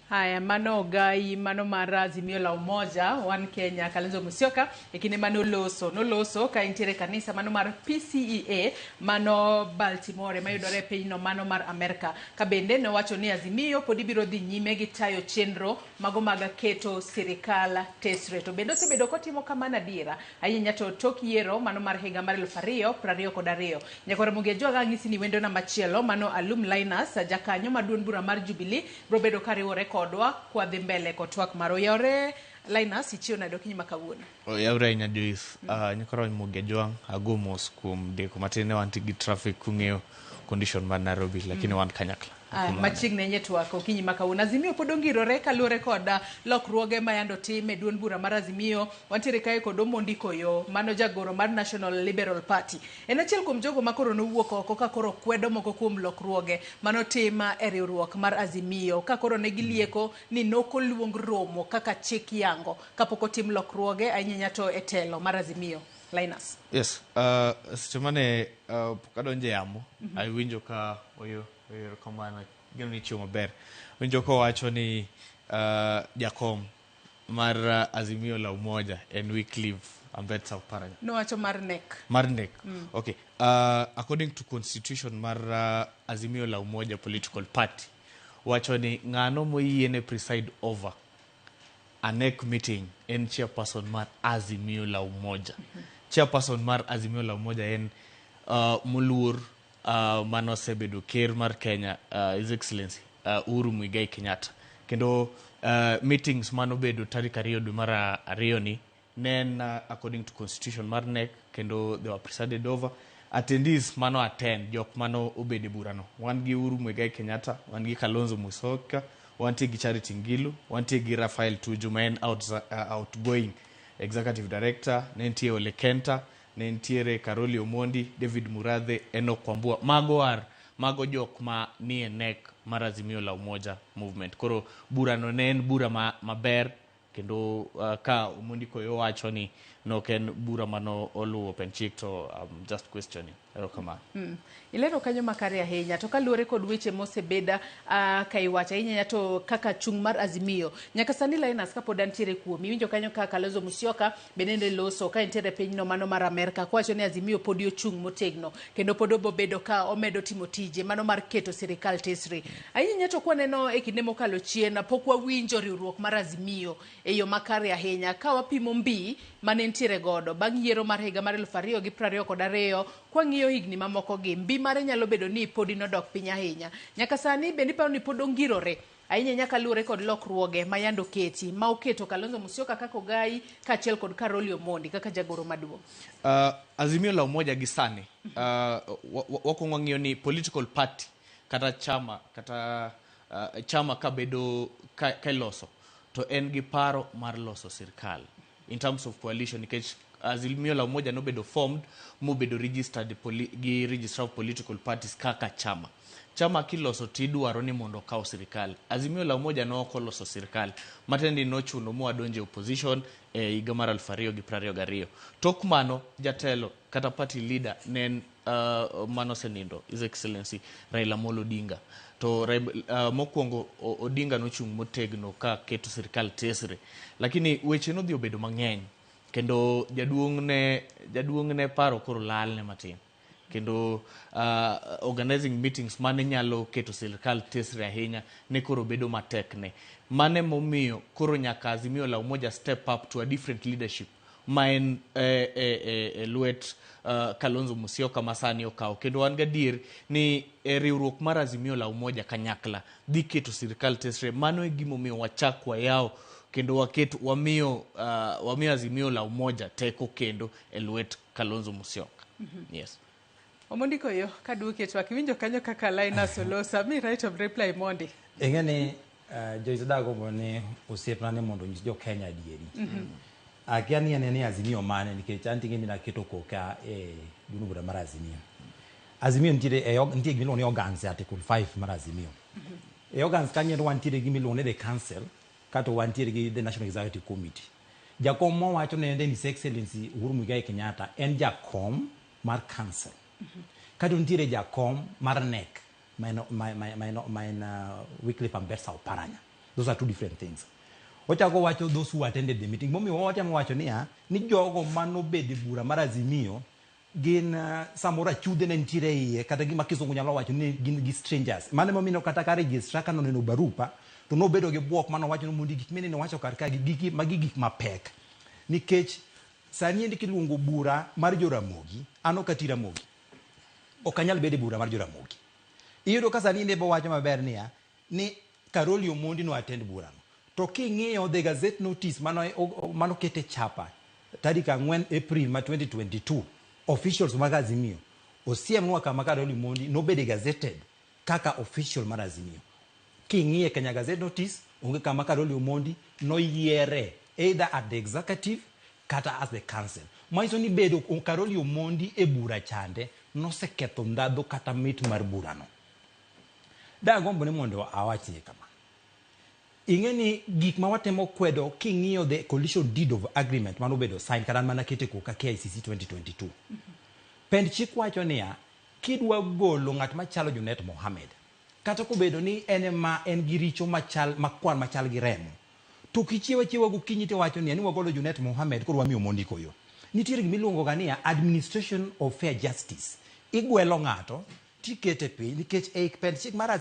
Haya, mano ogai mano mar Azimio la Umoja One Kenya Kalonzo Musyoka e kinde mane oloso noloso ka entiere kanisa mano mar PCEA mano Baltimore mayudore e pinyno mano mar Amerka. Ka bende nowacho ni Azimio pod ibiro dhi nyime gi tayo chenro mago mag keto sirikal tesre. To bende osebedo kotimo kamano adiera ahinya to tok yiero mano mar higa mar 2022. Nyakwar Ramogi Ajwang' ang'isi ni wendona machielo mano Alum Linus jakanyo mar duond bura mar Jubilee biro bedo kariwore kodwa kwadhi mbele kod twak mar oyawre. Linus, ichiew nade okinyi ma kawuono? Oyawre ahinya Joyce. Nyakoro Ramogi Ajwang' ago mos kuom deko matin ne wantie gi traffic kung'eyo condition mar Nairobi lakini wan kanyakla. Machiegni ahinya twak okinyi ma kawuono. Azimio pod ongirore kaluwore kod lokruoge ma yando tim e duond bura mar Azimio. Wantiere kae kod Omondi Koyo, mano jagoro mar National Liberal Party. En achiel kuom jogo ma koro nowuok oko ka koro kwedo moko kuom lokruoge manotim e riwruok mar Azimio. Ka koro ne gilieko ni nokoluong romo kaka chik yango kapok otim lokruoge ahinya to e telo mar Azimio. Linus. Yes, seche mane pok adonjo e yamo, awinjo ka oyo erokamano, geno ni ichiew maber. Winjo kowacho ni jakom mar Azimio la Umoja en Wycliffe Ambetsa Oparanya. Nowacho mar NEC. Mar NEC. Okay. According to constitution mar Azimio la Umoja political party, wacho ni ng'ano moyiene preside over a NEC meeting en chairperson mar Azimio la Umoja. Chairperson mar Azimio la Umoja en moluor manosebedo ker mar Kenya, His Excellency Uhuru Muigai Kenyatta. Kendo meetings manobedo tarik 2 dwe mar 2 ni ne en according to constitution mar NEC, kendo they were presided over. Attendees mano attend, jok mano obedo e burano. Wan gi Uhuru Muigai Kenyatta, wan gi Kalonzo Musyoka, wantie gi Charity Ngilu, wantie gi Raphael Tuju ma en outgoing executive director, ne nitie Ole Kenta, ne nitiere Caroli Omondi, David Murathe, Enoch Wambua. Mago jok ma nie NEC mar Azimio la Umoja movement. Koro burano ne en bura maber, kendo ka Omondi Koyo wacho ni nok en bura mano oluwo pen chik, to I'm just questioning. Erokamano. Ilero kanyo makare ahinya. To kaluwore kod weche mosebeda ka iwacho ahinya to kaka chung' mar Azimio nyaka sani, Linus, kapod antiere kuomi, iwinjo kanyo ka Kalonzo Musyoka bende ne loso ka entiere pinyno mano mar Amerka kowacho ni Azimio podi ochung' motegno kendo pod obobedo ka omedo timo tije mano mar keto sirikal tesre. Ahinya to kwaneno e kinde mokalo chien pok wawinjo riwruok mar Azimio e yo makare ahinya ka wapimo mbi mane nitiere godo bang' yiero mar higa mar 2022. Kwang'iyo higni mamoko gi mbi mare nyalo bedo ni podi nodok piny ahinya. Nyaka sani bende iparo ni pod ongirore Ahinya ahinya kaluwore kod lokruoge ma yande oketi ma oketo Kalonzo Musyoka kaka ogai kaachiel kod Caroli Omondi kaka jagoro maduong'. Azimio la Umoja gi sani wakwongo wang'iyo ni political party kata chama kata chama kabedo ka iloso to en gi paro mar loso sirkal in terms of coalition, nikech Azimio la Umoja nobedo formed mobedo registered gi Registrar of Political Parties kaka chama. Chama kiloso tidwaro ni mondo okaw sirkal. Azimio la Umoja ne ok oloso sirkal, matiende ni nochuno mwadonjo e opposition e higa mar 2022. Tok mano jatelo kata party leader ne en manosenindo His Excellency Raila Amolo Odinga. To mokwongo Odinga nochung' motegno ka keto sirkal tesre, lakini weche nodhi obedo mang'eny kendo jaduong' ne paro koro lalne matin, kendo organizing meetings mane nyalo keto sirkal tesre ahinya ne koro bedo matek ne. Mane momiyo koro nyaka Azimio la Umoja step up to a different leadership ma en lwet Kalonzo Musyoka ma sani okawo, kendo wan gadier ni riwruok mar Azimio la Umoja kanyakla dhi keto sirkal tesre. Mano e gimomiyo wachak wayawo kendo waketo wamiyo Azimio la Umoja teko kendo e lwet Kalonzo Musyoka. Yes. Omondi koyo kaduoki e twak iwinjo kanyo kaka Linus olosa mi right of reply mondi. Ing'e ni Joyce dagombo ni osiepna ni mondo onyis jo Kenya adieri. Akia ni en ni Azimio mane, nikech an ting'e ni naketo koka e duond bura mar Azimio. Azimio nitiere e nitie gima iluongo ni organs e Article 5 mar Azimio. E organs kanyo wantiere gi gima iluongo ni the council, kato wantiere gi the National Executive Committee. Jakom mawacho nende ni His Excellency Uhuru Muigai Kenyatta en jakom mar council. Kato nitiere jakom mar NEC ma en Wycliffe Ambetsa Oparanya. Those are two different things. Ochako wacho those who attended the meeting. Momiyo watemo wacho niya, ni jogo manobedo e bura mar Azimio gin samoro achudhe ne nitiere iye, kata gima kisungu nyalo wacho ni gin gi strangers. Mano emomiyo kata ka registrar ka noneno barupa to nobedo gi bwok manowacho ni mondi gik mineno wacho kar ka gi magi gik mapek. Nikech sani endi kiluongo bura mar Joramogi, an ok ati Ramogi. Ok anyal bedo e bura mar Joramogi. Iyudo ka sani endi bowacho maber niya, ni Caroli Omondi no attend burano. To king'iyo the gazette notice mano kete chapa tarik 4 April ma 2022, officials mag Azimio osiemnwa kama Caroli Omondi nobedo gazetted kaka official mar Azimio. King'iye Kenya Gazette Notice, onge kama Caroli Omondi noyiere either at the executive kata as the council. Manyiso ni bedo Caroli Omondi e bura chande noseketho ndhadhu kata mit mar burano. Dagombo ni mondo awachie kama. Ing'e ni gik ma watemo kwedo king'iyo the coalition deed of agreement manobedo sign kata mana kete koka KICC 2022. Pend chik wacho niya, kidwa golo ng'at machalo Junet Mohamed, kata kobedo ni en ema en gi richo machal makwar machal gi remo, to kichiewo achiewa gokinyi tiwacho niya ni wagolo Junet Mohamed koro wamiyo Omondi koyo. Nitiere gima iluongo ga niya administration of fair justice. Igwelo ng'ato tikete piny nikech ei pend chik mar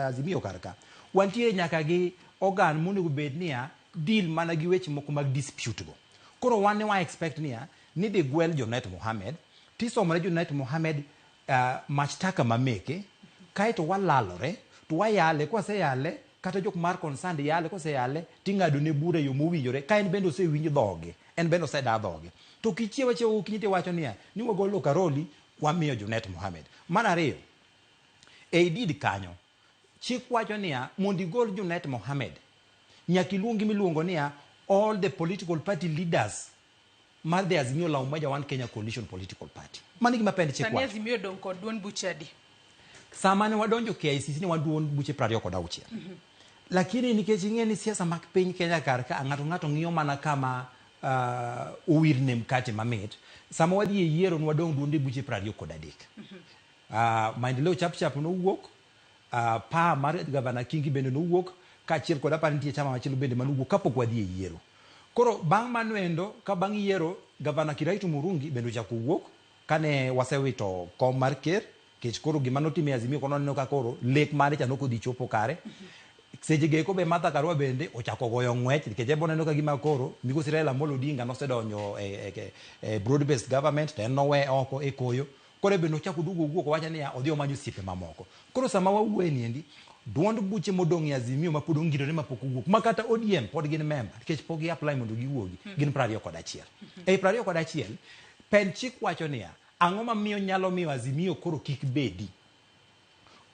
Azimio kar ka wantiere nyaka gi organ monego bed niya deal mana gi weche moko mag dispute go. Koro wan ne wa expect niya ni dhi gwel Junet Mohamed tisomone Junet Mohamed mashtaka mameke, kaeto walalore to wayale, kwaseyale kata jok mar concerned yale, koseyale ting'ado ne bura e yo mowinjore ka en bende osewinj dhoge, en bende oseda dhoge. To kichiewo achiewa gokinyi tiwacho niya ni wagolo Caroli wamiyo Junet Mohamed. Mar ariyo, ei deed kanyo chik wacho niya mondo igol Junet Mohamed nyaka iluong gima iluongo niya all the political party leaders mar the Azimio la Umoja One Kenya Coalition Political Party. Mano gima pend chik Sani wacho. Azimio dong' kod duond buche adi? Sama ne wadonjo KICC ne wan duond buche 26. Lakini nikech ing'e ni siasa mag piny Kenya kar ka ng'ato ng'iyo mana kama owirne mkate mamit. Sama wadhi e yiero ne wadong' duonde buche 23. Maendeleo Chap Chap nowuok, pa mar Gavana Kingi bende nowuok, kaachiel kod aparo nitie chama machielo bende manowuok kapok wadhi e yiero. Koro bang' mano endo, ka bang' yiero, Gavana Kiraitu Murungi bende ochako wuok kane wasewito kom mar ker, nikech koro gima notimo e Azimio kono neno ka koro lek mare cha nok odhi chopo kare. Seche go eko be Martha Karua bende ochako goyo ng'wech nikech en boneno ka gima koro migosi Raila Amolo Odinga nosedonjo e broad based government to en nowe oko e koyo. Koro be nochako oduogo owuok owacho niya odhi omanyo osiepe mamoko. Koro sama wawuoye niendi, duond buche modong' e Azimio ma pod ongirore ma pok owuok, ma kata ODM pod gin member, nikech pok gi apply mondo giwuogi, gin 21. Ei 21, pend chik wacho niya, ang'o mamiyo nyalo miyo Azimio koro kik bedi?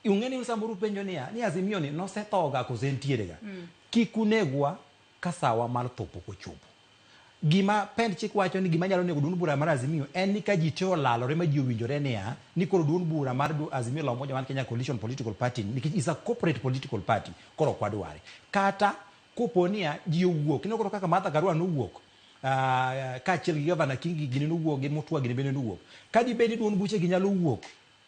Ung'e ni samoro upenjo niya, ni Azimio ni nosethoga koso entiere ga? Kik unegwa ka sawa mar tho pok ochopo. Gima pend chik wacho ni gima nyalo nego duond bura mar Azimio en ni ka ji te olalore ma ji owinjore niya ni koro duond bura mar Azimio la Umoja One Kenya Coalition Political Party nikech is a corporate political party koro ok wadware. Kata kopo niya ji owuok ineno koro kaka Martha Karua nowuok kaachiel gi gavana Kingi gini nowuok gi Mutua gini bende nowuok. Ka dibed ni duond buche gi nyalo wuok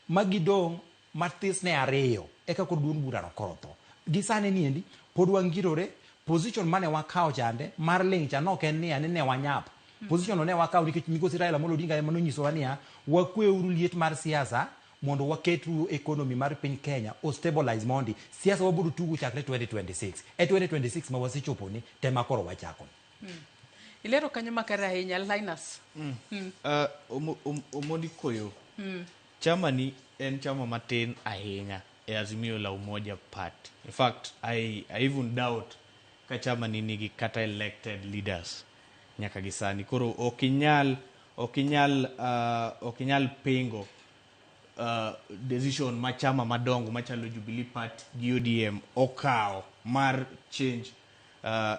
ma gidong' mathis ne ariyo eka koro duond burano koro tho. Gi sani niendi pod wangirore position mane wakawo chande mar ling' cha nok en niya ni ne wanyap. Position no ne wakawo nikech migosi Raila Amolo Odinga ema nonyisowa niya wakweuru liet mar siasa mondo waketuru economy mar piny Kenya o stabilize mondi. Siasa wabiro tugo chakre 2026. E 2026 ma wasechopo ni tema koro wachako. Ilero kanyo makare ahinya Linus. Omondi Koyo. Chama ni en chama matin ahinya e Azimio la Umoja Party. In fact, I even doubt ka chama ni nigi kata elected leaders nyaka gi sani. Koro ok inyal pingo decision ma chama madongo machalo Jubilee Party gi ODM okawo mar change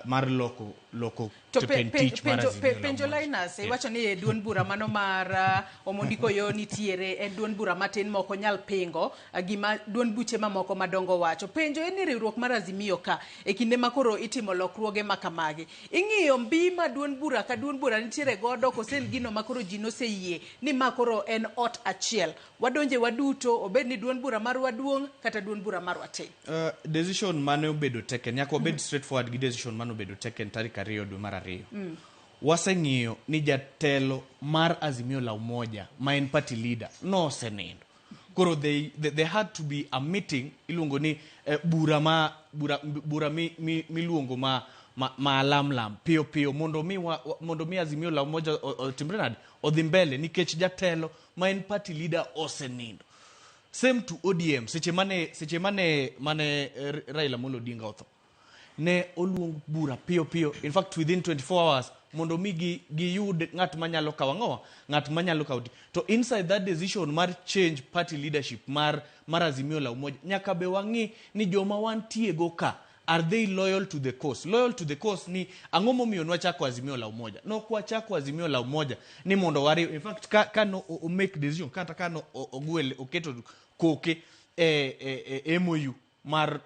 mar loko To pend tich mar Azimio la penjo Umoja. Linus, iwacho ni e duond bura mano mar Omondi Koyo nitiere en duond bura matin ma ok onyal pingo gima duond buche mamoko madongo wacho. Penjo en ni riwruok mar Azimio ka e kinde ma koro itimo lokruoge ma kamagi, ing'iyo mbi ma duond bura ka duond bura nitiere godo kose en gino ma koro ji noseyie ni ma koro en ot achiel. Wadonje waduto, obed ni duond bura marwa duong' kata duond bura marwa tin. Decision mane obedo taken, nyaka wabed straightforward gi decision mane obedo taken tarik 2 dwe mar 2. Waseng'iyo ni jatelo mar Azimio la Umoja ma en party leader nosenindo. Koro they had to be a meeting iluongo ni bura ma bura, bura mi, mi, miluongo ma ma lamlam piyo piyo mondo mi mondo mi Azimio la Umoja otimre nade odhi mbele nikech jatelo ma en party leader osenindo. Same to ODM seche mane Raila Amolo Odinga otho ne oluong bura piyo piyo, in fact within 24 hours mondo mi giyud ng'at manyalo kawo ang'owa, ng'at manyalo kawo to inside that decision mar change party leadership mar Azimio la Umoja nyaka be wang'i ni joma wantie go ka are they loyal to the cause. Loyal to the cause ni ang'o momiyo nwachako Azimio la Umoja. Nok wachako Azimio la Umoja ni mondo wariw, in fact ka no o make decision kata ka no ogwel oketo koke e MOU mar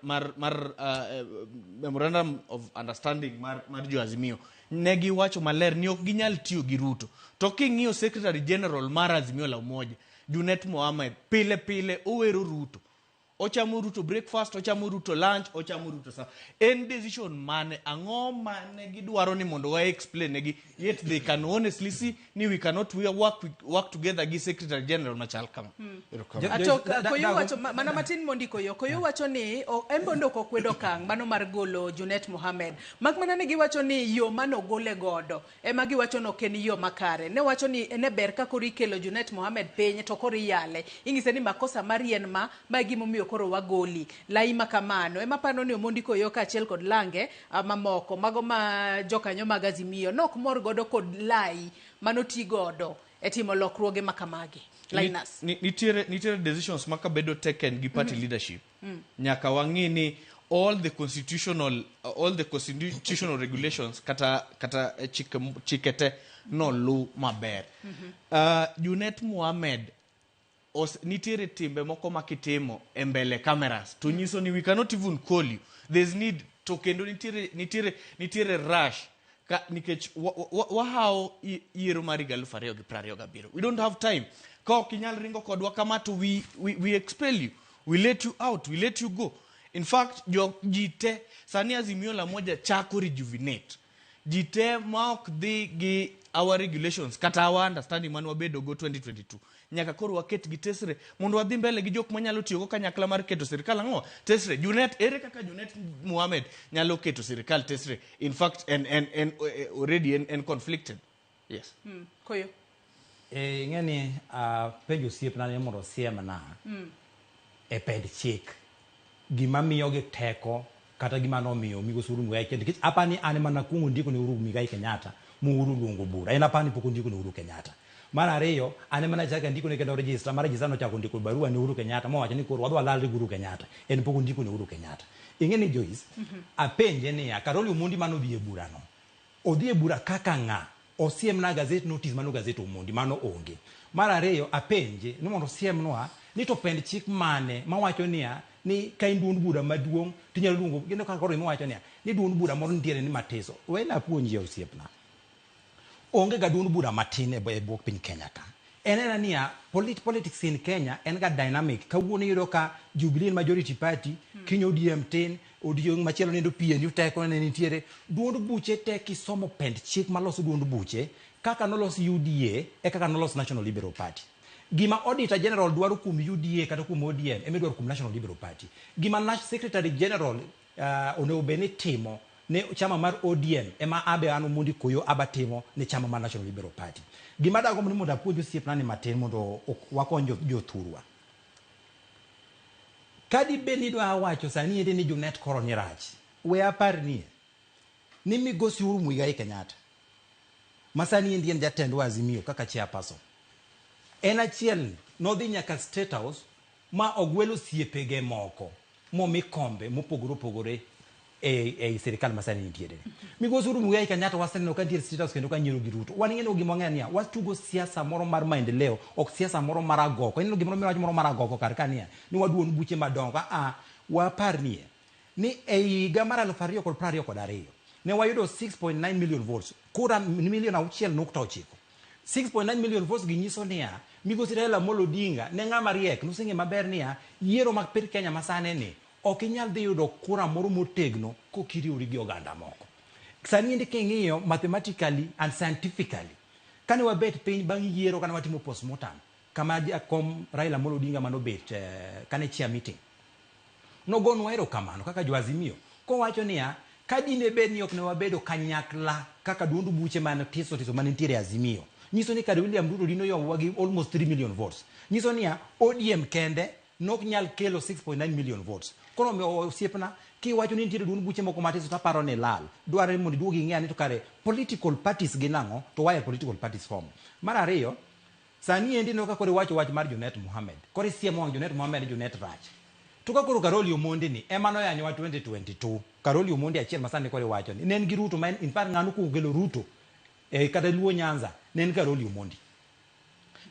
memorandum of understanding mar jo Azimio ne giwacho maler ni ok ginyal tiyo gi Ruto. To king'iyo Secretary General mar Azimio la Umoja Junet Mohamed pile pile owero Ruto. Ochamo Ruto breakfast, ochamo Ruto lunch, ochamo Ruto sa. En decision mane, ang'o mane gidwaro ni mondo wa explain negi, yet they can honestly see ni we cannot we work together gi Secretary General machal kama. Ato Koyo wacho mana matin mondi Koyo. Koyo wacho ni en bende ok okwedo okang' mano mar golo Junet Mohamed. Mak mana ni giwacho ni yo mano gole godo ema giwacho ni ok en yo makare. Ne wacho ni ne ber ka koro ikelo Junet Mohamed piny to koro iyale. Ing'ise ni makosa mari en ma gimomiyo koro wagoli. Lai ma kamano ema pano ni Omondi Koyo kaachiel kod lange mamoko mago ma jokanyo mag Azimio nok mor godo kod lai manoti godo e timo lokruoge ma kamagi. Linus. Nitiere decisions ma kabedo taken gi party leadership. Nyaka wang'i ni all the constitutional regulations kata chike te no lu maber. Junet Mohamed nitiere timbe moko makitimo e mbele cameras to nyiso ni we cannot even call you. There's need to kendo nitiere rush ka nikech wahawo yiero mar higa 2027. We don't have time. Ka ok inyal ringo kodwa kama to we expel you. We let you out, we let you go. In fact, ji te sani Azimio la Umoja chako rejuvenate. Ji te ma ok dhi gi our regulations kata our understanding mane wabedo go 2022. Nyaka koro waket gi tesre mondo wadhi mbele gi jok manyalo tiyogo kanyakla mar keto sirikal ang'o? Tesre. Junet, ere kaka Junet Mohamed nyalo keto sirikal tesre? In fact, en already en conflicted. Yes. Koyo. Eh, ing'e ni apenjo osiepna ni mondo osiemna e pend chik gima miyogi teko kata gima nomiyo migosi Uhuru Muigai Kenyatta nikech apani an ema nakwongo ndiko ne Uhuru Muigai Kenyatta Uhuru luongo bura en apani pok ondiko ne Uhuru Kenyatta. Mar ariyo an ema nachako andiko ne kendo register ma register nochako ndiko barua ne Uhuru Kenyatta mowacho ni koro wadhi walalre gi Uhuru Kenyatta en pok ondiko ne Uhuru Kenyatta. Ing'e ni Joyce apenje niya Karoli Omondi mane odhi e burano odhi e bura kaka ng'a? Osiemna gazette notice mano gazette Omondi mano onge. Mar ariyo apenje ni mondo osiemnwa ni to pend chik mane mawacho niya ni ka in duond bura maduong' tinyalo luongo gino kaka koro iwacho niya ni duond bura moro nitiere ni matiso. Wena apuonji osiepna. Onge ga duond bura matin e bwo piny Kenya ka. En ena niya politics in Kenya en ga dynamic. Kawuono iyudo ka Jubilee en majority party, kiny ODM tin, odiochieng' machielo nindo PNU teko ne nitiere. Duond buche te kisomo pend chik maloso duond buche, kaka nolos UDA e kaka nolos National Liberal Party. Gima Auditor General dwaro kuom UDA kata kuom ODM ema idwaro kuom National Liberal Party. Gima Secretary General onego bed ni timo ne chama mar ODM ema abe an Omondi Koyo aba timo ne chama mar National Liberal Party. Gima dagombo ni mondo apuonj osiepna ni matin mondo wakony jothurwa. Kadi bed ni idwa wacho sani ende ni Junet koro ni rach, we apar nie ni migosi Uhuru Muigai Kenyatta ma sani endi en jatendwa Azimio kaka chairperson. En achiel nodhi nyaka State House ma ogwelo osiepege moko momi kombe mopogore opogore e sirikal ma sani nitiere. Migosi Uhuru Muigai Kenyatta waseneno ka nitiere State House kendo ka nyiero gi Ruto. Wan ing'eyo gima wang'eyo niya, watugo siasa moro mar maendeleo, ok siasa moro mar agoko. Ineno gimoro miwacho moro mar agoko kar ka niya, ni waduon buche madongo. Wapar nie, ni e higa mar 2022 ne wayudo 6.9 million votes, kura milion 6.9. 6.9 million votes gi nyiso niya, migosi Raila Amolo Odinga ne ng'ama riek, noseng'e maber niya, yiero mag piny Kenya masani ni ok inyal dhi yudo kura moro motegno kok iriwori gi oganda moko. Sani endi king'iyo mathematically and scientifically, kane wabet piny bang' yiero kane watimo postmortem, kama jakom Raila Amolo Odinga manobet kane chair meeting, nogonwa erokamano kaka jo Azimio, kowacho niya, ka dine bed ni ok ne wabedo kanyakla kaka duond buche mane tiso tiso mane nitiere Azimio, nyiso ni kare William Ruto dino yombowa gi almost 3 million votes. Nyiso niya, ODM kende nok nyal kelo 6.9 million votes. Koro omiyo osiepna, kiwacho ni nitiere duond buche moko matiso to aparo ni lal. Dwarore mondo iduog ing'e ni to kare political parties gin ang'o, to why are political parties formed. Mar ariyo, sani endi ineno ka koro iwacho wach mar Junet Mohammed. Koro isiemo wang' Junet Mohammed ni Junet rach. To ka koro Karoli Omondi ni ema noyanyowa 2022. Karoli Omondi achiel ma sani koro iwacho ni ne en gi Ruto ma en in fact ng'ano kuongo kelo Ruto kata Luo Nyanza ne en Karoli Omondi.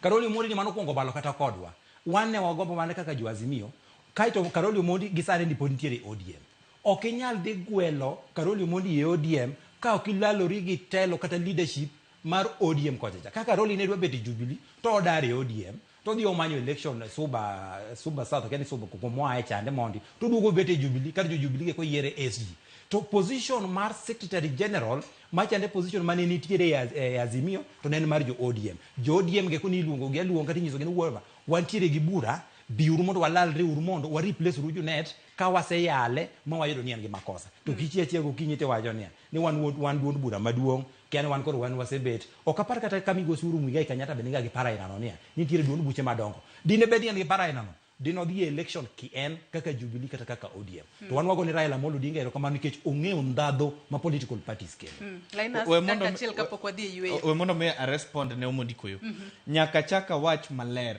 Karoli Omondi ni mano kuongo balo kata kodwa. Wan ne wagombo mana kaka jo Azimio, kaeto Karoli Omondi gi sani ni pod nitiere ODM. Ok inyal dhi gwelo Karoli Omondi e ODM ka ok ilalori gi telo kata leadership mar ODM kocha cha. Ka Karoli ne dwa bet e Jubilee to odar e ODM to odhi omanyo election Suba South, ok en Suba kumoae chande mondi to oduogo bet e Jubilee kata jo Jubilee go yiere SG. To position mar Secretary General machande position mane nitiere e Azimio to ne en mar jo ODM. Jo ODM ge koni iluongo gi aluonga kata inyisogi ni wuowa, wantiere gi bura, biuru mondo walalre uru mondo wa replace uru Junet ka waseyale ma wayudo ni en gi makosa. To kichie achia gokinyi tiwacho niya, ni wan duond bura maduong', kia ni wan koro wan wasebet. Ok apar kata ka migosi Uhuru Muigai Kenyatta bende niga gi paro ainano niya, nitiere duond buche madongo. Dine bed ni en gi paro ainano, dine odhi e election ki en kaka Jubilee kata kaka ODM. To wan wago ni Raila Amolo Odinga erokamano nikech ong'eyo ndhadhu ma political parties kelo. Linus, We mondo dakika achiel kapok wadhi e yweyo. We mondo mi a respond ne Omondi Koyo. Nyaka chak awach maler.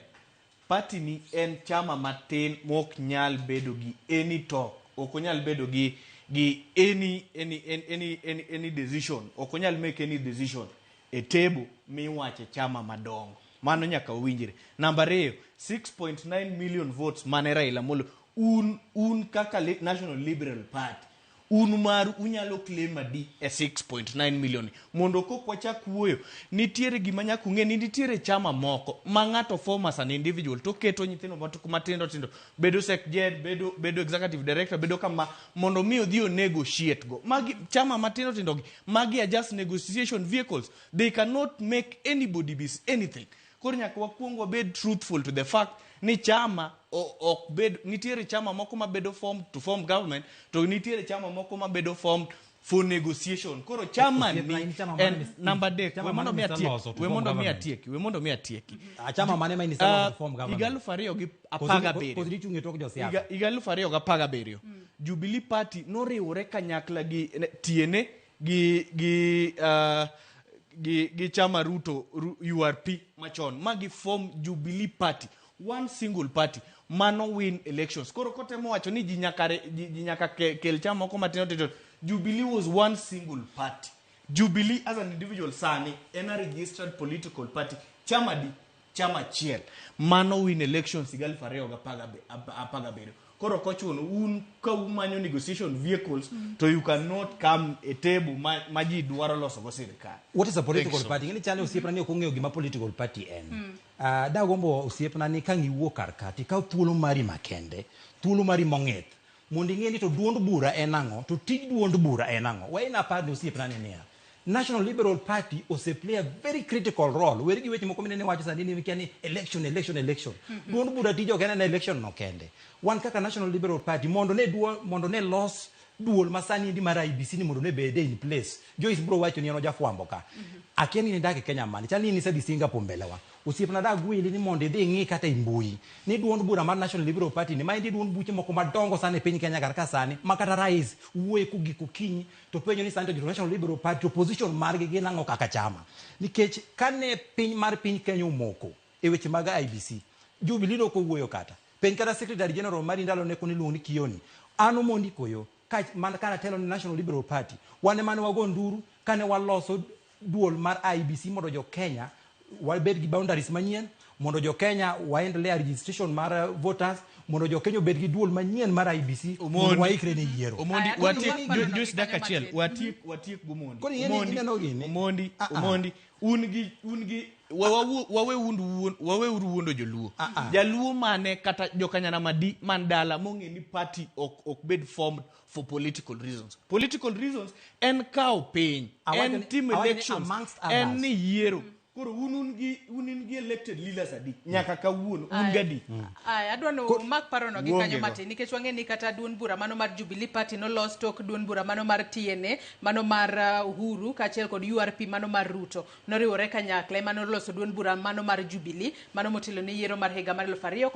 Party ni en chama matin mok nyal bedo gi any talk, ok onyal bedo gi any decision, ok onyal make any decision e table miwache chama madongo. Mano nyaka owinjre. Namba 2, 6.9 million votes mane Raila Amolo un kaka National Liberal Party un maru unyalo claim adi e 6.9 million mondo kok wachak wuoyo. Nitiere gima nyaka ung'e ni nitiere chama moko ma ng'ato form as an individual to keto nyithindo matindo tindo bedo secgen, bedo executive director, bedo kama mondo mi odhi o negotiate go. Magi chama matindo tindo gi, magi are just negotiation vehicles. They cannot make anybody be anything. Koro nyaka wakuong wabed truthful to the fact ni chama ok bed, nitiere chama moko mabedo formed to form government, to nitiere chama moko mabedo formed for negotiation. Koro chama Osiepna, ni in chama mane en namba 3. chama We mondo mane mi atiek. miseloso to We form mondo mi government? atieki. We mondo mi atieki. Ah, chama mane ma in iseloso to form government? Higa 2017. Koso dichung' e tok josiasa? Higa 2017. Jubilee Party noriwore kanyakla gi tiene gi chama Ruto URP machon ma gi form Jubilee Party, one single party mano win elections. Koro kotemo wacho ni ji nyaka kel chama moko matindo tindo, Jubilee was one single party. Jubilee as an individual sani en a registered political party. Chama di chama achiel mano win elections higa 2017. Koro kochuno un ka umanyo negotiation vehicles to you cannot come a table ma ji dwaro loso go sirikal. What is a political party? Ng'eni chalo osiepna ni ok ong'eyo gima political party en. Dagombo osiepna ni ka iwuok kar ka tikaw thuolo mari makende, thuolo mari mong'ith, mondo ing'e ni to duond bura en ang'o, to tij duond bura en ang'o. Wena apar ni osiepna ni niya, National Liberal Party ose play a very critical role. Weri gi weche moko minene wacho sani ni kia ni election, election, election. Duond bura tije ok en election no kende. Wan kaka National Liberal Party mondo ne los duol masani endi mar IEBC ni mondo ne bede in place. Joyce bro wacho ni en ojafwambo ka. Akia ni nidak e Kenya mane, chal ni in isedhi Singapore mbele wa. Osiepna da gweli ni mondo idhi ing'i kata e mbui ni duond bura mar National Liberal Party ni maendi duond buche moko madongo sana e piny Kenya kar ka sani ma kata rais wuoye kogik okinyi to penjo ni sani to jo National Liberal Party opposition margi gin ang'o kaka chama. Nikech kane piny mar piny Kenya omoko e weche mag IEBC, Jubilee nok owuoyo kata. Penj kata Secretary General mari ndalo ne koni iluongo ni Kioni. An Omondi koyo kana telo ni National Liberal Party. Wan ema ne wago nduru kane waloso duol mar IEBC mondo jo Kenya wabed gi boundaries manyien, mondo jo Kenya waendelea registration mar voters, mondo jo Kenya obed gi duol manyien mar IEBC mondo waikre ne yiero. Omondi, watiek Joyce dakika achiel, watiek Gomondi. Omondi, Omondi, un gi wawe uru wuondo joluo. Jaluo mane kata jokanyana madi man dala mong'e ni party ok bed formed for political reasons. Political reasons en kawo piny, en timo elections, en ni yiero. Koro un gi elected leaders adi nyaka kawuono un gadi. Aya, adwa no mak parono gi kanyo matin nikech wang'e ni kata duond bura mano mar Jubilee Party nolos tok duond bura mano mar TNA mano mar Uhuru kaachiel kod URP mano mar Ruto noriwore kanyakla ema noloso duond bura mano mar Jubilee mano motelo ne yiero mar higa mar 2017.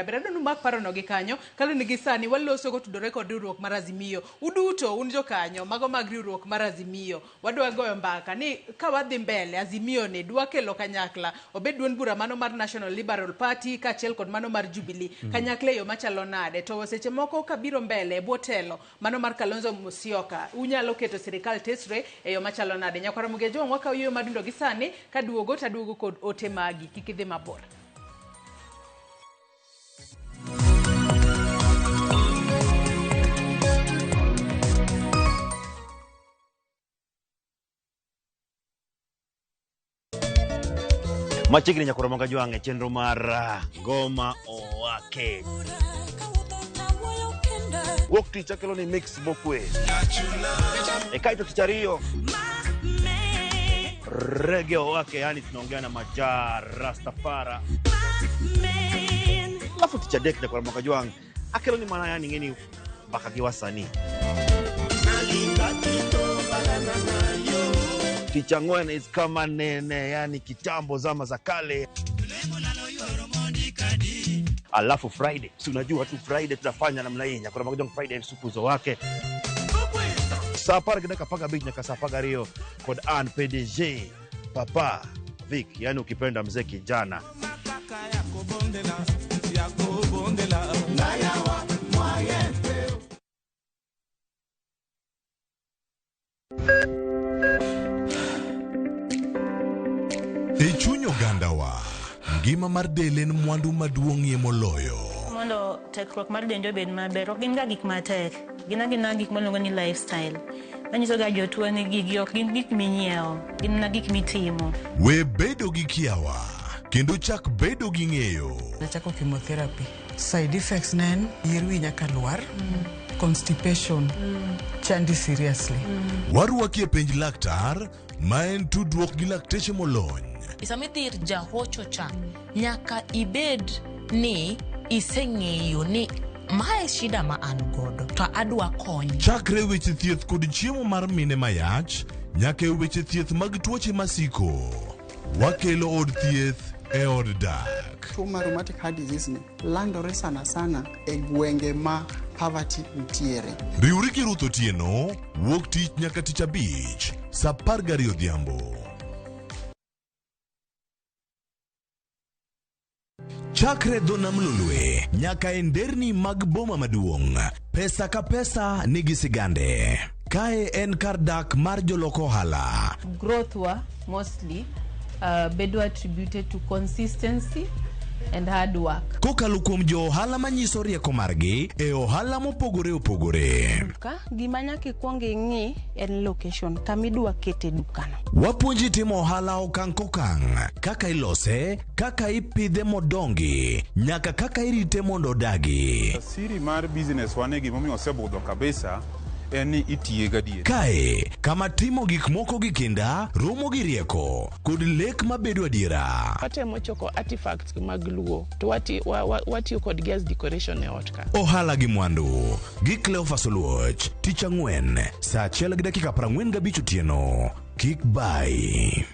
Adwa no mak parono gi kanyo kaluwore gi sani waloso kotudore kod riwruok mar Azimio. Uduto un jokanyo mago mag riwruok mar Azimio, wadwa goyo mbaka ni ka wadhi mbele Azimio ni dwa kelo kanyakla obed duond bura mano mar National Liberal Party kaachiel kod mano mar Jubilee kanyakla e yo machalo nade. To seche moko kabiro mbele e bwo telo mano mar Kalonzo Musyoka unyalo keto sirikal tesre e yo machalo nade. Nyakwara Mugejo wakawo yo madundo gi sani kaduogo taduogo kod ote magi, kik idhi mabor. Machiegni nyakwara Mogajwang' e chenro mar Ngoma Owake. Wuok tich akelo ni mix mokwe. E kaito tich ariyo Reggae Owake, yani tunaongea na Maja Rastafara. Alafu tich adek nyakwara Mogajwang' akelo ni mana yani ng'eni mbaka gi wasanii. Tich ang'wen is kama nene, yani kitambo zama za kale. Alafu Friday, si unajua tu Friday tunafanya namna hii. Nyakwara Mogajwang' Friday supuzo wake. Saa 10:15 nyaka saa 12 kod Ann PDG Papa Vic, yani ukipenda mzee kijana. E chuny ogandawa, ngima mar del en mwandu maduong'ie moloyo. Mondo tekruok mar dendi obed maber, ok gin ga gik matek, gin agina gik miluongo ni lifestyle. Manyiso ga jotuo ni gigi ok gin gik minyiewo, gin mana gik mitimo. We bedo gi kiawa, kendo chak bedo gi ng'eyo. Nachako chemotherapy. Side effects ne en yier wi nyaka lwar, constipation, chandi seriously. Warwaki e penj laktar, ma en tudruok gi lakteche molony. Sama idhi ir jahocho cha, nyaka ibed ni iseng'eyo ni mae shida ma an godo. To To adwa kony. Chakre weche thieth kod chiemo mar mine mayach nyaka e weche thieth mag tuoche masiko. Wakelo od thieth e od dak. Tuo mar rheumatic heart disease ni landore sana sana e gwenge ma poverty nitiere. Riwri gi Ruth Otieno wuok tich nyaka tich abich saa 12 odhiambo. Chakre dho nam Lolwe nyaka e nderni mag boma maduong', pesa ka pesa nigi sigande. Kae en kar dak mar jolok ohala. Growth wa mostly bedo attributed to consistency and hard work. Kokalo kuom jo ohala manyiso rieko margi e ohala mopogore opogore. Duka, gima nyaka ikwong ing'i en location kama idwa kete dukano. Wapuonji timo ohala okang' kokang', kaka ilose, kaka ipidhe modongi, nyaka kaka irite mondo odagi. Siri mar business wa ni gimomiyo osebudho kabisa en ni itiye gadier. Kae, kama timo gik moko gi kinda, romo gi rieko, kod lek mabedo adiera. Watemo choko artifacts mag Luo to watiyo kodgi as decoration e ot ka. Ohala gi mwandu gi Cleophas Oluoch, tich ang'wen, saa 1:45 otieno. Kik bai.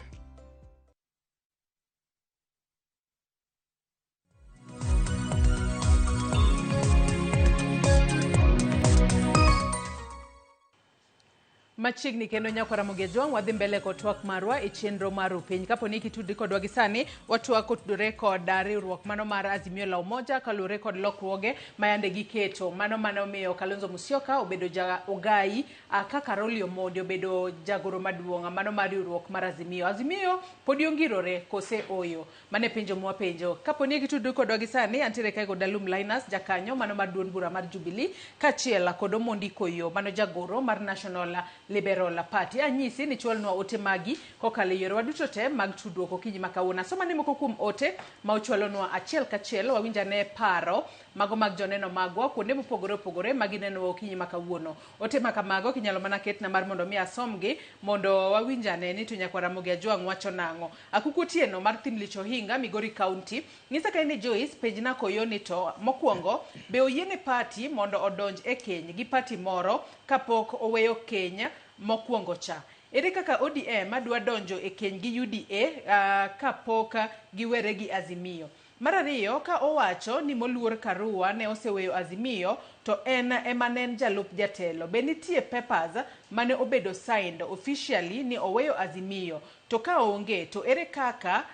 Machiegni kendo nyakwara Ramogi Ajwang', wadhi mbele kod twak marwa e chenro mar Rupiny. Kapo ni ikitudri kodwa gi sani, watwak kotudore kod riwruok mano mar Azimio la Umoja kaluwore kod lokruoge ma yande giketo. Mano mane omiyo Kalonzo Musyoka obedo ja ogai, ka Caroli Omondi obedo jagoro maduong' mano mar riwruok mar Azimio. Azimio podi ongirore kose oyo? Mano e penjo mwapenjo. Kapo ni ikitudri kodwa gi sani, antiere kae kod Alum Linus, jakanyo mano mar duond bura mar Jubilee, kaachiel kod Omondi Koyo, mano jagoro mar National Liberal Party. Anyisi ni chwalnwa ote magi kokalo e yorewa duto te mag tudruok okinyi ma kawuono. Asoma ne moko kuom ote ma uchwalonwa achiel kachiel, wawinj ane paro mago mag joneno magwa kuonde mopogore opogore ma ginenowa okinyi ma kawuono. Ote ma kamago kinyalo mana ketna mar mondo mi asomgi mondo wawinj ane ni to nyakwar Ramogi Ajwang' wacho nang'o. Akuku Otieno mar Thimlich Ohinga, Migori County, nyisa kae ni Joyce, penjna koyo ni to mokwongo be oyiene party mondo odonj e keny gi party moro kapok oweyo keny mokwongo cha. Ere kaka ODM dwa donjo e keny gi UDA kapok giwere gi Azimio? Mar ariyo, ka owacho ni moluor Karua ne oseweyo Azimio to en ema ne en jalup jatelo. Be nitie papers mane obedo signed officially ni oweyo Azimio? To ka onge, to ere kaka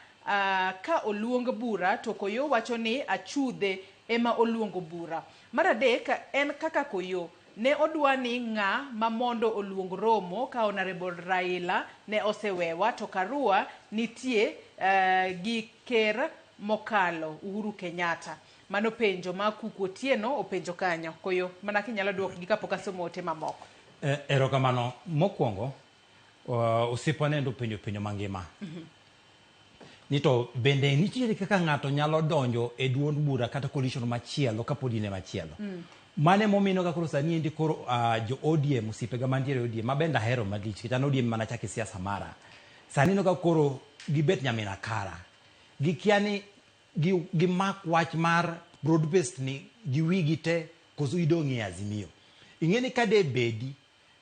ka oluong bura to Koyo wacho ni achudhe ema oluongo bura? Mar adek, en kaka Koyo ne odwa ni ng'a ma mondo oluong romo ka Honorable Raila ne osewewa to Karua nitie gi ker mokalo Uhuru Kenyatta. Mano penjo ma Kuku Otieno openjo kanyo. Koyo, mana kinyalo duokgi kapok asomo ote mamoko. Erokamano. Mokwongo, osiepa nendo penjo penjo mangima. Ni to bende nitiere kaka ng'ato nyalo donjo e duond bura kata coalition machielo kapod in e machielo. Mane momino ka koro sani endi koro jo ODM, osiepega mantiere e ODM, ma bende ahero malich, nikech an ODM mana chake siasa mara. Sani ineno ka koro gibet nyamina kara. Gikia ni gimak wach mar broad based ni gi wigi te koso idong' e Azimio. Ing'e ni ka de bedi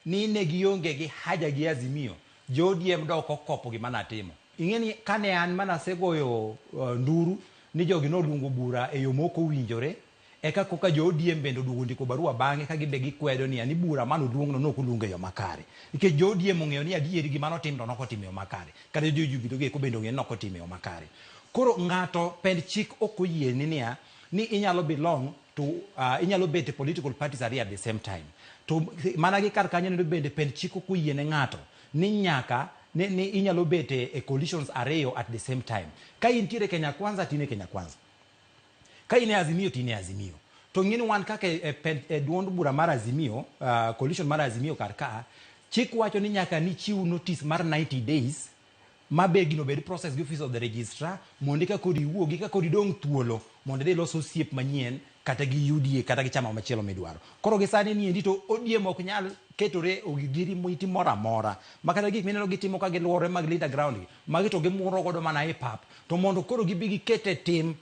ni ne gionge gi haja gi Azimio, jo ODM dok okopo gima natimo. Ing'e ni kane an mana asegoyo nduru ni jogi noluongo bura e yo mok owinjore, eka koka jo ODM bende oduogo ndiko barua bang'e ka gibe gikwedo ni ani bura mane oluongno nok oluongo e yo makare. Nikech jo ODM ong'eyo ni adieri gima notim to nok otimo e yo makare. Kata jo Jubilee go eko bende ong'eyo ni nok otimo e yo makare. Koro ng'ato pend chik ok oyieni niya ni inyalo belong to inyalo bet e political parties ariyo at the same time. To mana gi kar kanyo nendo bende pend chik ok oyiene ng'ato ni nyaka ni inyalo bet e coalitions ariyo at the same time. Ka intiere Kenya Kwanza to in e Kenya Kwanza. Ka in e Azimio to in e Azimio. To ng'e ni wan kaka e duond bura mar Azimio, coalition mar Azimio kar ka, chik wacho ni nyaka nichiw notice mar 90 days ma be gino bed process gi office of the registrar mondo eka koro iwuogi ka koro idong' thuolo mondo idhi los osiep manyien kata gi UDA kata gi chama machielo midwaro. Koro gi sani ni endi to ODM ok nyal ketore giri miti moro amora ma kata gik mineno gitimo ka giluorore mag Linda Ground gi, magi to gimuro godo mana e pap. To mondo koro gibi giket e tim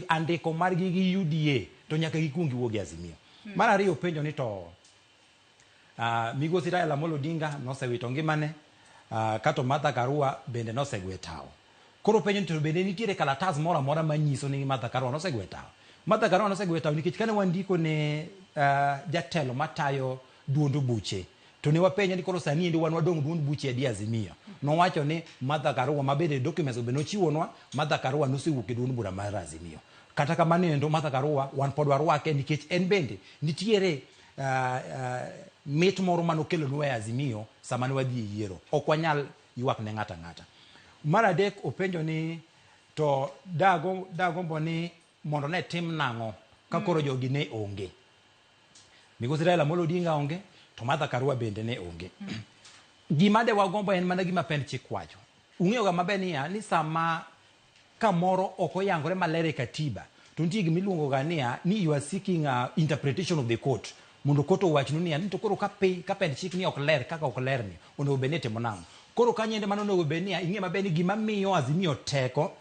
andiko margi gi UDA to nyaka gikuong giwuog e Azimio. Mar ariyo penjo ni to Migosi Raila Amolo Odinga nosewito ngimane, kato Martha Karua bende nosegwe tawo. Koro penjo ni to bende nitiere kalatas moro amora manyiso ni Martha Karua nosegwe tawo. Martha Karua nosegwe tawo nikech kane wandiko ne jatelo matayo duond buche to ne wapenje ni koro sani endi wan wadong' duond buche adi Azimio. Nowacho ni Martha Karua mabende documents be nochiwonwa, Martha Karua nosewuok e duond bura mar Azimio. Kata kamano endo Martha Karua wan pod warwake nikech en bende nitiere mit moro manokelonwa e Azimio sama ne wadhi e yiero. Ok wanyal ywak ne ng'ato ang'ata. Mar adek openjo ni to dagombo ni mondo ne tim nang'o ka koro jogi ne onge. Migosi Raila Amolo Odinga onge, to Martha Karua bende ne onge. Gima de wagombo en mana gima pend chik wacho. Ung'eyo ga maber niya ni sama kamoro ok oyangore maler e katiba to nitie gima iluongo ga niya ni you are seeking a interpretation of the court mondo court owachnu niya ni to koro ka pend chik ni ok ler kaka ok ler ni onego bed ni itimo nang'o. Koro kanyo mano onego bed niya ing'e maber ni gima miyo Azimio teko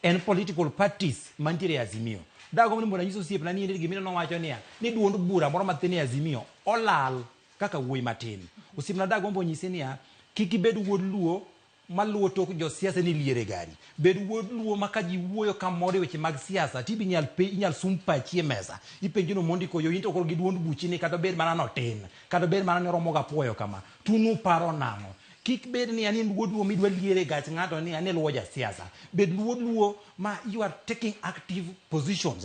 en political parties mantiere e Azimio. Dagombo ni mondo anyis osiepna ni gima nowacho niya ni duond bura moro mathin e Azimio olal kaka wuoyi matin. Osiepna dagombo nyise niya kik ibed wuod Luo maluwo tok josiasa ni liere gari. Bed wuod Luo ma ka ji wuoyo kamoro e weche mag siasa tibi inyal sum pachi e mesa. Ipenjo no mondi koyo in to koro gi duond buchi ni kata bed mana notin, kata bed mana ni oromo ga puoyo kama. Tunu paro nang'o? Kik bed ni ani wuod Luo midwa liere gach ng'ato ni ani luwo jasiasa. Bed wuod Luo ma you are taking active positions,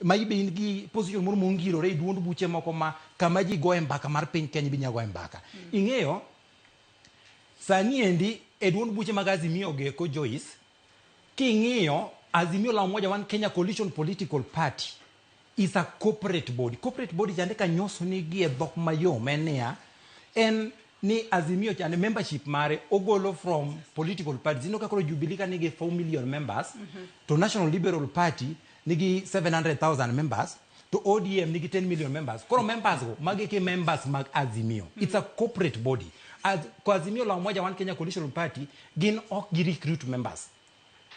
ma ibe in gi position moro mongirore e duond buche moko ma kama ji goye mbaka mar piny Kenya bi nya goye mbaka. Ing'eyo sani endi e duond buche mag Azimio geko Joyce, king'iyo Azimio la Umoja One Kenya Coalition Political Party is a corporate body. Corporate body chande ka nyoso ni gi e dhok mayom en niya, en ni Azimio chande membership mare ogolo from political parties. Ineno ka koro Jubilee ka nigi 4 million members, to National Liberal Party nigi 700,000 members, to ODM nigi 10 million members. Koro members go, magi ke members mag Azimio. It's a corporate body. As ko Azimio la Umoja One Kenya Coalition Party gin ok gi recruit members.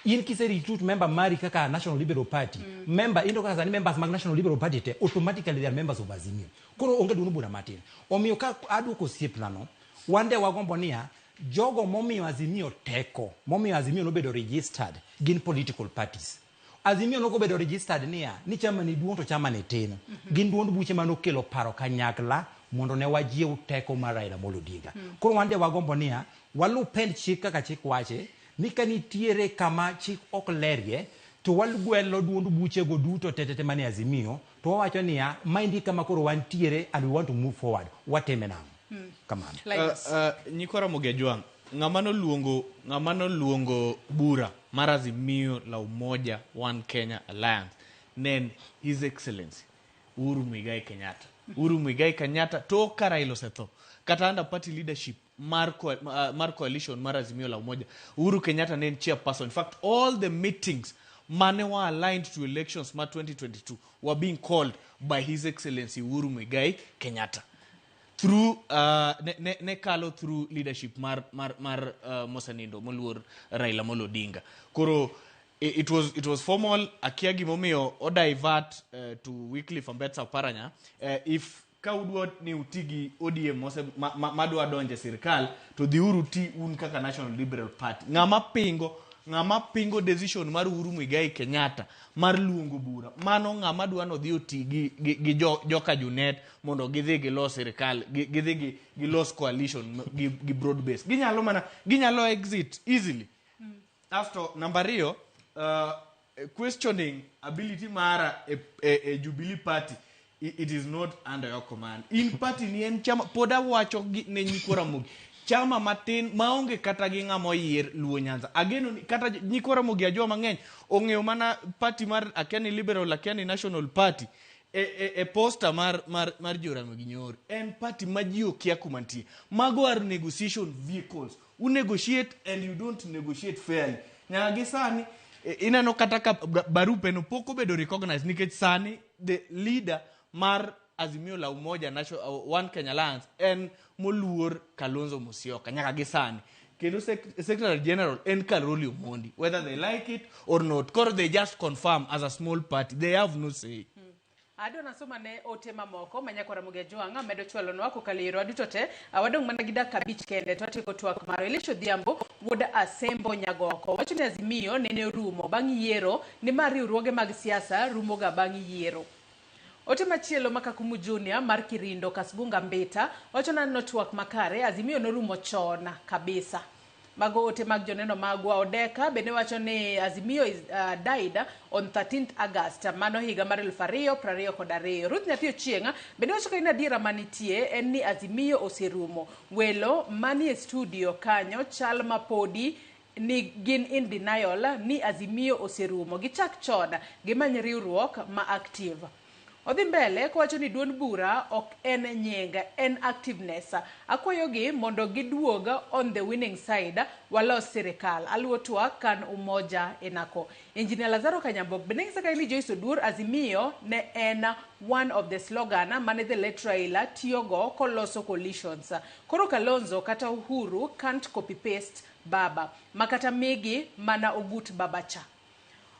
In kise recruit member mari kaka National Liberal Party, member indo kaka sani members mag National Liberal Party te automatically they are members of Azimio. Koro onge duond bura matin. Omiyo ka aduoko osiepna no, wande wagombo niya jogo momiyo Azimio teko, momiyo Azimio nobedo registered gin political parties. Azimio nokobedo registered niya ni chama ni duong' to chama ni tin. Gin duond buche manokelo paro kanyakla mondo ne wajiew teko mar Raila Amolo Odinga. Koro wande wagombo niya walu pend chik kaka chik wache ni ka nitiere kama chik ok lerie to walgwelo duond buchego duto tetete mane Azimio to wawacho niya maendi kama koro wantiere and we want to move forward. Watime nang'o? Kamano. Nyikwa Ramogi Ajwang', ng'ama noluongo bura mar Azimio la Umoja One Kenya Alliance ne en His Excellency Uhuru Muigai Kenyatta. Uhuru Muigai Kenyatta to ka Raila osetho kata under party leadership mar coalition mar Azimio la Umoja, Uhuru Kenyatta ne en chairperson. In fact, all the meetings mane were aligned to elections mar 2022 were being called by His Excellency Uhuru Muigai Kenyatta. Through ne kalo through leadership mar Mosenindo moluor Raila Amolo Odinga. Koro it was formal. Akia gimomiyo o divert to Wycliffe Ambetsa Oparanya. If ka udwa ni utigi ODM mose madwa donje sirikal to dhiuru ti un kaka National Liberal Party. Ng'ama pingo decision mar Uhuru Muigai Kenyatta mar luongo bura mano ng'ama dwa no dhi oti gi joka Junet mondo gidhi gilos sirikal, gidhi gilos coalition gi broad base. Ginyalo exit easily. Asto namba 2, questioning ability mara e Jubilee Party, it is not under your command. In party ni en chama pod awacho ne nyikwa Ramogi chama matin maonge kata gi ng'ama oyier Luo Nyanza. Ageno ni kata nyikwa Ramogi Ajwang' mang'eny ong'eyo mana party mar akia ni Liberal, akia ni National Party e poster mar Joramogi Nyoro. En party ma ji okia kuma nitie. Mago are negotiation vehicles. U negotiate and you don't negotiate fairly. Nyaka gi sani ineno kata ka barupe no pok obedo recognized nikech sani the leader mar Azimio la Umoja National One Kenya Alliance en moluor Kalonzo Musyoka nyaka gi sani. Kendo Secretary General en Caroli Omondi, whether they like it or not. Koro they just confirm as a small party. They have no say. Adwa nasoma ne ote mamoko ma nyakwara Ramogi Ajwang' medo chwalonwa kokalo e yorewa duto te. Wadong' mana gi dakika 5 kende to watieko twak marwa. Elisha Odhiambo wuod Asembo Nyagoko wacho ni Azimio nene orumo bang' yiero nimar riwruoge mag siasa rumoga bang' yiero. Ote machielo ma Kakumu Junior mar Kirindo Kasgunga Mbita wacho ni twak makare Azimio norumo chon kabisa. Mago ote mag joneno magwa. Odeka bende wacho ni Azimio is, died on 13th August mano higa mar 2022. Ruth Nyathi Ochieng' bende wacho ka in adiera manitie en ni Azimio oserumo. Welo manie studio kanyo chal mapodi ni gin in denial ni Azimio oserumo. Gichak chon gimany riwruok ma active. Odhi mbele kowacho ni duond bura ok en nying, en activeness. Akwayogi mondo giduog on the winning side, walos sirikal. Aluwo twak kan umoja enako. Engineer Lazaro Kanyambok bende ng'isa ka ni Joyce Oduor Azimio ne en one of the slogan mane the late Raila tiyogo koloso coalitions. Koro Kalonzo kata Uhuru can't copy paste baba. Makata migi mana ogut baba cha.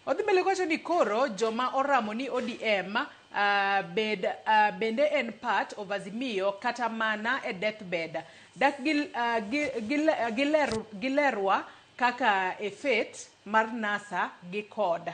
Odhi mbele kowacho ni koro joma oramo ni ODM bende en part of Azimio kata mana e deathbed. Dak gilerwa kaka e fate mar NASA gi CORD.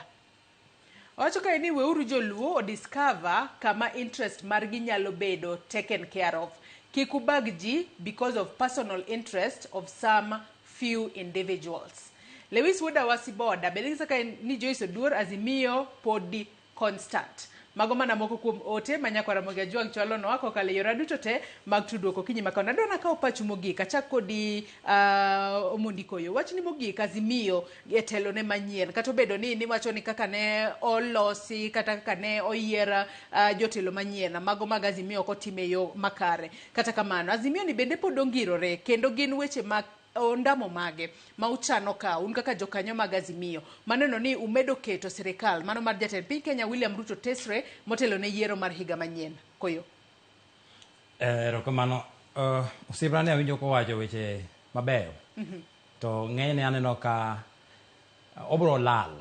Owacho kae ni weuru joluo odiscover kama interest margi nyalo bedo taken care of. Kik ubag ji because of personal interest of some few individuals. Lewis Wuoda Wasiboda bende ng'isa kae ni Joyce Oduor Azimio podi constant. Mago mana moko kuom ote ma nyakwara Ramogi Ajwang' chwalonwa kokalo e yore duto te mag tudruok okinyi ma kawuono. Adwa nakaw pachu mogik, achak kodi Omondi Koyo. Wachni mogik Azimio e telone manyien, kata obedo ni niwacho ni kaka ne olosi kata kaka ne oyier jotelo manyien, mago mag Azimio ok otim e yo makare. Kata kamano, Azimio ni bende pod ongirore kendo gin weche ma ondamo mage ma uchano ka un kaka jokanyo mag Azimio maneno ni umedo keto sirikal mano mar jatend piny Kenya William Ruto tesre motelo ne yiero mar higa manyien. Koyo. Erokamano. Osiepna ne awinjo kowacho weche mabeyo. To ng'enyne aneno ka obro lal.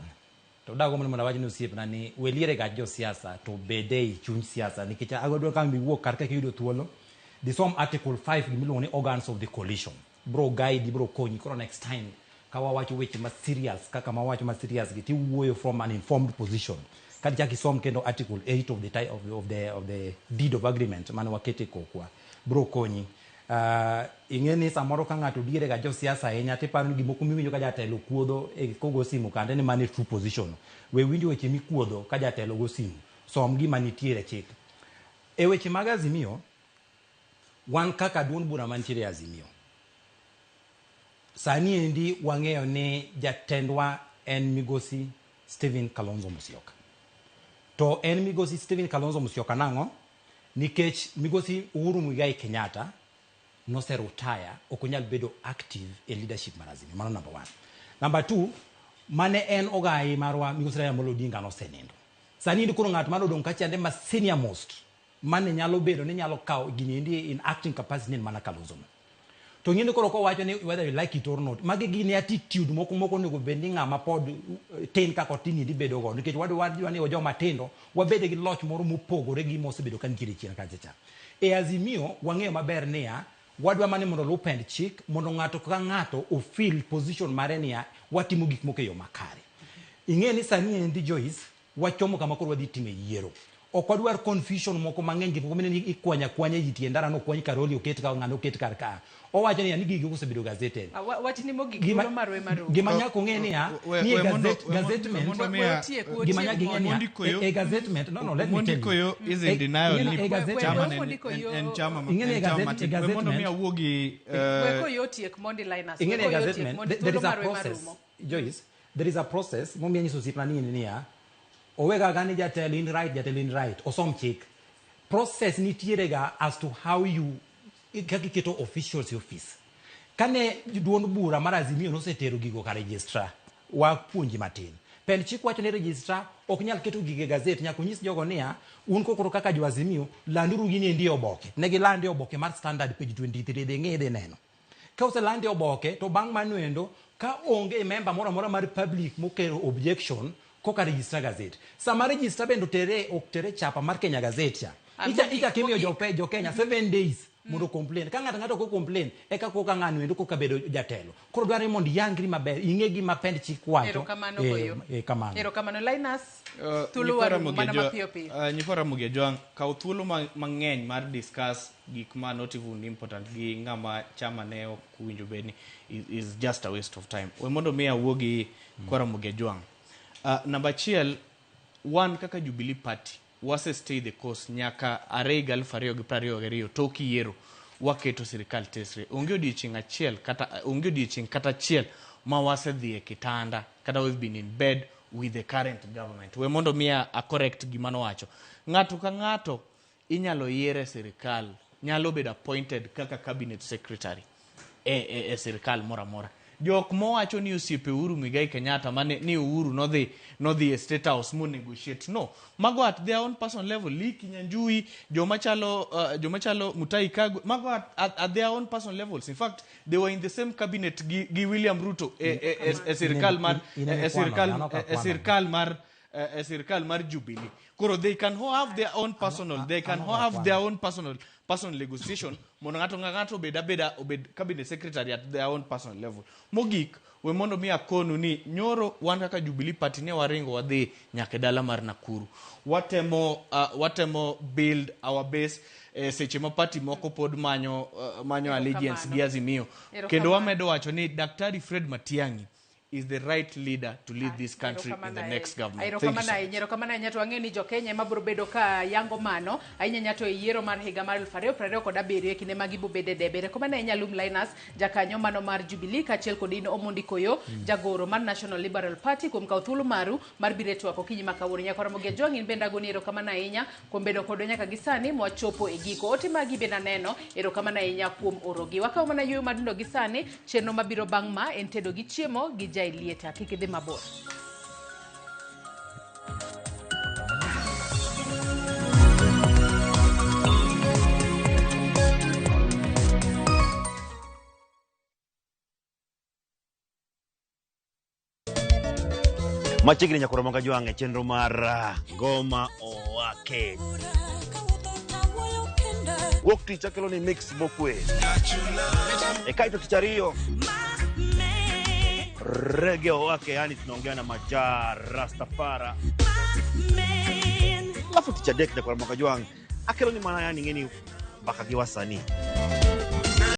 To dago mondo awach ni osiepna ni we liere gach josiasa to bede ei chuny siasa nikech adwa ka miwuok kar ka kiyudo thuolo disom article 5 gimiluongo ni organs of the coalition. Bro guide, bro konyi. Koro next time ka wawacho weche ma serious kaka mawacho ma serious gi tiwuoyo from an informed position. Kata chak isom kendo article 8 of the of the deed of agreement mane wakete kokwa. Bro konyi. Ing'e ni samoro ka ng'ato diere ga josiasa ahinya tiparo ni gimoko miwinjo ka jatelo kuodho e kogo simu kande ni mane true position. We winjo weche mikuodho ka jatelo go simu. Som gima nitiere chik. E weche mag Azimio, wan kaka duond bura mantiere Azimio. Sani endi wang'eyo ni jatendwa en migosi Stephen Kalonzo Musyoka. To en migosi Stephen Kalonzo Musyoka nang'o? Nikech migosi Uhuru Muigai Kenyatta noserutaya, ok onyal bedo active e leadership mar Azimio. Mano number 1. Number 2, mane en ogai marwa migosi Raila Amolo Odinga nosenindo. Sani endi koro ng'at mane odong' kachande ma senior most mane nyalo bedo ni nyalo kawo gini endi in acting capacity en mana Kalonzo. To ng'eni koro kowacho ni whether you like it or not, magi gin attitude moko moko onego bed ni ng'ama pod tin kaka otin endi bedo go. Nikech wadwa ni joma tindo wabed gi loch moro mopogore gi mosebedo ka nitiere chien kacha cha. E Azimio wang'eyo maber niya, wadwa mana mondo oluw pend chik mondo ng'ato ka ng'ato ofil position mare niya, watimo gik moko e yo makare. Ing'e ni sani endi Joyce, wachomo kama koro wadhi time yiero. Ok wadwar confusion moko mang'eny, gik moko mineno ni ikwanya kwanya ji tie ndara nokwany Karoli oket ka ng'ano oket kar ka. Owacho niya ni gigi osebedo gazetted. Wachni mogik thuolo marwa ema rumo. Gima nyaka ong'e niya, ni e gazettement, gima nyaka ing'e niya, e gazettement, no, let me tell you. Is in denial ni chama en chama matin. Mondo mi awuogi Weko yo tiek mondi Linus. Ing'e ni e gazettement, there is a process. Joyce, there is a process. Momiyo anyiso osiepna ni niya, owega ga ni jatelo in right, jatelo in right, osom chik. Process nitiere ga as to how you kaka iketo officials e office. Kane duond bura mar Azimio nosetero gigo ka registrar, wapuonji matin. Pend chik wacho ni registrar ok nyal keto gigo e gazet, nyaka onyis jogo niya, un kokoro kaka jo Azimio, landuru gini endi e oboke. Ne gilande e oboke mar Standard page 23, dhi ng'i idhi neno. Ka oselande oboke, to bang' mano endo, ka onge member moro amora mar public mokelo objection, Koka register gazette. Sama register bende otere ok tere chapa mar Kenya Gazette cha. Icha kimiyo jo Kenya 7 days mondo complain. Ka ng'ato ko complain eka koka ng'ano endo koka bedo jatelo. Koro dware mondo yangri maber, ing'e gima pend chik wacho. Erokamano Koyo. Kamano. Erokamano Linus. Thuolo waru mana mapiyo piyo. Nyikwa Ramogi Ajwang', kaw thuolo mang'eny mar discuss gik ma not even important gi ng'ama chama ne ok owinjo bed ni is just a waste of time. We mondo mi awuo gi kwa Ramogi Ajwang'. Namba achiel, wan kaka Jubilee Party wase stay the course nyaka are higa 2022 tok yiero waketo sirikal tesre. Onge odiochieng' achiel kata onge odiochieng' kata achiel ma wasedhi e kitanda kata we've been in bed with the current government. We mondo mi a correct gima nowacho. Ng'ato ka ng'ato inyalo yier e sirikal, nyalo bedo appointed kaka cabinet secretary e sirikal moro amora. Jok mowacho ni osiepe Uhuru Muigai Kenyatta mane ni Uhuru nodhi e State House mo negotiate. No, mago at their own personal level. Lee Kinyanjui, joma chalo Mutahi Kagwe, mago at their own personal levels. In fact, they were in the same cabinet gi William Ruto e sirikal mar Jubilee. Koro they can have their own personal, they can have their own personal negotiation. Mondo ng'ato obed cabinet secretary at their own personal level. Mogik, we mondo mi akonu ni nyoro wan kaka Jubilee Party ne waringo wadhi nyaka dala mar Nakuru. Watemo build our base seche ma party moko pod manyo allegiance gi Azimio. Kendo wamedo wacho ni Daktari Fred Matiang'i is the right leader to lead this country in the next government. Thank you so much. Erokamano ahinya to wang'eyo ni jo-Kenya ema biro bedo ka yango mano ahinya nyato e yiero mar higa mar 2027 e kinde ma gibo bede debe. Erokamano ahinya Lum Linus, jakanyo mano mar Jubilee, kaachiel kod in Omondi Koyo, jagoro mar National Liberal Party, kuom kawo thuolo maru mar biro e twak okinyi ma kawuono. Nyaka Ramogi Ajwang', in bende agoni erokamano ahinya kuom bedo kodwa nyaka gi sani mwachopo e giko. Ote magi bende aneno, erokamano ahinya kuom orogi. Wakawo mana yueyo madundo gi sani, chenro mabiro bang' ma en tedo gi chiemo gi Jailieta. Kik idhi mabor. Machiegni nyaka Ramogi Ajwang' e chenro mar Ngoma Owake. Wuok tich akelo ni mix mokwe. E kaito tich ariyo Reggae wake, yani tunaongea na Maja Rastafara. Alafu tich adek nyaka Ramogi Ajwang' akelo ni mana yani ngeni mbaka gi wasanii.